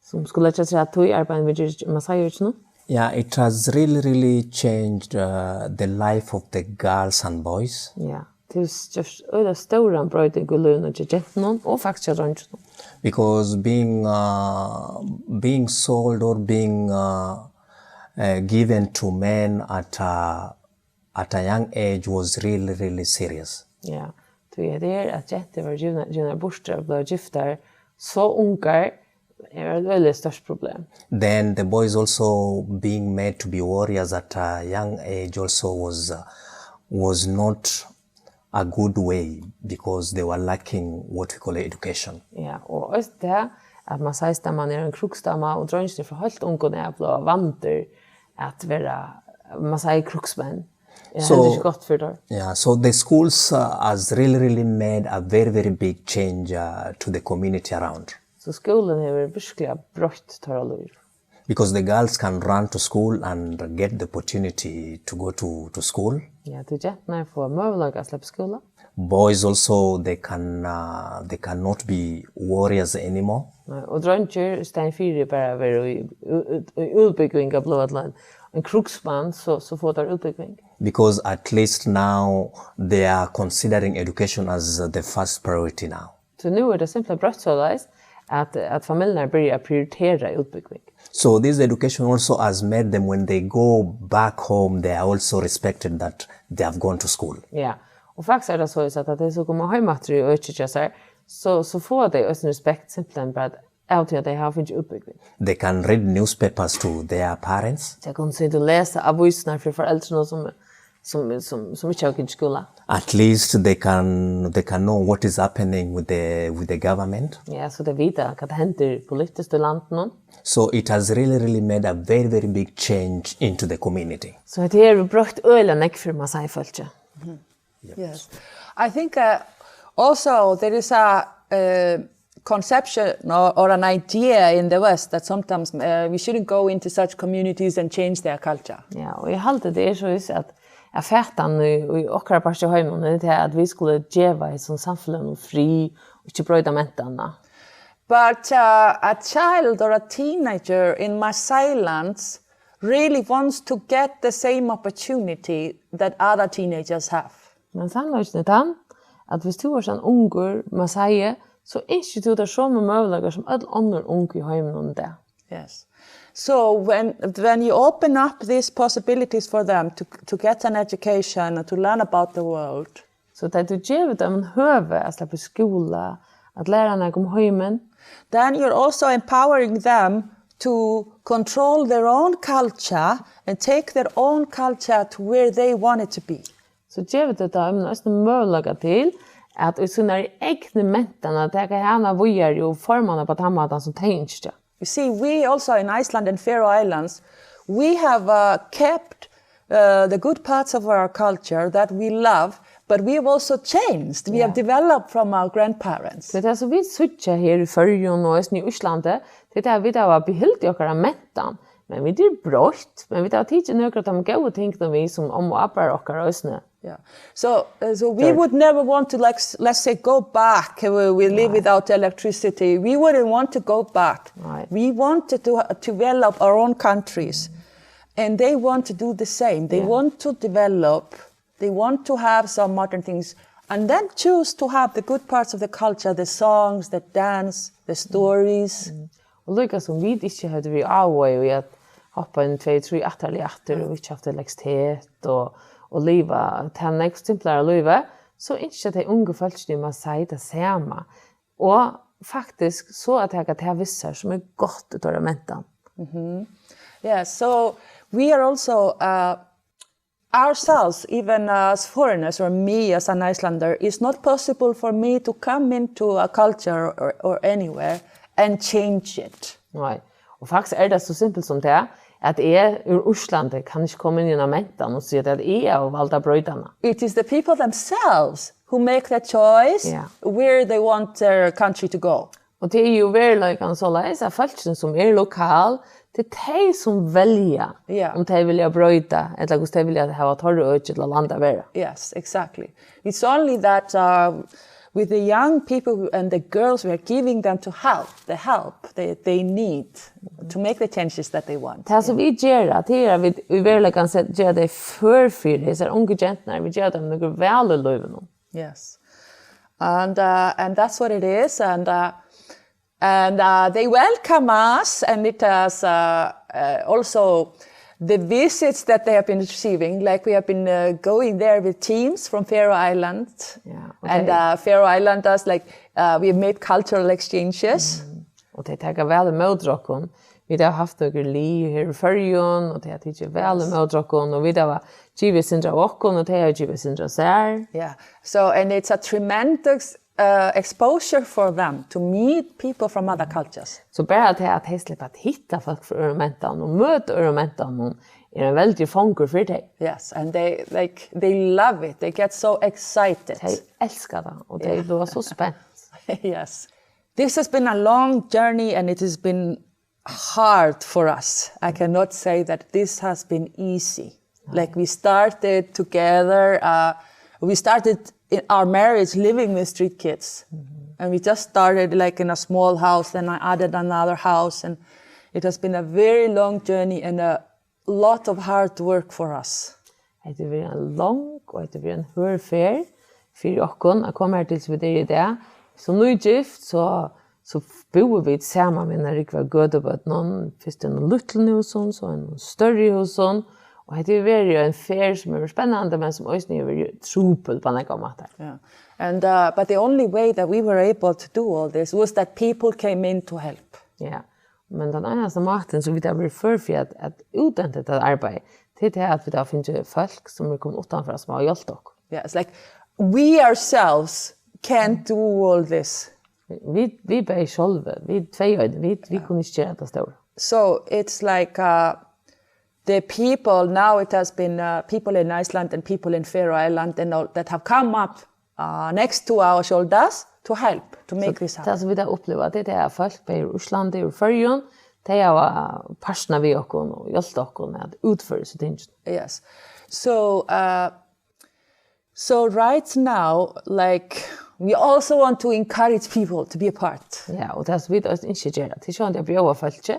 sum skuldi leggja seg at tí arbeiðið vit gera í Masai-økinum? Yeah, it has really, really changed uh, the life of the girls and boys. Ja, tað hevur gjørt øgiliga stóran broyting í lívinum hjá gentunum og faktiskt hjá dreingjunum. Because being uh, being sold or being uh, uh, given to men at a, at a young age was really, really serious. Ja, tí at tað er at gentur vóru givnar, givnar burtur og blivu giftar so ungar, er eitt øgiliga stórt problem. Then the boys also being made to be warriors at a young age also was uh, was not a good way because they were lacking what we call education. Ja, og eisini tað at Masai-stamman er ein krúkkstamma, og dreingirnir frá heilt ungum av blíva vandir at vera Masai-krúkksmenn. Eg So- heldur ikki gott fyri teir. Yeah, so the schools uh, has really, really made a very, very big change uh, to the community around. So skúlin hevur virkliga broytt teirra lív. Because the girls can run to school and get the opportunity to go to, to school. Ja, tí genturnar fáa møguleika at sleppa í skúla. Boys also, they can uh, they cannot be warriors anymore. Nei, og dreingir, í staðin fyri bara at vera í, í, í útbúgving at blíva til ein, ein krúkksmann, so, so fáa teir útbúgving. Because at least now they are considering education as the first priority now. So nú er tað simpelthen broytt soleiðis, at, at familjurnar byrja at prioritera útbúgving. So this education also has made them, when they go back home, they are also respected that they have gone to school. Ja, og faktiskt er tað soleiðis, at at tey so koma heim aftur í økið hjá sær, so, so fáa tey eisini respekt simpelthen bara av tí at tey hava fingið útbúgving. They can read newspapers to their parents. Tey kunnu sita og lesa avísirnar fyri foreldrunum sum, sum, sum, sum ikki hava gingið í skúla. At least they can they can know what is happening with the with the government. Ja, so tey vita hvat hendir politiskt í landinum. So it has really, really made a very, very big change into the community. So hetta her hevur broytt øgiliga nógv fyri Masai-fólki. Yes. I think uh, also there is a uh, conception or, or an idea in the West that sometimes uh, we shouldn't go into such communities and change their culture. Ja, og eg haldi tað er soleiðis at at fatan í, í okkara parti av heiminum er tað at vit skulu geva hesum samfeløgunum frið og ikki broyta mentanina. But uh, a child or a teenager in Masai lands really wants to get the same opportunity that other teenagers have. Men sannleikin er tann, at viss tú ert ein ungur Masai, so ynskir tú tær somu møguleikar sum øll onnur ung í heiminum í dag. Yes. So when when you open up these possibilities for them to to get an education and to learn about the world, So tá tú gevur teimum høvi at sleppa í skúla, at læra nakað um heimin, then you're also empowering them to control their own culture and take their own culture to where they want it to be. So gevur tú teimum eisini møguleika til at í sínari egnu mentan at taka hana víðari og forma hana upp á tann mátan sum tey ynskja. You see, we also in Iceland and Faroe Islands, we have uh, kept uh, the good parts of our culture that we love, but we have also changed. We have Yeah. developed from our grandparents. So tað sum vit síggja her í Føroyum og eisini í Íslandi, tað er at vit hava behildið okkara mentan, men vit eru broytt, men vit hava tikið nøkur av teimum góðu tingunum við sum ommu og abbar okkara eisini. Yeah. So, uh, so we Sorry. would never want to, like, s- let's say, go back. Uh, we, we live Nei. without electricity. We wouldn't want to go back. Nei. We wanted to ha- develop our own countries, and they want to do the same. They Yeah. want to develop. They want to have some modern things, and then choose to have the good parts of the culture, the songs, the dance, the stories. Og líka sum vit ikki høvdu verið áhugað í at hoppa eini tvey, trý ættarlið aftur og ikki havt elektrisitet og, og liva tað nógv simplara lívið, so ynskja tey ungu fólkini í Masai tað sama. Og faktiskt so at taka tað við sær sum er gott í teirra mentan. Yeah, so we are also uh, ourselves, even as foreigners, or me as an Icelander, it's not possible for me to come into a culture or, or anywhere and change it. Nei. Og faktiskt er tað so simpelt sum tað, at eg úr Íslandi kann ikki koma inn í eina mentan og siga at eg havi vald at broyta hana. It is the people themselves who make the choice, ja, Where they want their country to go. Og tað er jú veruleikan soleiðis, at fólkini sum eru lokal, tað er tey sum velja, ja, um tey vilja broyta, ella hvussu tey vilja hava teirra øki ella land at vera. Yes, exactly. It's only that uh, with the young people and the girls, we are giving them to help, the help they, they need to make the changes that they want. Tað sum vit gera, tað er at vit í veruleikanum set- gera tey før fyri hesar ungu genturnar, vit gera tey nøkur væl í lívinum. Yes. And uh, and that's what it is. And uh, and uh, they welcome us, and it has uh, uh, also the visits that they have been receiving. Like we have been uh, going there with teams from Faroe Island, yeah, okay, and uh, Faroe Islanders. Like uh, we have made cultural exchanges. Mm. Og tey taka væl ímóti okkum. Vit hava havt nøkur lið her í Føroyum, og tey hava tikið væl, yes, ímóti okkum, og vit hava givið sindur av okkum, og tey hava givið sindur av sær. Yeah. So, and it's a tremendous uh, exposure for them to meet people from other cultures. So bara tað at tey sleppa at hitta fólk frá øðrum mentanum og møta øðrum mentanum er ein veldigur fongur fyri tey. Yes, and they like they love it. They get so excited. Tey elska tað, og tey, yeah, blíva so spent. Yes. This has been a long journey and it has been hard for us. I cannot say that this has been easy. Like we started together, uh, we started in our marriage living with street kids. Mm-hmm. And we just started like in a small house, then I added another house, and it has been a very long journey and a lot of hard work for us. Hetta er ein long og hetta er ein hørð ferð fyri okkum at koma her til, sum vit eru í dag. Sum nýgift, so, so búðu vit saman við eina rúgvu av gøtubørnum, fyrst í einum lítlum húsum, so í einum størri húsum, og hetta hevur verið ein ferð, sum hevur verið spennandi, men sum eisini hevur verið trupul á nógvar mátar. Yeah. And, uh, but the only way that we were able to do all this was that people came in to help. Ja, men tann einasti mátin, sum vit hava verið før fyri at, at útdenta hetta arbeiði, tað er tað, at vit hava fingið fólk, sum eru komin uttanfrá, sum hava hjálpt okkum. Yeah, it's like we ourselves can't do all this. Vit, vit bæði sjálvi, vit tvey, vit, vit kunnu ikki gera tað stóra. So it's like uh, the people, now it has been uh, people in Iceland and people in Faroe Island and all that have come up uh, next to our shoulders to help, to make this happen. Tað sum vit hava upplivað, tað er tað, at fólk bæði úr Íslandi og Føroyum, tey hava partnað við okkum og hjálpt okkum at útføra hesi tingini. Yes. So uh, so right now, like, we also want to encourage people to be a part. Ja, og tað sum vit eisini ynskja at gera, tað er sjálvandi at bjóða fólki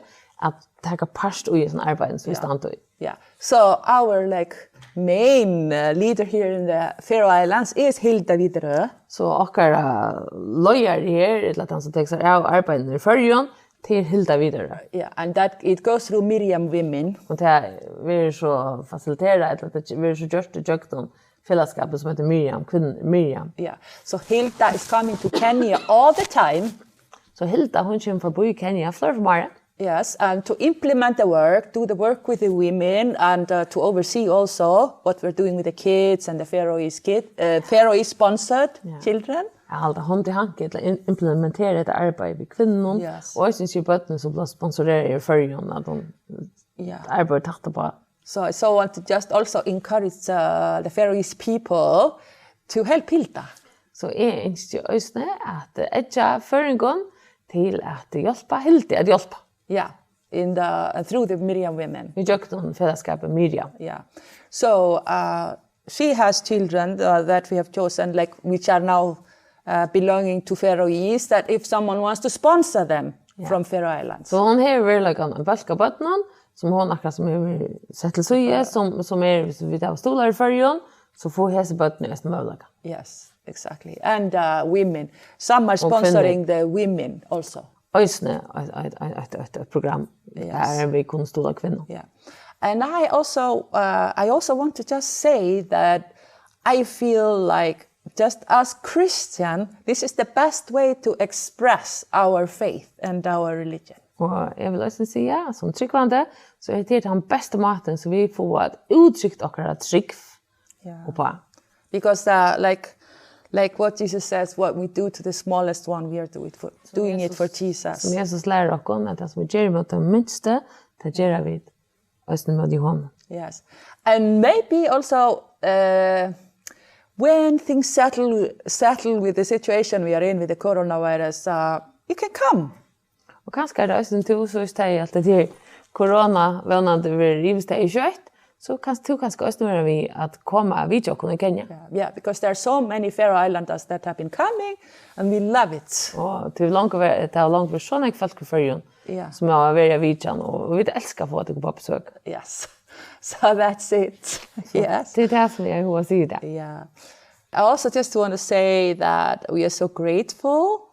at taka part í hesum arbeiðum sum vit standa í. Yeah. So our like main uh, leader here in the Faroe Islands is Hilda Widerøe. So okkara leiðari her, ella tann sum tekur sær av arbeiðinum í Føroyum, tað er Hilda Widerøe. Yeah, and that it goes through Miriam Women. Og tað verður so fasiliterað, ella tað verður so gjørt í gjøgnum felagsskapið sum eitur Miriam, kvinn-, Miriam. Yeah. So Hilda is coming to Kenya all the time. So Hilda, hon kemur forbi Kenya fleiri ferðir um árið. Yes, and to implement the work, do the work with the women, and uh, to oversee also what we're doing with the kids and the Faroese kid, uh, Faroese sponsored children. At halda hond í hank ella in- implementera hetta arbeiði við kvinnum, yes, og eisini hjá børnum sum blíva sponsorerað í Føroyum, at hon, yeah, arbeiðir tætt uppá. So I so want to just also encourage uh, the Faroese people to help Hilda. So eg ynski eisini at eggja føroyingum til at hjálpa Hildu at hjálpa. Yeah, in the uh, through the Miriam women. Í gjøgnum felagsskapið Miriam. Yeah. So uh, she has children uh, that we have chosen, like which are now uh, belonging to Faroese. That if someone wants to sponsor them from Faroe Islands. So hon hevur veruleikanum ein bólk av børnum, sum hon akkurát sum hevur sett til síðu, sum, sum er, sum vit hava stuðlar í Føroyum, so fáa hesi børnini eisini møguleika. Yes, exactly. And uh, women. Some are sponsoring the women also. Eisini eitt, eitt, eitt, eitt, eitt, eitt program, yes, har vit kunnu stuðla kvinnur. Yeah. And I also, uh, I also want to just say that I feel like just as Christian, this is the best way to express our faith and our religion. Og eg vil eisini siga, sum trúgvandi, so er hetta tann besti mátin, sum vit fáa at úttrykt okkara trúgv uppá. Because uh, like Like what Jesus says, what we do to the smallest one, we are do it for, doing it for Jesus. Sum Jesus lærir okkum, at tað sum vit gera móti teimum minstu, tað gera vit eisini móti honum. Yes. And maybe also, uh, when things settle, settle with the situation we are in with the coronavirus, uh, you can come. Og kanska er tað eisini tú, so hvis tað er alt tað her korona, vónandi verður yvist tað skjótt, so kanst tú kanska eisini vera við at koma at vitja okkum í Kenya. Yeah, yeah, because there are so many Faroe Islanders that have been coming, and we love it. Og til longu ver-, tað hava longu verið so nógv fólk í Føroyum, yeah, sum hava verið at vitja, og, og vit elska at fáa tykkum á besøk. Yes. So that's it. So, yes. Tað er tað sum eg havi hugsað í dag. Yeah. I also just want to say that we are so grateful.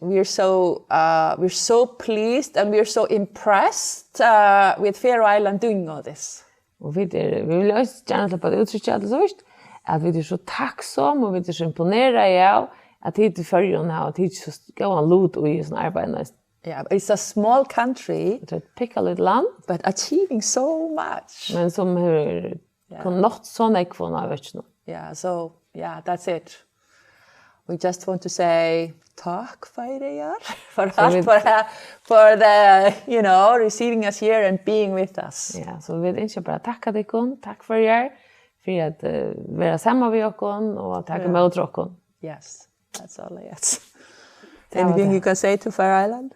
We are so, uh, we're so pleased and we are so impressed, uh, with Faroe Island doing all this. Og vit eru, vit vilja eisini gjarna sleppa at úttrykkja til síðst, at vit eru so takksom og vit eru so imponeraði av, at tit í Føroyum hava tikið so st-, góðan lut í hesum arbeiðinum. Yeah, it's a small country, tað er eitt pikkalittið land, but achieving so much. Men sum hevur, yeah, kunnað nátt so nógv á økinum. Yeah, so, yeah, that's it. We just want to say takk, Føroyar, for, so alt, vit, for, for the, you know, receiving us here and being with us. Ja, so vit ynskja bara at takka tykkum, takk, Føroyar, fyri at, eh, vera saman við okkum og taka, ja, ímóti okkum. Yes, that's all, yes. Tað var tað. Anything you can say to Faroe Island?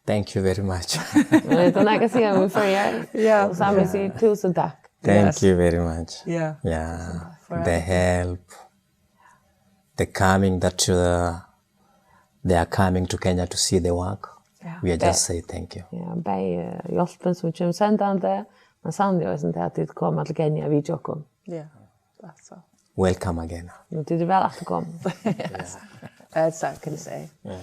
Thank you very much. Men tað er nakað at siga um Føroyar. Ja. Og Sami sigur túsund takk. Thank, yes, you very much. Yeah. Yeah. Forever. The help, the coming that, uh, they are coming to Kenya to see the work. Yeah. We are just say thank you. Ja, bæði, eh, hjálpin sum kemur sendandi, men sanniliga eisini tað at tit koma til Kenya við okkum. Yeah, that's all. Welcome again. Men tit eru væl afturkomin. Yes. That's all I can say. Yeah.